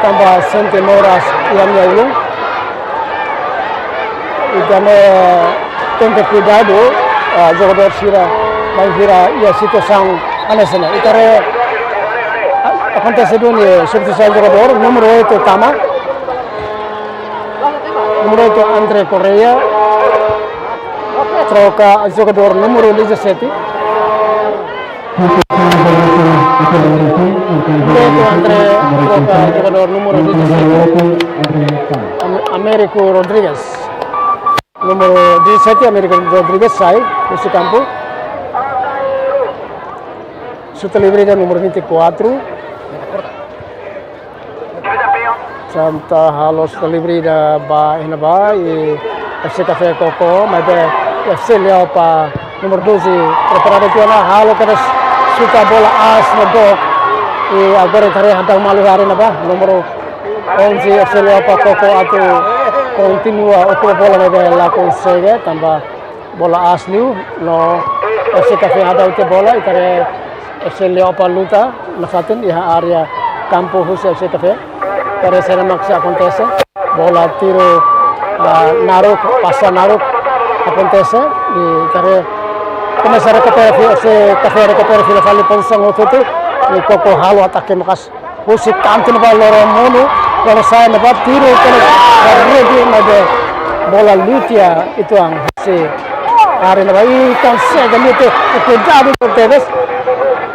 tanba sente moras iha nia ulun. Entaun, eh, tenke kuidadu, ah, jogadór sira bainhira iha situasaun hanesan ne'e. Ita haree, ah, akontese duni substituisaun jogadór, númeru oito tama. Númeru oito André Correia. Troka jogadór númeru dezassete. Beto André troka jogadór númeru dezassete. Am-, Américo Rodrigues. Númeru dezassete, Américo Rodrigues sai husi kampu. Xute livre ida númeru vinte e quatro. Santa halo xute livre ida ba iha ne'ebá, i F C Café koko, maibé F C Leopa númeru doze preparadu tiha ona, halo kedas, xuta bola aas no dook. I agora ita haree daudaun malu iha área ne'ebá, númeru onze F C Leopa koko atu kontinua okupa bola, maibé la konsege, tanba bola aas liu, no F C Café hadau tiha bola, ita haree F C Leopa luta nafatin iha área kampu husi F C Café. Ita haree saida mak sei akontese. Bola tiru, ah, naruk, pasa naruk akontese. I ita haree komesa rekupera, F C Café rekupera fila fali pozisaun hotu-hotu. I koko halo atake maka'as husi kantu ne'ebá, loro monu, loro sa'e ne'ebá, tiru kedas ba rede, maibé bola liu tiha uitoan husi área ne'ebá, i konsege liu tiha, kuidadu tebes.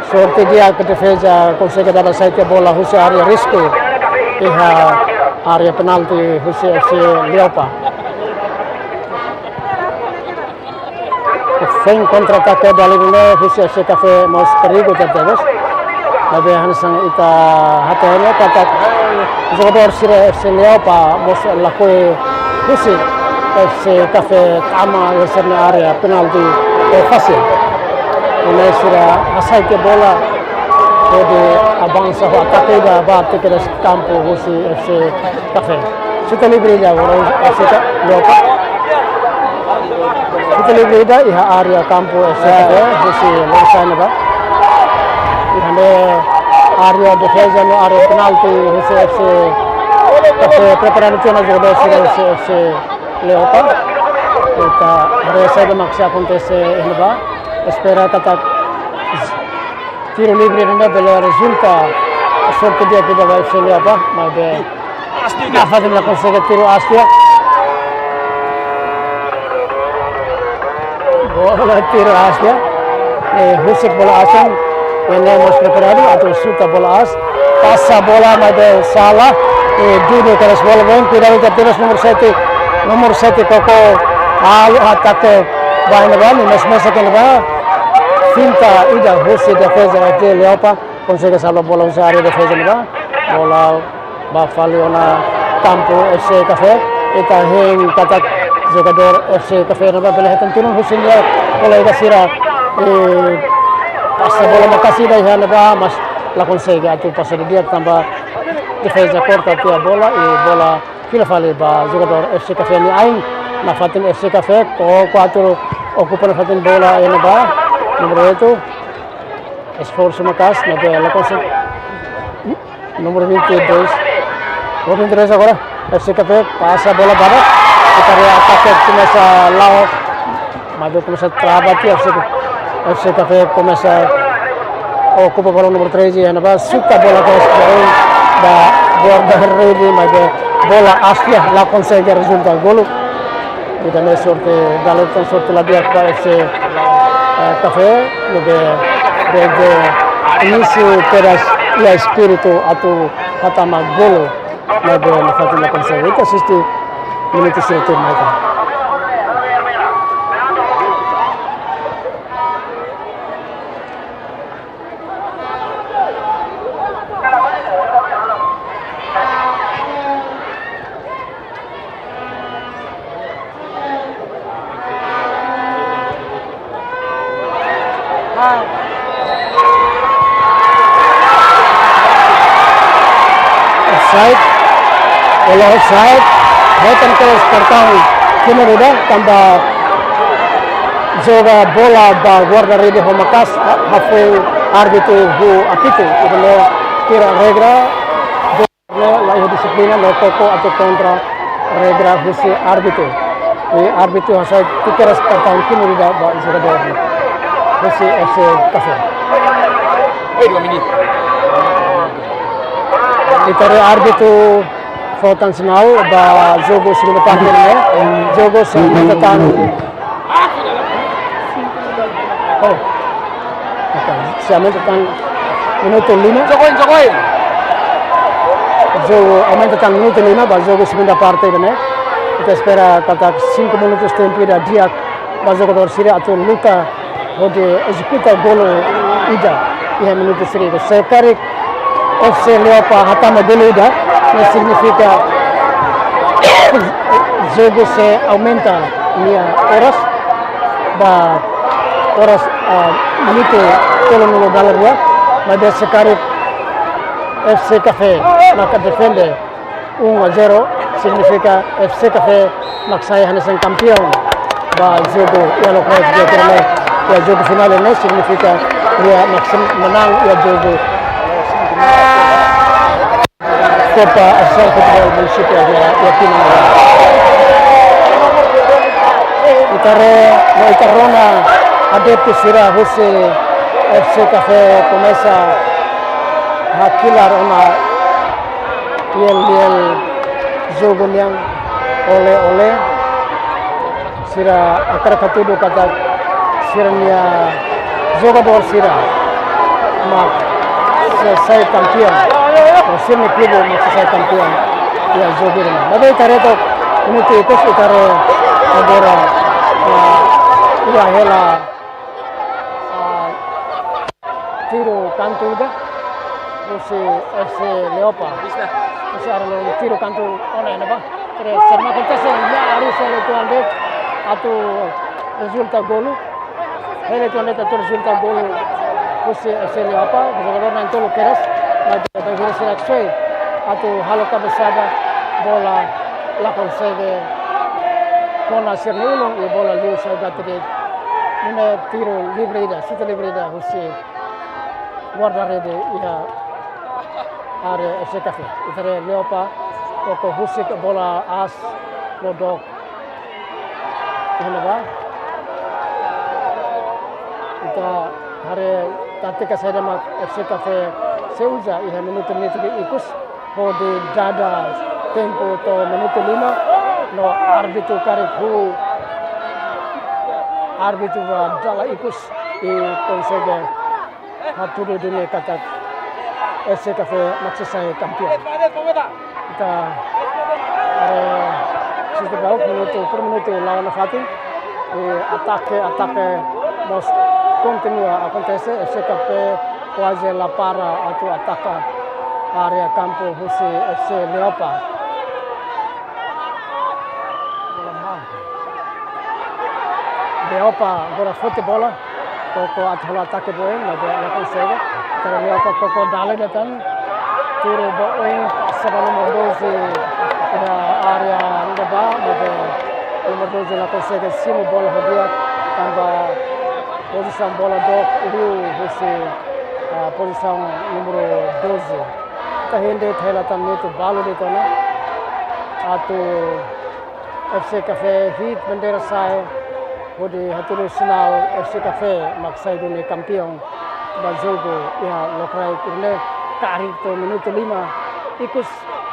Sorte di'ak, defeza konsege dada sai tiha bola husi área risku iha área penalti husi F C Leopa. Foin kontra-atake dala ida ne'e husi F C Café mós perigu tebes. Maibé hanesan ita hatene katak jogadór sira F C Leopa mós lakohi husi F C Café tama iha sira-nia área penalti ho fasil. Nune'e sira hasai tiha bola hodi avansa ho atake ida ba tiha kedas kampu husi F C Café. Xuta livre ida agora, F C Leopa. Xuta livre ida iha área kampu F C Café, husi lorosa'e ne'ebá. Iha ne'e área defeza no área penalti husi F C Café, preparadu tiha ona jogadór sira husi F C Leopa. Ita haree saida mak sei akontese iha ne'ebá. Espera katak tiru livre ne'e bele rezulta sorte di'ak ida ba F C Leopa, maibé nafatin la konsege, tiru aas tiha. Bola tiru aas tiha. Eh, husik bola aas, eh, ne'e mós preparadu atu xuta bola aas. Pasa bola maibé sala. Eh, dudu kedas bola, bom, kuidadu tebes númeru sete. Númeru sete koko halo atake ba iha ne'ebá, no mesak iha ne'ebá. Finta ida husi defeza F C Leopa, konsege salva bola husi área defeza ne'ebá. Bola ba fali ona kampu F C Café. Ita hein katak jogadór F C Café ne'ebá bele hetan tulun husi nia kolega sira. Eh, pasa bola maka'as ida iha ne'ebá, mas la konsege atu pasa didi'ak tanba defeza korta tiha bola, i bola fila fali ba jogadór F C Café nia ain. Nafatin F C Café, koko atu okupa nafatin bola iha ne'ebá. Númeru oito. Esforsu maka'as, maibé la konsege. Númeru vinte e dois. Númeru vinte e dois agora. F C Café pasa bola badak. Ita haree atake komesa la'o. Maibé komesa trava tiha F C Café. F C Café komesa okupa bola, númeru treze iha ne'ebá, xuta bola kedas jauh ba guarda-rede, maibé bola aas tiha, la konsege rezulta golu. Ida-ne'e sorte, dala ida tan sorte la di'ak ba F C, eh, Café, ne'ebé desde inísiu kedas iha espíritu atu hatama golu, maibé nafatin la konsege. Ita asiste minutu sira tuirmai tan. Offside. Bola offside. Hetan kedas kartaun kuning ida tanba joga bola ba guarda-rede ho maka'as, ha-, hafoin árbitru huu apitu. Ida-ne'e ita haree regra, la iha dixiplina, no koko atu kontra regra husi árbitru. I árbitru hasai tiha kedas kartaun kuning ida ba jogadór husi F C Café. Oi, dua menit. Ita haree árbitru fó tan sinál ba jogu segunda parte ne'e. Jogu sei aumenta tan. Oh. Oke, sei aumenta tan minutu lima. Jokoin, jokoin. Jogu aumenta tan minutu lima ba jogu segunda parte ne'e. Ita espera katak cinco minutos tempu ida di'ak ba jogadór sira atu luta hodi ezekuta golu ida iha minutu sira. Se karik F C Leopa hatama golu ida, ne'e signifika Jogu sei aumenta nia oras, ba oras, ah, minutu tolunulu dala rua, maibé se karik F C Café maka defende um a zero, signifika F C Café mak sai hanesan kampiaun ba jogu iha lokraik di'ak ne'e, iha jogu finál ne'e, signifika nia mak sei menang iha jogu Copa Asosiasaun Futeból Munisípiu iha, iha tinan. Ita haree, no ita rona adeptu sira husi F C Café komesa hakilar ona lian-lian jogu nian, olé-olé. Sira hakarak hatudu katak sira-nia jogadór sira mak sei sai kampiaun, ou sira-nia klube mak sei sai kampiaun iha jogu ne'e. Maibé ita haree to'ok minutu ikus, ita haree agora, ah, iha hela, ah, tiru kantu ida husi F C Leopa. Husi arlo tiru kantu ona ne'ebá. Terus, se mak akontese, iha arus hela uitoan de'it atu rezulta golu. Hela uitoan de'it atu rezulta golu husi F C Leopa, jogadór na'in-tolu kedas, maibé bainhira sira haksoit atu halo kabesada, bola la konsege kona sira-nia ulun, i bola liu sai gati de'it. Nune'e tiru livre ida, xute livre ida husi guarda-rede iha área F C Café. Ita haree Leopa koko husik bola aas, lodok iha ne'ebá. Ita haree tátika saida mak F C Café sei uza iha minutu-minutu ikus, hodi dada tempu to'o minutu lima, no árbitru karik huu, árbitru ba dala ikus, i konsege hatudu duni katak F C Café mak sei sai kampiaun. Ita, eh, setiap minutu per minutu la'o nafatin, i atake, atake mós kontinua akontese, F C Café kuaze la para atu ataka área kampu husi F C Leopa. Leopa agora foti bola, koko atu halo atake boe, maibé la konsege. Terus Leopa koko dala ida tan, tiru ba oin, pasa ba númeru doze iha área ne'ebá, maibé númeru doze la konsege simu bola ho di'ak, tanba pozisaun bola dook liu husi, ah, pozisaun númeru doze. Ita hein de'it hela tan minutu balu de'it ona atu F C Café hi'it bandeira sa'e hodi hatudu sinál F C Café mak sai duni kampiaun ba jogu iha lokraik ne'e, karik to'o minutu lima ikus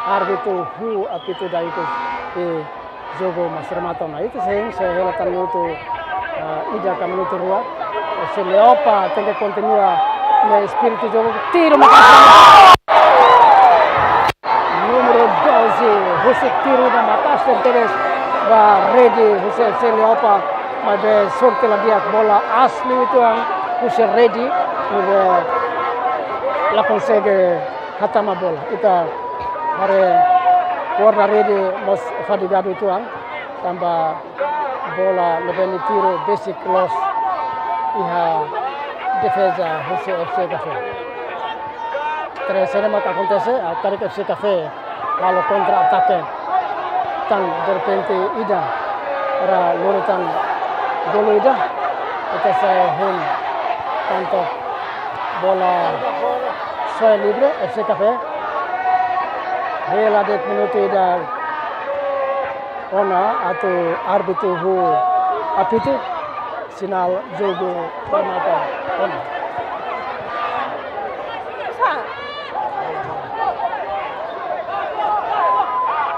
árbitru huu apitu dala ikus, i jogu mós remata ona. Ita sei hein, sei hela tan minutu, ah, ida ka minutu rua. F C Leopa tenke kontinua nia espíritu jogu, tiru maka'as. Númeru doze husik tiru ba maka'as tebes ba rede husi F C Leopa, maibé sorte la di'ak, bola aas liu uitoan husi rede, maibé la konsege hatama bola. Ita haree guarda-rede mós fadigadu uitoan, tanba bola ne'ebé nia tiru besik loos iha defeza husi F C Café. Terus saida mak akontese, ah, karik F C Café halo kontra-atake tan derrepente ida, ora lori tan golu ida, ita sei hein tan to'ok bola soe livre, F C Café. Hela de'it minutu ida ona atu árbitru huu apitu, sinál jogu remata ona.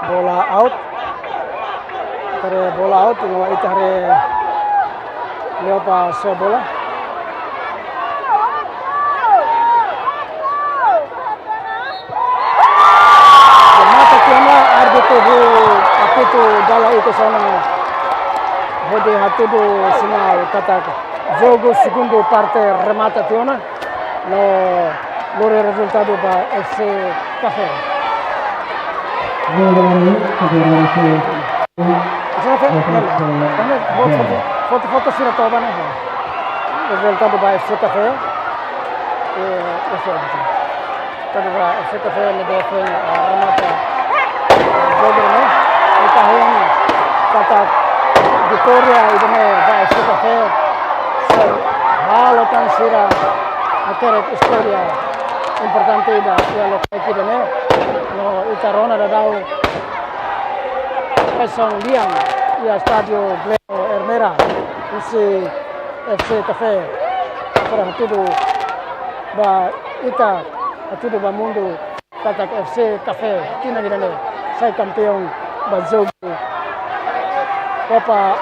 Bola out. Ita haree bola out, no ita haree Leopa soe bola. Remata tiha ona, árbitru huu apitu dala ikus ona hodi hatudu sinál katak jogu segundu parte remata tiha ona, no lori rezultadu ba F C Café. Agora, agora, Foto, foto, foto sira toba ne'e. Rezultadu ba F C Café. Eh, F C Café. Tanba F C Café ne'ebé foin, ah, remata, ah, jogu ne'e. Ita hein katak vitória ida-ne'e ba F C Café. Sei halo tan sira hakerek istória importante ida iha lokál ida-ne'e. No ita rona daudaun pressão lian iha estádiu Gleno Ermera, husi F C Café, para hatudu ba ita, hatudu ba mundu katak F C Café tinan ida-ne'e sai kampeaun ba jogu Copa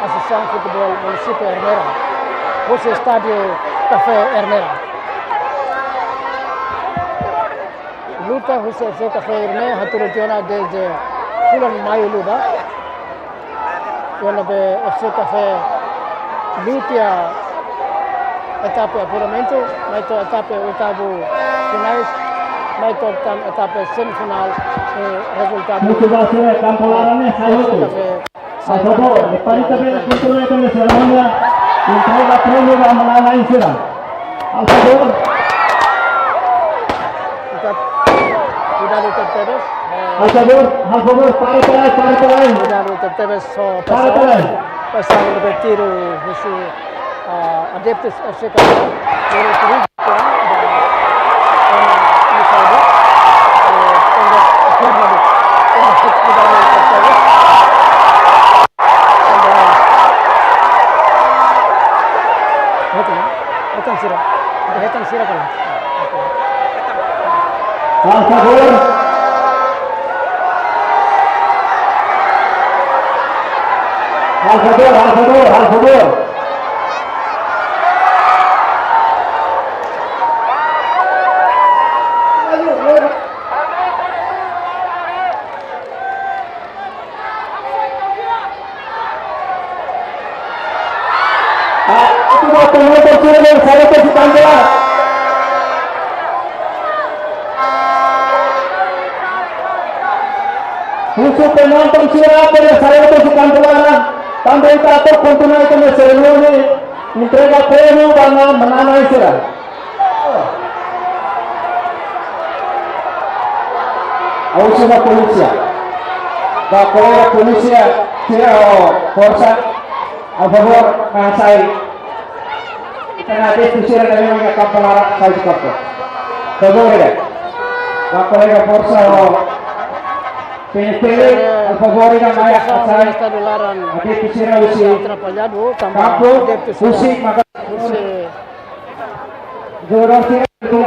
Asosiasaun Futeból Munisípiu Ermera, husi estádiu Café Ermera. Luta husi F C Café ne'e hatudu tiha ona dezde fulan Maiu liubá. Iha ne'ebé F C Café liu tiha etapa apuramentu, mai to'o etapa oitavu finais, mai to'o tan etapa semifinál, eh, rezultadu. Mutu ba sira kampu laran ne'e sai hotu. Café A favor, prepara também, continua também a cerimónia. Entrega prémio ba manán-na'in sira. A favor. Cuidado, cuidado, Tebes. A favor, a favor, para, para, para, para. Cuidado, Tebes, só para, para. Pressão, pressão, repetir o, o, ah, adeptus F C Café. Hetan, hetan sira. Hetan sira kalan. Por favor. Por favor, por favor, por favor. Ah, itu buat penonton sira yang saya kasih tampilan. Khusus penonton sira yang saya kasih tampilan. Também tá todo continuar com a cerimónia. Entrega prémio ba manán-na'in sira. Ha'u husu ba polísia. Ba kolega polísia, sira ho forsa, a favor, ah, sai. Ita-nia adeptus sira ne'ebé iha kampu laran sai husi kampu. Favor, ya. Ba kolega forsa ho P N P L, a favor, ida mai sai. Adeptus sira husi kampu, husi maka Husi jogadór sira, klube,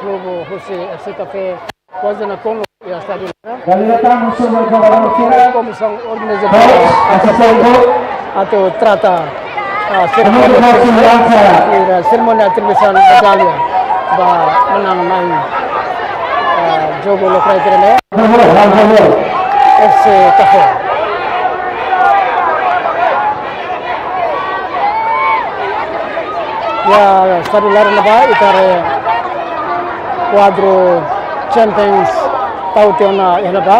klube husi F C Café kuaze nakonu iha estádiu. Galera, tamo sobre jogadór sira. Komisaun organizadora, coach, asistente, atu trata, ah, serimónia, coach, lansa. Ida serimónia atribuisaun medalla ba manán-na'in, ah, jogu lokraik ne'e. Por favor, por favor. F C Café. Iha estádiu laran ne'ebá, ita haree kuadru Champions tau tiha ona iha ne'ebá.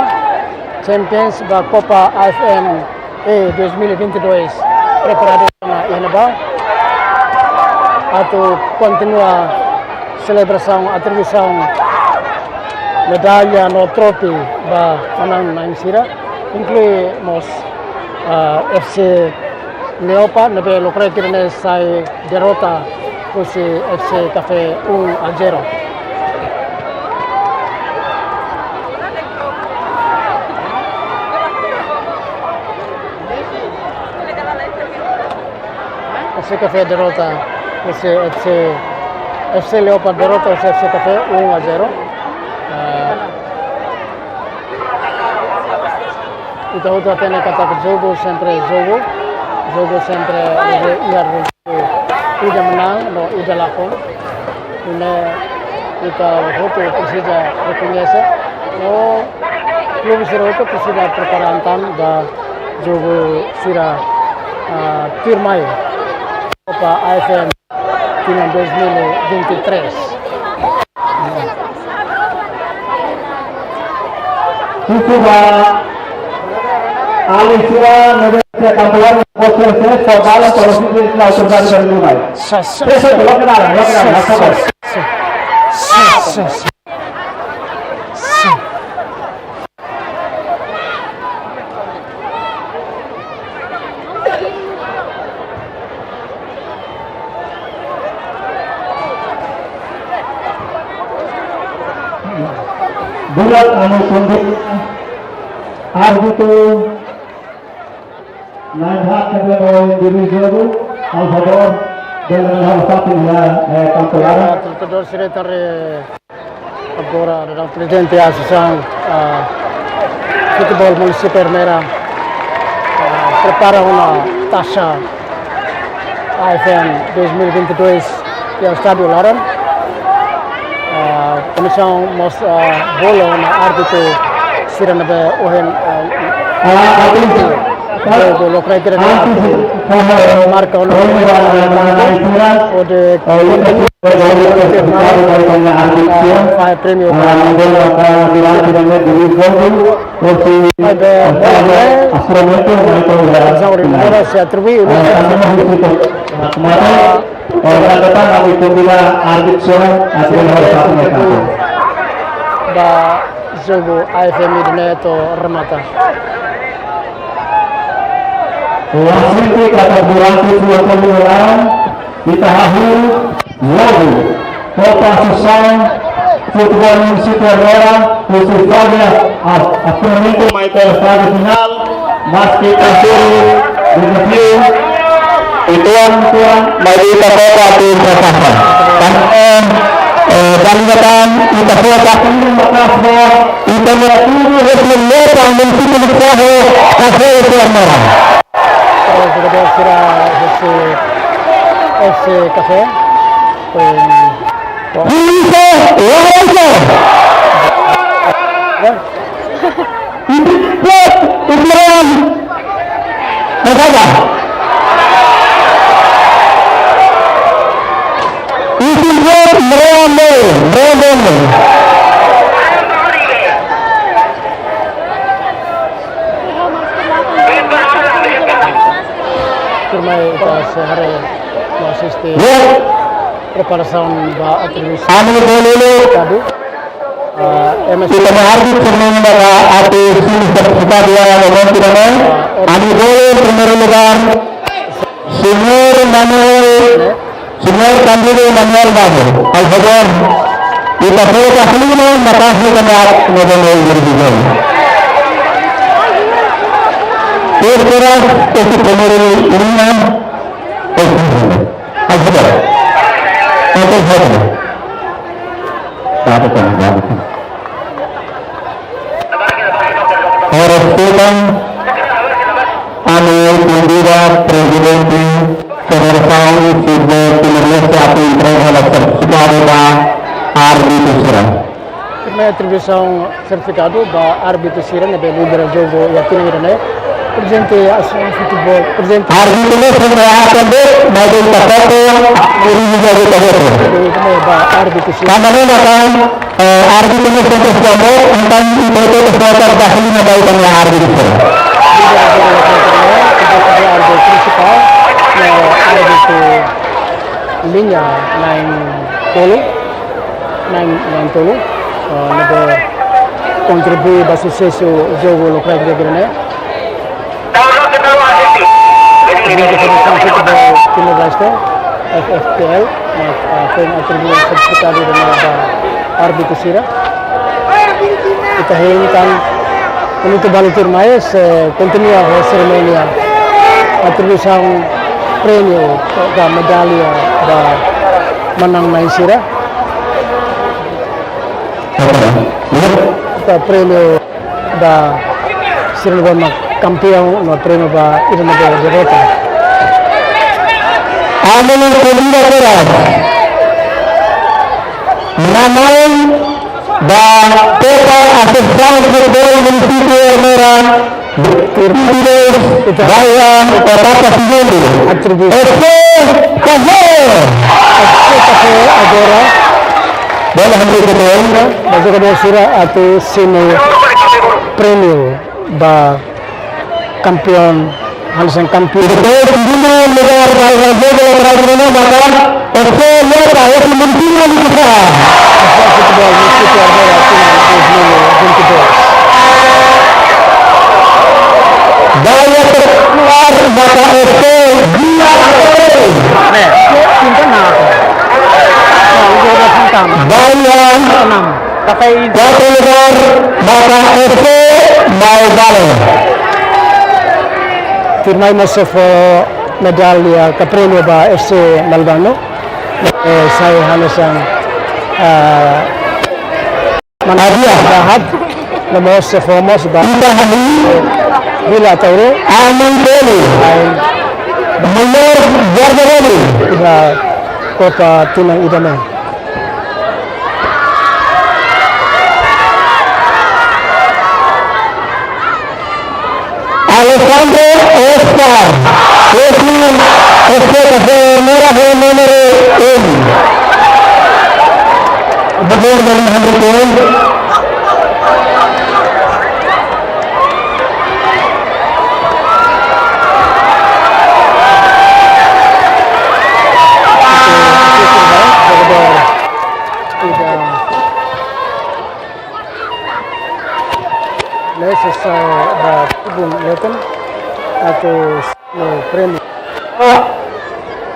Champions ba Copa A F M E dois mil e vinte e dois preparadu ona iha ne'ebá. Atu kontinua selebrasaun, atribuisaun medalla no trofe ba manán-na'in sira, inklui mós, ah, F C Leopa, ne'ebé lokraik ne'e sai derrota husi F C Café um a zero. F C Café derrota husi F C, F C Leopa derrota husi F C Café um a zero. Ah, ita hotu hatene katak jogu sempre jogu, jogu sempre iha, iha ida manán no ida lakon. Ne'e ita hotu presiza rekoñese. No klube sira hotu presiza prepara an tan ba jogu sira, ah, tuirmai Copa A F M tinan dois mil e vinte e três. Husu ba Alin sira ne'ebé iha kampu laran, bosir se, sodala, polisi, sira autoridade dari rumah. Sa, sa, Sira sa. Loke dalan, loke dalan, sa, sa, sa, sa. Sa, sa, sa. Sa. Bulat anu kundi árbitru na'in-haat ka dua individu, a favor, dan na'in-haat satu ya, eh, kampu laran. Treinadór sira tare Agora, daudaun prezidente Asosiasaun, ah, Futeból Munisípiu Ermera, ah, prepara ona Taxa A F M dois mil e vinte e dois iha estádiu laran. Ah, komisaun mós, ah, bolu ona árbitru sira ne'ebé ohin, ah, Ah, atensaun. Jogu lokraik ida-ne'e atu marka ona hodi kontinua fahe prémiu ba. Ida, ida, ida, ida, se atribui ba jogu A F M ida-ne'e to'o remata. Lasente katak durante dua puluh orang, ita hahú logu Kopa Asosiasaun Futeból Munisípiu Ermera, husi fase a-, apuramento mai ba fase finál, maske ita seri dezafiu, uitoan, uitoan, maibé ita foka atu ita sapa. Tan, eh, eh, dali ita foka atu ita sapa. Ita-nia tuju, ita-nia meta, munisípiu ita-nia Kafé, Kafé Ermera. Para jogadór sira husi F C Kafé. Foin, foin. Bisa, bisa. Ya. Ibu, Ibu. Masada. Ibu, Ibu, Ibu. Tuirmai ita sei haree no asiste. Ya. Preparasaun ba atribuisaun. Ami bolu. Kadu. Ah, M S. Ita-nia árbitru sira ne'ebé atu sini sertifikadu iha momentu ida-ne'e. Ah, or- Ami bolu, en primeiro lugar, señór Manuel, señór Cândido Manuel Babo, a favor. Ita foin ka klima, makasih kami ak, no dene individual. Terceras, esse primeiro lugar, esse primeiro. A favor. Ante todo. Dado kan, dado kan. Ora, respeita, ami konvida prezidente Federasaun Futeból Timor-Leste atu entrega ona sertifikadu ba árbitru sira. Primeira atribuisaun sertifikadu ba árbitru sira ne'ebé lidera jogu iha tinan ida-ne'e. Prezidente Asosiasaun Futeból, prezidente. Árbitru ne'e sempre akan de, mas ele tá pouco, ele joga tá pouco. Ba árbitru sira. Tanba ne'e mak, eh, árbitru ne'e sempre fica bom, entaun ita tenke foka ba liña ba ita-nia árbitru sira. Lidera jogu iha tinan ida-ne'e, ita-nia árbitru prinsipál, no árbitru liña na'in tolu, na'in, na'in tolu, eh, ne'ebé kontribui ba susesu jogu lokraik ida-ne'e. Prezidente Federasaun Futeból Timor-Leste, F F T L, mak, eh, foin atribui sertifikadu ida-ne'e ba árbitru sira. Ita hein tan minutu balu tuirmai, sei kontinua ho serimónia atribuisaun prémiu ka medalla ba manán-na'in sira. Ka prémiu ba sira ne'ebé mak kampiaun no prémiu ba ida ne'ebé derrota. Ami konvida agora manán-na'in ba Kopa Asosiasaun Futeból Munisípiu Ermera, vinte e dois, ba iha etapa seguinte. Atribuisaun. F C Kafé. F C Kafé agora. Bola hamriik ke dalam. Ba jogadór sira atu simu prémiu ba, Kampiun, hanesan kampiun. Depois, segundo lugar, vai fazer pela Tribuna Mata, F C Lota, esse município de Kufar. Futebol, município Armera, dois mil e vinte e dois. Vai atrás, Mata F C, Vila Alegre. Ne'e, pinta nada. Nah, udah, udah, pinta. Vai, Enam. Kuartu lugar, Mata F C, Maubale. Tuirmai mós sei fó medalla ka prémiu ba F C Maubale. Eh, sai hanesan, ah, mana dia dahat. No mós sei fó mós ba Ita Hani. Vila Ataúru. Aman Beli. Ai. Melhor guarda-redes. Iha Kopa tinan ida-ne'e. Alessandro Oscar, esse, esse café mora com o número um. Betul, dari Henry Kane. Ne'e sei sai ba tribuna leten atu no prémiu.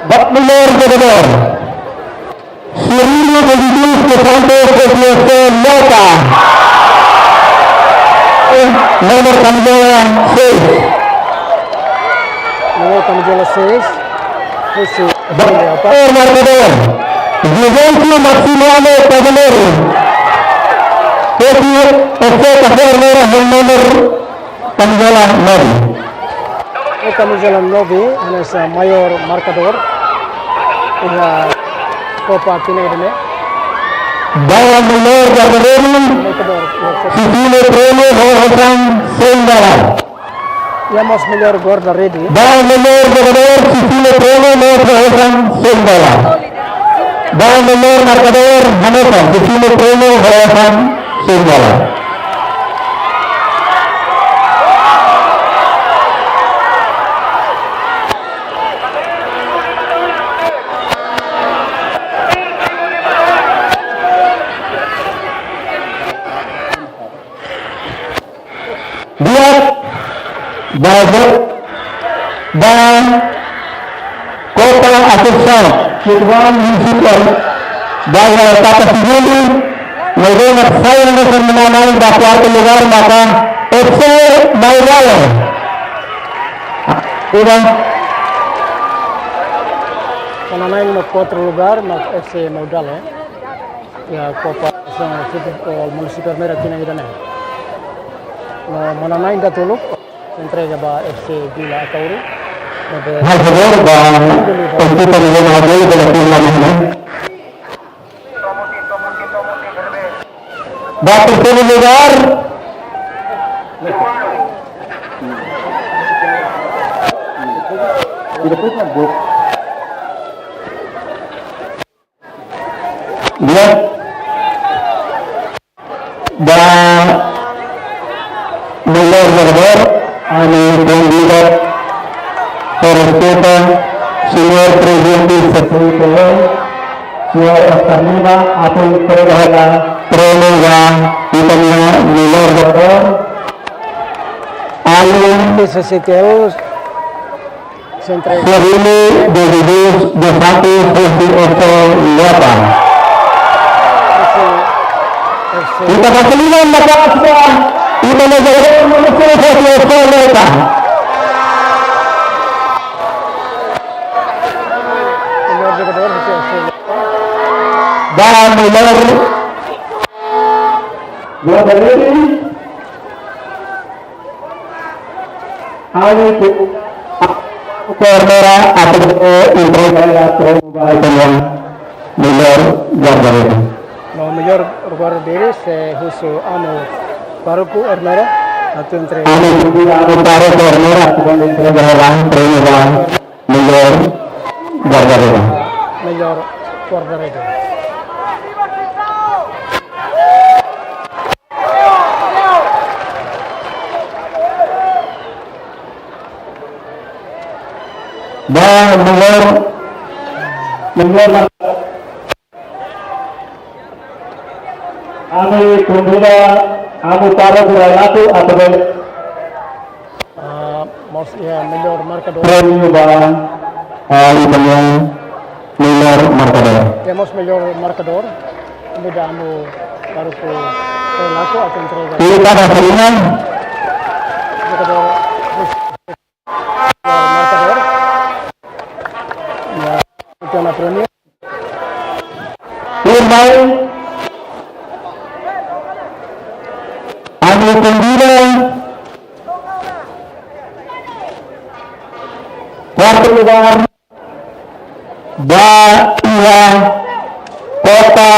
Ba melhor jogador. Cirilo de Jesus dos Santos, F C Lota. Número camisola seis. Número camisola seis. Esse, o marcador, Vivencio Maximiano Cavaleiro. Esse, esse café número, número camisola nove. Ne'e camisola nove, hanesan maior markadór iha Kopa tinan ida-ne'e. Ba melhor guarda-redes, markadór, ya, Kopa. Sisile prémiu ho osan cem dólar. Ya, mós melhor guarda-redes. Ba melhor jogadór, Sisile prémiu ho osan cem dólar. Ba melhor markadór, hanesan, Sisile prémiu ho osan cem dólar. Di'ak, ba, ba Kopa Asosiasaun Futebol Munisipál, ba etapa segundu, no dona sai hanesan manán-na'in ba kuartu lugar maka F C Maubale. Sudah. Manán-na'in ba kuartu lugar maka F C Maubale. Ya, Kopa Asosiasaun Futebol Munisipál Armera tinan ida-ne'e. No manán-na'in datoluk entrega ba F C Vila Ataúru. Hal favor ba ekipa ne'ebé mak bele bela tim lain ne'e. Ba terceiro lugar. Ya. Ba melhor jogadór, ami konvida para respeita señór prezidente C C I T L, señór Oscar Lima, atu entrega prémiu ba ita-nia melhor jogadór. Ami C C I T L, Central. Cirilo de Jesus dos Santos, F C Lota. Ita basa liman na pasa, ita na jogadór no F C Lota. Melhor jogadór, F C Lota. Ba melhor jogadór. Ami ku, ku Armera atu entrega prémiu ba ita-nia melhor guarda-redes. No melhor guarda-redes, eh, husu amu Faruku Armera atu entrega. Ami ku amu Faruku Armera atu entrega prémiu ba melhor guarda-redes. Melhor guarda-redes. Ba melhor, melhor markadór. Ami konvida amu para Burailaku atau Ah, mós iha melhor markadór. Prémiu ba, ah, Italian, melhor markadór. Temos melhor markadór. Konvida amu para Burailaku atu entrega. Ita ba Salina. Markadór. Markadór. Ya, itu na prémiu. Tuirmai, ami konvida kuartu lugar ba iha Kopa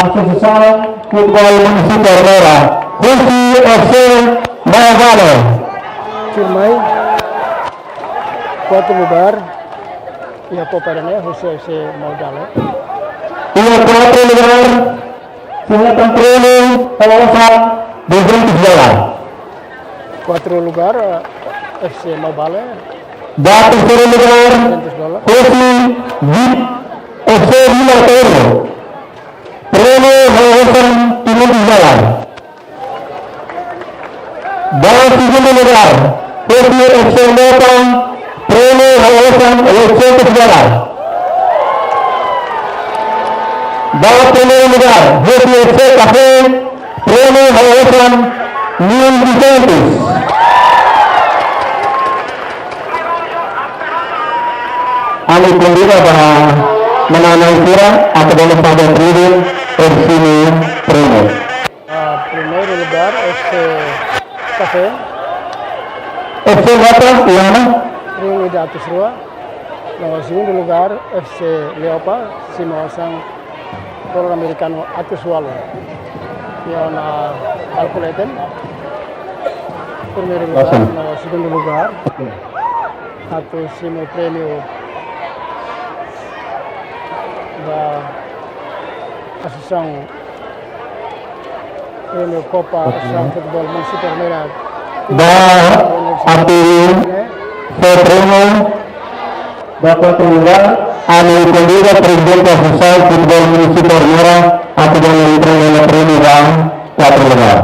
Asosiasaun Futeból Munisípiu Ermera, husi F C Maubale. Tuirmai, kuartu lugar iha Kopa ne'e husi F C Maubale. Iha kuartu lugar, sira hetan prémiu osan duzentos dolar. Kuartu lugar, eh, F C Maubale. Ba terseiru lugar, duzentos dolar. Husi F C Vila Toro. Prémiu osan quinhentos dolar. Ba segundu lugar, husi F C Leopa, prémiu osan oitocentos dolar. Ba primeiru lugar, husi F C Café, prémiu osan mil duzentos. Ami konvida ba manán-na'in sira atu bele fó ba tribu, eles têm prémiu. Ah, primeiru lugar, F C Café. F C Leopa, iha ona? Ring ida atus rua. No segundu lugar, F C Leopa, simu osan dolar amerikanu atus ualu. Iha ona kalkulator. Primeiru lugar, osan. No segundu lugar. Oke. Atu simu prémiu ba asosiasaun, prémiu Kopa, oke, Asosiasaun Futeból Munisípiu Ermera. Ba atu fó prémiu ba kuartu lugar, ami konvida Prezidente Asosiasaun Futeból Munisípiu Ermera atu bele entrega prémiu ba kuartu lugar.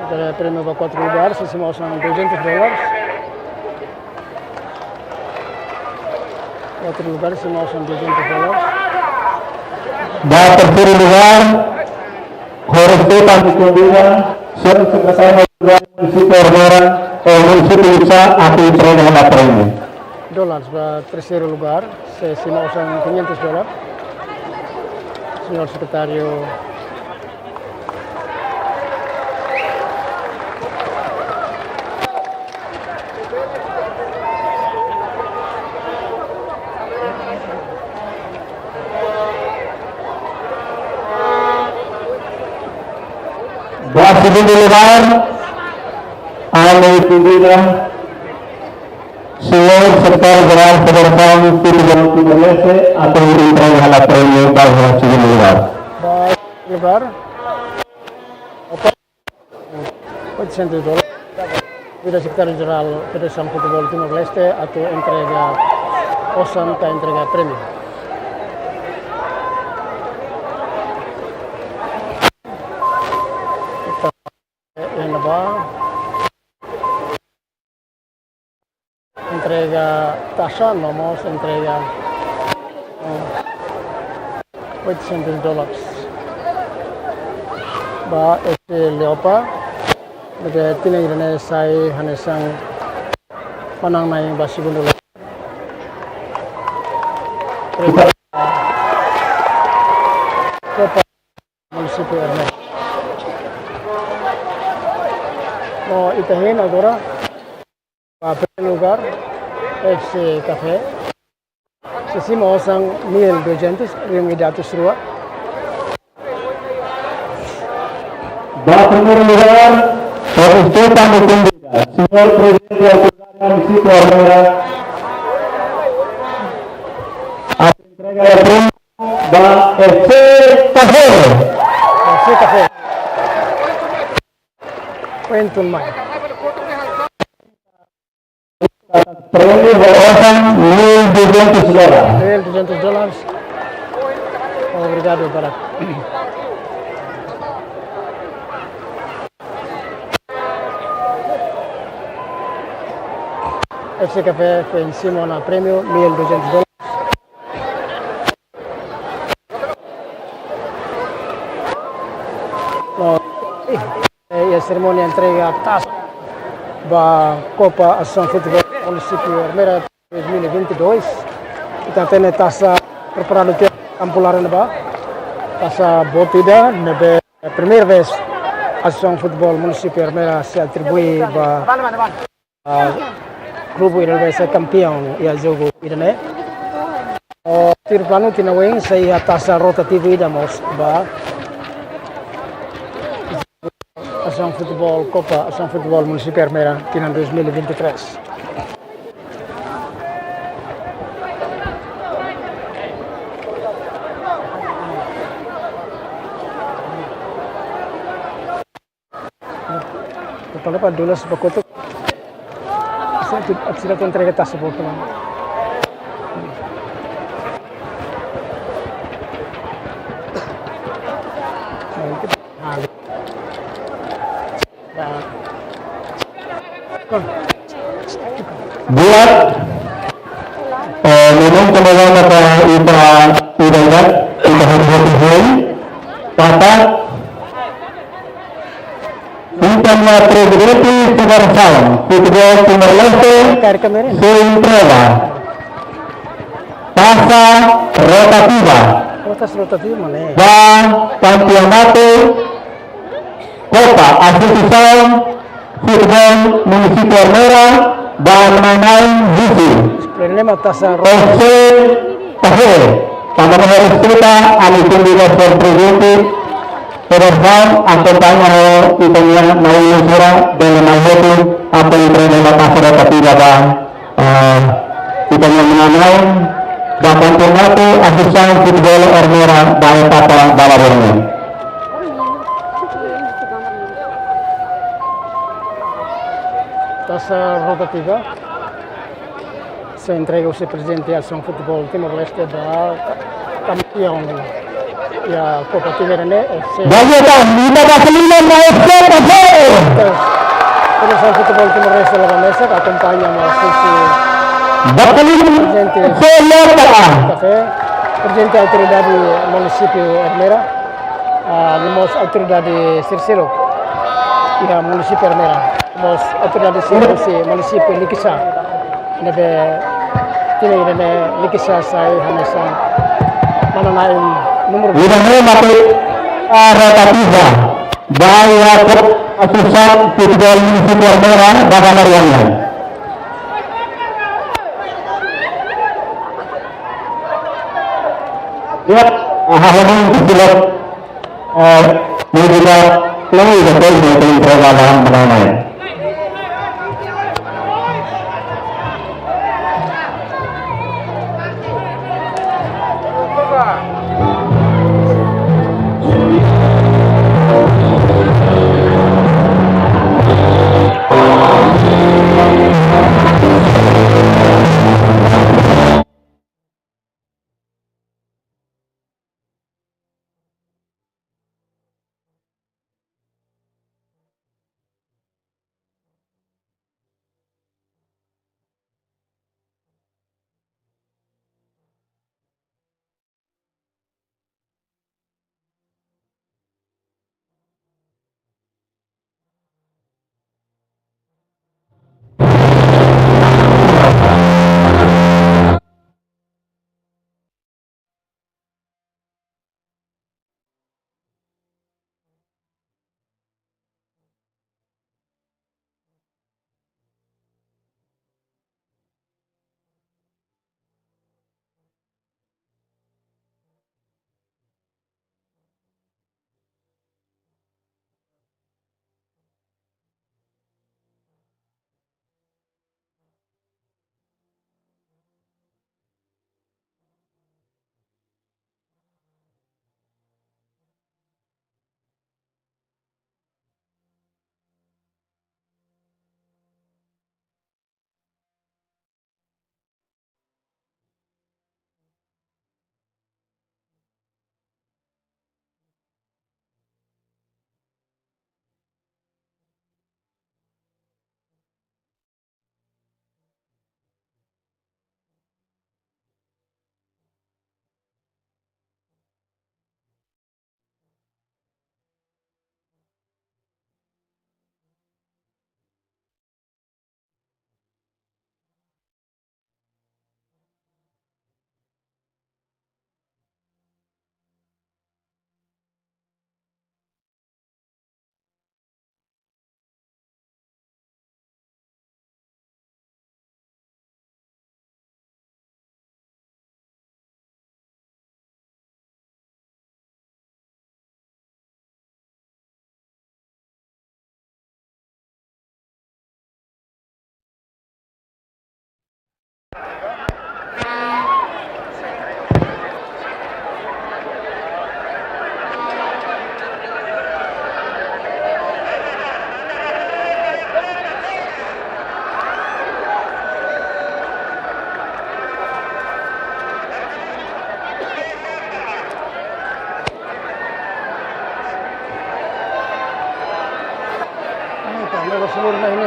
Entrega prémiu ba kuartu lugar, sei simu osan duzentos dolar. Kuartu lugar, simu osan duzentos dolar. Ba terseiru lugar, ho respeitu ami konvida Señór Sekretáriu Munisípiu Ermera, eh, Munisípiu Lusa, atu entrega ona prémiu. Dolar ba terseiru lugar, sei simu osan quinhentos dolar. Señór Sekretáriu. Ba segundu lugar, ami konvida Señór Sekretáriu Jerál Federasaun Futeból Timor-Leste atu entrega ona prémiu ba segundu lugar. Ba lugar, oitocentos dolar. Konvida Sekretáriu Jerál Federasaun Futeból Timor-Leste atu entrega osan ka entrega prémiu. Ita, eh, iha ne'ebá. Entrega taxa, no mós entrega, eh, oitocentos dólares ba F C Leopa, ne'ebé tinan ida-ne'e sai hanesan manán-na'in ba segundu lugar. Kopa Munisípiu Ermera. No, ita hein agora ba primeiru lugar, F C Café. Sei simu osan mil duzentos, rihun ida atus rua. Ba primeiru lugar, Señór Prezidente Autoridade Munisípiu Ermera, atu entrega prémiu ba F C Café. F C Café. Kuentu mai. Prémiu ba Mil duzentos dólares. Mil duzentos dólares. Obrigadu, Barak. F C Café foin simu ona prémiu mil duzentos dólares. No, eh, iha serimónia entrega tasa ba Copa Ação Futebol Município Ermera dois mil e vinte e dois. Ita hatene tasa preparadu tiha kampu laran ne'ebá. Tasa boot ida ne'ebé primeira vez Ação Futebol Município Ermera sei atribui ba, ah, klube ida ne'ebé sai kampiaun iha jogu ida-ne'e. Ho tuir planu tinan oin sei iha tasa rotativu ida mós ba Ação Futebol, Copa Ação Futebol Município Ermera tinan dois mil e vinte e três. Kepala pa dulu sepakoto. Saya tu, sira tu entrega tasa boot, teman. Nah, itu. Nah, gitu. Nah. Buat, eh, memang teman-teman ita, ita, ita, ita harus hati-hati. Kata, ita-nia prezidente Federasaun Futeból Timor-Leste sei entrega tasa rotativa. Tasa rotativa mana? Ba kampeonatu Copa Asosiasaun Futeból Munisípiu Ermera ba nanain husi. Problema tasa ro- José Tahe, tanba ne'e harus kita, ami kundi ba prezidente Federasaun akompaña ho ita-nia na'in-na'in sira, bele mai hotu, atu entrega tasa rotativa ba, eh, ita-nia nanain ba kampeonatu Asosiasaun Futeból Ermera ba etapa balada nian. Tasa rotativa sei entrega husi prezidente Ação Futebol Timor-Leste ba ka-, kampiaun iha Copa Timor ne'e, F C. Bagi ta, ita ba kelima na F C Café. Federasaun Futeból Timor-Leste la'o ba mesak, akompaña mós husi ba kelima prezidente F C Lota. Café, prezidente autoridade munisípiu Ermera, ah, no mós autoridade sira seluk iha munisípiu Ermera. Mós autoridade sira husi munisípiu Likisá. Ne'ebé tinan ida-ne'e Likisá sai hanesan nanain númeru. Ida-ne'e maka, ah, rotativa. Ba iha Copa Asosiasaun Futeból Munisípiu Ermera ba balada nian. Ya, aha, memang tidak. Eh, ini kita play, kita play, kita play, kita play, kita play.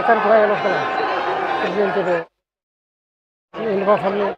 Tan kurai los kala. Prezidente be. Ini ba família.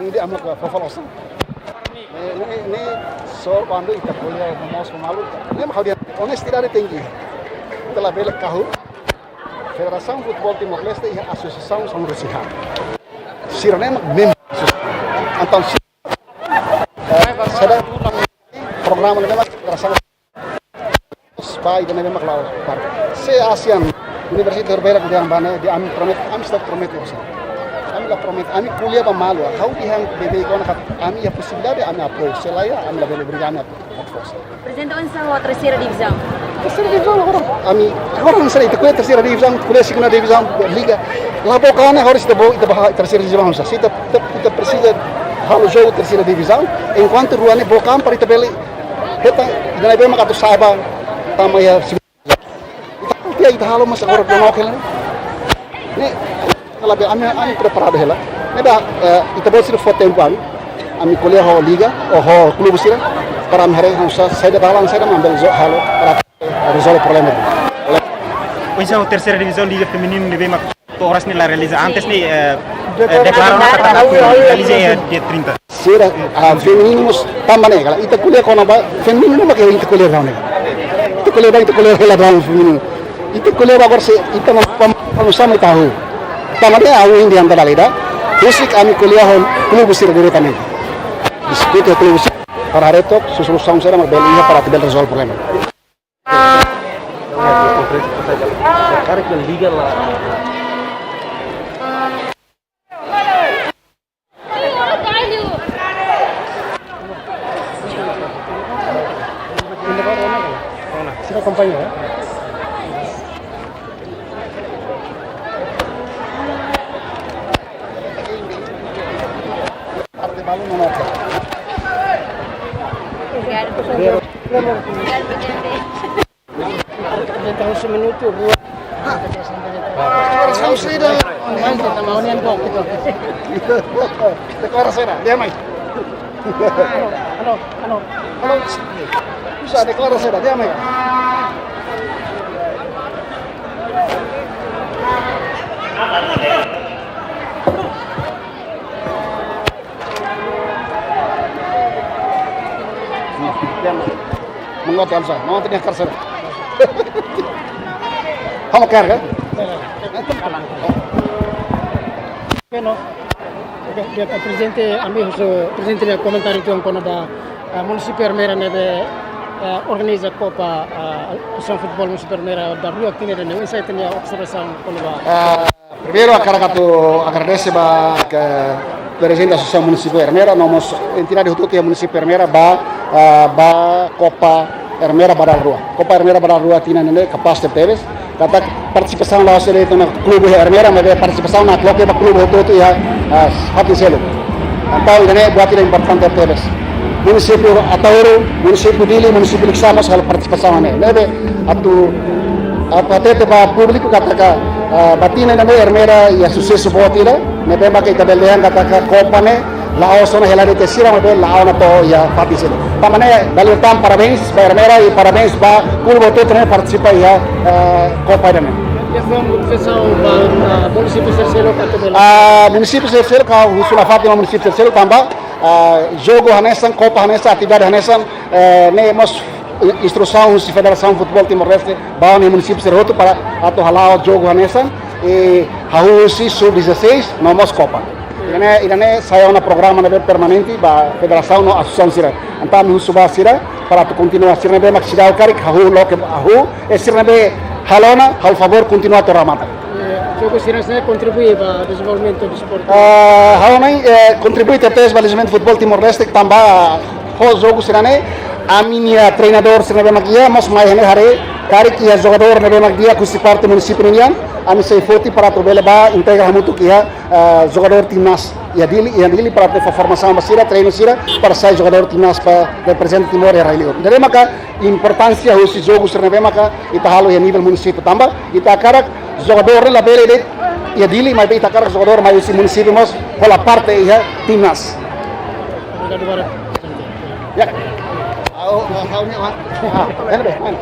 Ida ami fó-fó loos. Ne'e, ne'e, ne'e, só kuandu ita ko'alia ho moos ho malu. Ne'e mak ha'u dehan, onestidade tenke. Ita labele kahur. Federasaun Futeból Timor-Leste iha asosiasaun sira-ne'e mak membru. Entaun, sira, eh, sedang programa ne'e mak federasaun ba ida-ne'e mak la'o parte. Se ASEAN, universidade beira ku dehan ba ne'e, dehan ami promete, ami stop promete osan. Ami la promete, ami ko'alia ba malu, ha'u dehan beibeik ona katak ami iha posibilidade, ami apoiu, se la iha, ami labele obriga, ami apoiu. Prezidente, oinsá ho terseira divizaun? Terseira divizaun agora, ami, agora hanesan ne'e, ita ko'alia terseira divizaun, ko'alia segunda divizaun, liga. La book an, agora ita bá, ita bá terseira divizaun, se ita, ita, ita presiza halo jogu terseira divizaun, enkuantu rua ne'e book an para ita bele hetan, ida-ne'ebé mak atu sa'e ba tama iha. Ita, ita halo, mas agora rua ne'e hela. Ne'e, labele, ami, ami preparadu hela. Ne'ebé, eh, ita-boot sira fó tempu ami. Ami ko'alia ho liga, ho, ho klube sira, para ami haree hanesan saida dalan saida mak ami bele halo para rezolve problema. Oinsá ho terseira divizaun liga femininu ne'ebé mak to'o oras ne'e la realiza. Antes ne'e, eh, eh, deklara ona katak atu realiza iha dia trinta. Sira, ah, femininu mós tanba ne'e, kala ita ko'alia kona-ba femininu mak ita ko'alia rona. Ita ko'alia ba, ita ko'alia hela ba femininu. Ita ko'alia ba agora se ita mak pam, pam sama ita hahú. Tanba ne'e ha'u indi anta balida. Husik ami ko'alia ho klube sira diretamente. diskute ho klube sira para haree took solusaun saida mak bele iha para atu bele rezolve problema. Sira akompaña, ya? Obrigado, professor. Obrigado, presidente. Então, um minuto, rua. Deklara saida, diam ai. Alô, alô. Alô, bisa deklara saida, diam ai. Menguatkan saya, mau tanya kasar. Kamu care, kan? Bueno, oke, di'ak, prezidente, ami husu prezidente nia komentáriu uitoan kona-ba, ah, munisípiu Ermera ne'ebé, ah, organiza Kopa, ah, Asosiasaun Futeból Munisípiu Ermera dala rua tinan ida-ne'e, oinsá ita-nia observasaun kona-ba? Ah, Primeiru, hakarak atu agradese ba prezidente Asosiasaun Munisípiu Ermera, no mós entidade hotu-hotu iha munisípiu Ermera ba, ah, ba Kopa Ermera ba dala rua. Kopa Ermera ba dala rua tinan ne'e kapás tebetebes. Katak partisipasaun la'ós de'it ona klube Ermera, maibé partisipasaun nakloke ba klube hotu-hotu iha, ah, fatin seluk. Entaun, ida-ne'e buat ida importante tebes. Munisípiu Ataúro, munisípiu Dili, munisípiu Likisá mós halo partisipasaun ne'e. Ne'ebé atu, atu hatete ba públiku katak, ah, ba tinan ne'e Ermera iha susesu boot ida, ne'ebé maka ita bele dehan katak Kopa ne'e la'ós ona hela de'it sira, maibé la'o ona to'o iha fatin seluk. Tanba ne'e, dala ida tan parabéns ba Ermera i parabéns ba klube hotu-hotu ne'ebé partisipa iha, eh, Kopa ida-ne'e. Di'ak, fó motivasaun ba, ah, munisípiu sira seluk atu bele. Ah, munisípiu sira seluk, ha'u husu nafatin ba munisípiu sira seluk tanba, ah, jogu hanesan, Kopa hanesan, atividade hanesan, eh, ne'e mós instrusaun husi Federasaun Futeból Timor-Leste ba iha munisípiu sira hotu para atu hala'o jogu hanesan, i hahú husi sub dezasseis no mós Kopa. Ida-ne'e, ida-ne'e sai ona programa ne'ebé permanente ba federasaun no asosiasaun sira. Entaun ami husu ba sira para atu kontinua, sira ne'ebé mak seidauk karik hahú loke hahú, i sira ne'ebé halo ona, halo favór kontinua to'o remata. Eh, jogu sira ne'e kontribui ba dezenvolvimentu desportu? Ah, ha'u hanoin, eh, kontribui tebes ba dezenvolvimentu futeból Timor-Leste tanba ho jogu sira-ne'e, ami-nia treinadór sira ne'ebé mak iha mós mai iha ne'e haree karik iha jogadór ne'ebé mak di'ak husi parte munisípiu nian, ami sei foti para atu bele bá integra hamutuk iha, ah, jogadór timnas iha Dili, iha Dili para atu fó formasaun ba sira, treinu sira para sai jogadór timnas para reprezenta Timor iha rai-li'ur. Ida-ne'e maka importánsia husi jogu sira ne'ebé maka ita halo iha nivel munisípiu tanba ita hakarak jogadór ne'e labele de'it iha Dili, maibé ita hakarak jogadór mai husi munisípiu mós hola parte iha timnas. Ya. Au, au, au, ni, ah, ah, ya, lebih, main.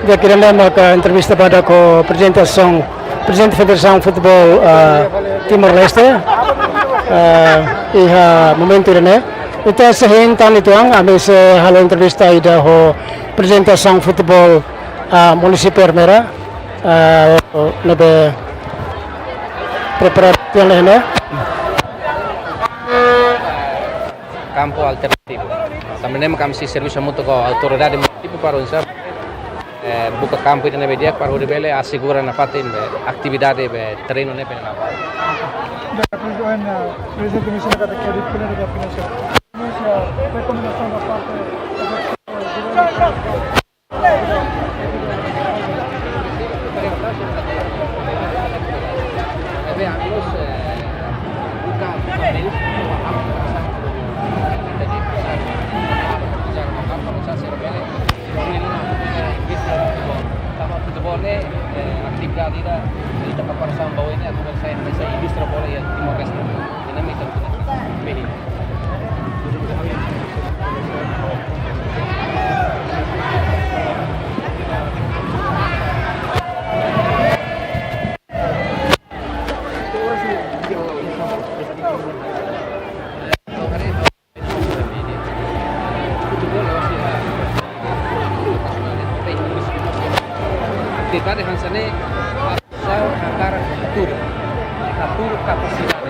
Di'ak, ida-ne'e maka entrevista badak ho prezidente asosiasaun, prezidente Federasaun Futeból, ah, Timor-Leste, ah, iha momentu ida-ne'e. Entaun, sei hein tan uitoan, ami sei halo entrevista ida ho prezidente asosiasaun futeból, ah, munisípiu Ermera, ah, ne'ebé prepara tiha ona ne'e. Kampu alternativu. Tanba ne'e mak ami sei servisu hamutuk ho autoridade munisípiu para oinsá, eh, buka kampu ida ne'ebé di'ak para hodi bele asegura nafatin be atividade be treinu ne'e bele la'o. Prezidente, eh, prezidente misiona katak ke di pina de finansial. Finansial, rekomendasaun ba parte Futeból ne'e, eh, atividade ida, ita preparasaun ba oin ne'e, atu bele sai, sai indústria bola iha Timor-Leste. Ida-ne'e mak ita, ita, ita, atividade hanesan ne'e, asal hakarak hatudu, hatudu kapasidade.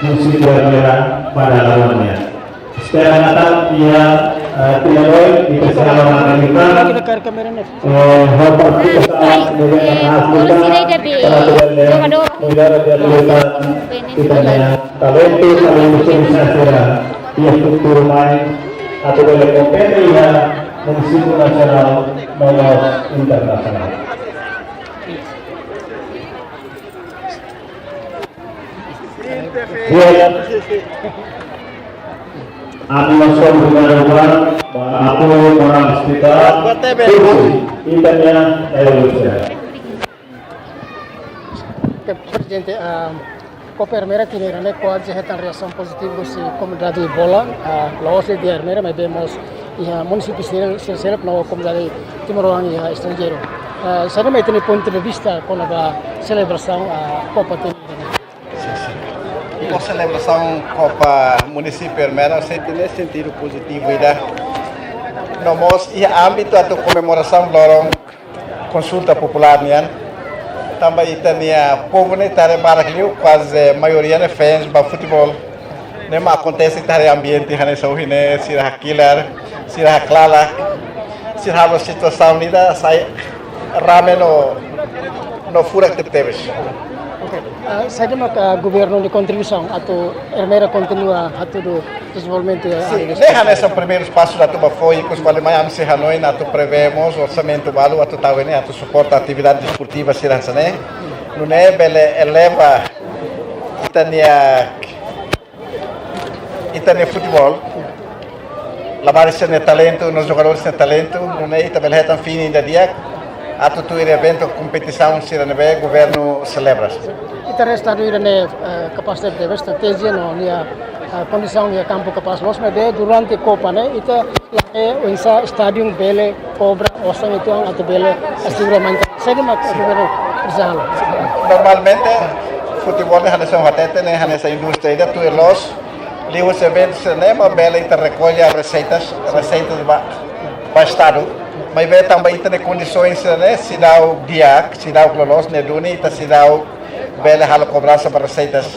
munisípiu Ermera para la nian. Espera Natal iha, eh, tinan oin, ita sei halo ona liután. Eh, ho partisipasaun ne'ebé hanesan ne'e, para atu bele melhora di'ak liután ita-nia talentu, talentu sira iha futuru mai, atu bele kompete iha munisípiu nasionál no mós internasionál. Di'ak. Ami mós obrigadu ba apoiu moral espirituál. Ita-nia evolusaun. Prezidente, ah, Copa Ermera tinan ida-ne'e kuaze hetan reasaun pozitivu husi komunidade bola, ah, la'ós de'it iha Ermera, maibé mós iha munisípiu sira, sira seluk no komunidade timoroan iha estranjeiru. Ah, saida mak ita-nia pontu de vista kona-ba selebrasaun, ah, Copa tinan ida-ne'e? Ho selebrasaun Copa Munisípiu Ermera, sente ne'e sentidu pozitivu ida. No mós iha ámbitu atu komemorasaun loron konsulta populár nian. Tanba ita-nia povu ne'e ita haree barak liu, kuaze maioria ne'e fans ba futeból. Ne'e mak akontese ita haree ambiente hanesan ohin ne'e, sira hakilar, sira haklalak, sira halo situasaun ida sai rame no, no furak tebetebes. Oke. Ah, saida mak, ah, governu nia kontribuisaun atu Ermera kontinua hatudu dezenvolvimentu, ah, sin, área ne'e hanesan primeiru pasu atu ba foin, ikus fali mai ami sei hanoin atu prevee mós orsamentu balu atu tau ne'e atu suporta atividade desportiva sira hanesan ne'e. Nune'e bele eleva ita-nia, ita-nia futeból. Labarik sira-nia talentu, no jogadór sira-nia talentu, nune'e ita bele hetan fini ida di'ak atu tuir eventu kompetisaun sira ne'ebé governu selebra. Ita haree estadu ida-ne'e, eh, kapás tebes, estratéjia no nia, eh, kondisaun iha kampu kapás loos, maibé durante Copa ne'e ita, eh, oinsá estádiu bele kobra osan uitoan atu bele asegura main. Saida mak governu presiza halo? Normalmente futeból ne'e hanesan hatete ne'e hanesan indústria ida tuir loos, liuhusi eventu sira ne'e mak bele ita rekolla reseitas, reseitas ba, ba estadu. Maibé tanba ita-nia kondisaun sira ne'e seidauk di'ak, seidauk loloos, ne'e duni ita seidauk bele halo kobransa ba reseitas.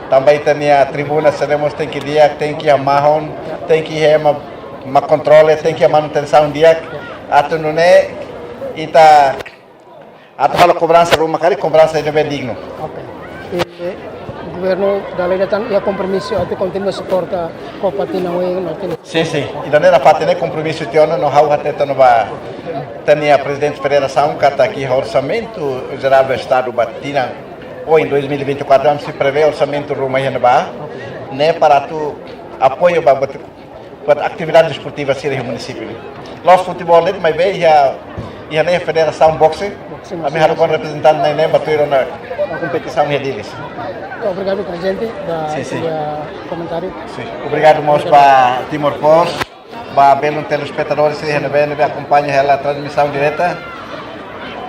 Tanba ita-nia tribuna sira mós tenke di'ak, tenke iha mahon, tenke iha ema mak kontrola, tenke iha manutensaun di'ak. Atu nune'e ita atu halo kobransa ruma karik, kobransa ne'ebé dignu. Oke. I governu dala ida tan iha kompromisu atu kontinua suporta Copa tinan oin no tinan. Sin, sin. Ida-ne'e nafatin ne'e kompromisu tiha ona no ha'u hatete ona ba ita-nia prezidente federasaun katak iha orsamentu jerál do estadu ba tinan oin dois mil e vinte e quatro, ami sei prevee orsamentu ruma iha ne'ebá, ne'e para atu apoiu ba, ba, ba atividade desportiva sira iha munisípiu. La'ós futeból de'it, maibé iha, iha ne'e federasaun boxe. Boxe, ami sin, halo sin. Kon reprezentante ne'e, ne'e ba tuir ona kompetisaun iha Dili. Obrigadu, prezidente, ba, sin, sin, iha komentáriu. Sin. Obrigadu mós ba Timor Post, ba belun telespetadór sira ne'ebé, ne'ebé akompaña hela transmisaun direta.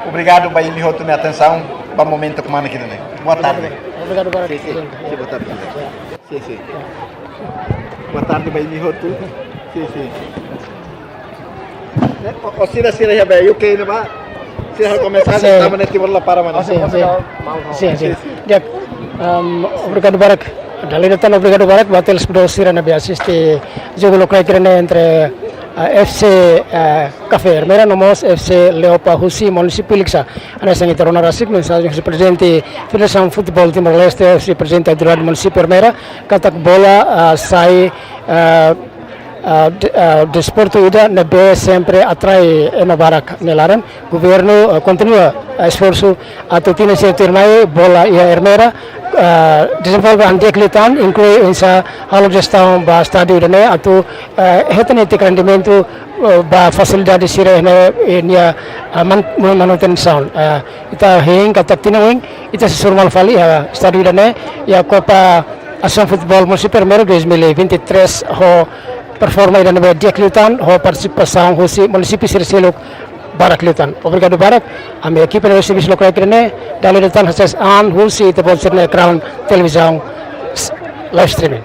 Obrigadu ba imi hotu nia atensaun ba momentu kmanek ida-ne'e. Boa tarde. Obrigadu barak. Sin, sin. Sin, boa tarde. Sin, sin. Boa tarde ba imi hotu. Sin, sin. Eh, ó, ó sira, sira iha be U K ne'ebá. Sira komesa, sin, tanba ne'e Timor la para, mana. Oh, sin, sin. Sin, sin. Sin, sin. Di'ak, em, obrigadu barak. Dala ida tan obrigadu barak ba telespetadór sira ne'ebé asiste jogu lokraik ida-ne'e entre, eh, F C, eh, Kafé Ermera no mós F C Leopa husi munisípiu Likisá. Hanesan ita rona rasik mensajen husi prezidente Federasaun Futeból Timor-Leste, husi prezidente autoridade munisípiu Ermera, katak bola, ah, sai, ah, ah, de-, ah, desportu ida ne'ebé sempre atrai ema barak nia laran. Governu, ah, kontinua, ah, esforsu atu tinan sira tuirmai bola iha Ermera, ah, dezenvolve an di'ak liután, inklui oinsá halo jestaun ba estádiu ida-ne'e atu, ah, hetan netik rendimentu, ah, ba fasilidade sira ne'e, eh, nia, ah, man-, manutensaun. Ah, ita hein katak tinan oin, ita sei hasoru malu fali, ah, estádiu ida-ne'e, iha Copa Asaun Futeból Munisípiu Ermera dois mil e vinte e três ho performa ida ne'ebé di'ak liután, ho partisipasaun husi munisípiu sira seluk barak liután. Obrigadu barak, ami ekipa ne'ebé servisu lokraik ida-ne'e, dala ida tan hasees an husi ita-boot sira-nia ekrán televizaun s-, live streaming.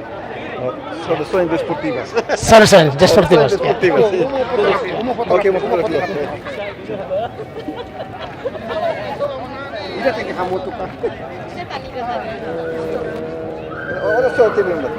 Saudações desportivas. Saudações desportivas. Saudações desportivas. Ok, vamos por aqui. Ida tenke hamutuk ka? Ora só, te lembra.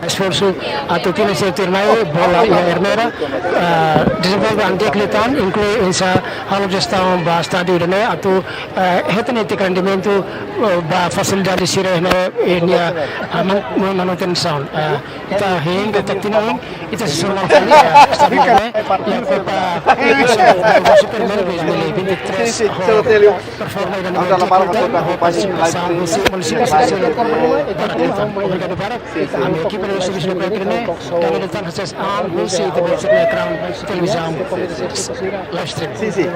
Esforsu atu tinan sira tuirmai bola iha Ermera, ah, dezenvolve an di'ak liután, inklui oinsá halo jestaun ba estádiu ida-ne'e atu, ah, hetan netik rendimentu, ah, ba fasilidade sira ne'e, eh, nia, ah, man-, man-, manutensaun. Ah, ita hein katak tinan oin, ita sei hasoru malu fali, eh, estádiu ida-ne'e, iha Copa Asaun Futeból Munisípiu Ermera dois mil e vinte e três, ho performa ida ne'ebé di'ak liután, ho partisipasaun husi munisípiu sira seluk barak liután. Obrigadu barak, ami ekipa ne'ebé servisu lokraik ida-ne'e, dala ida tan hasees an husi ita-boot sira-nia ekrán televizaun live streaming. Sin, sin.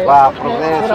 Ba progresu,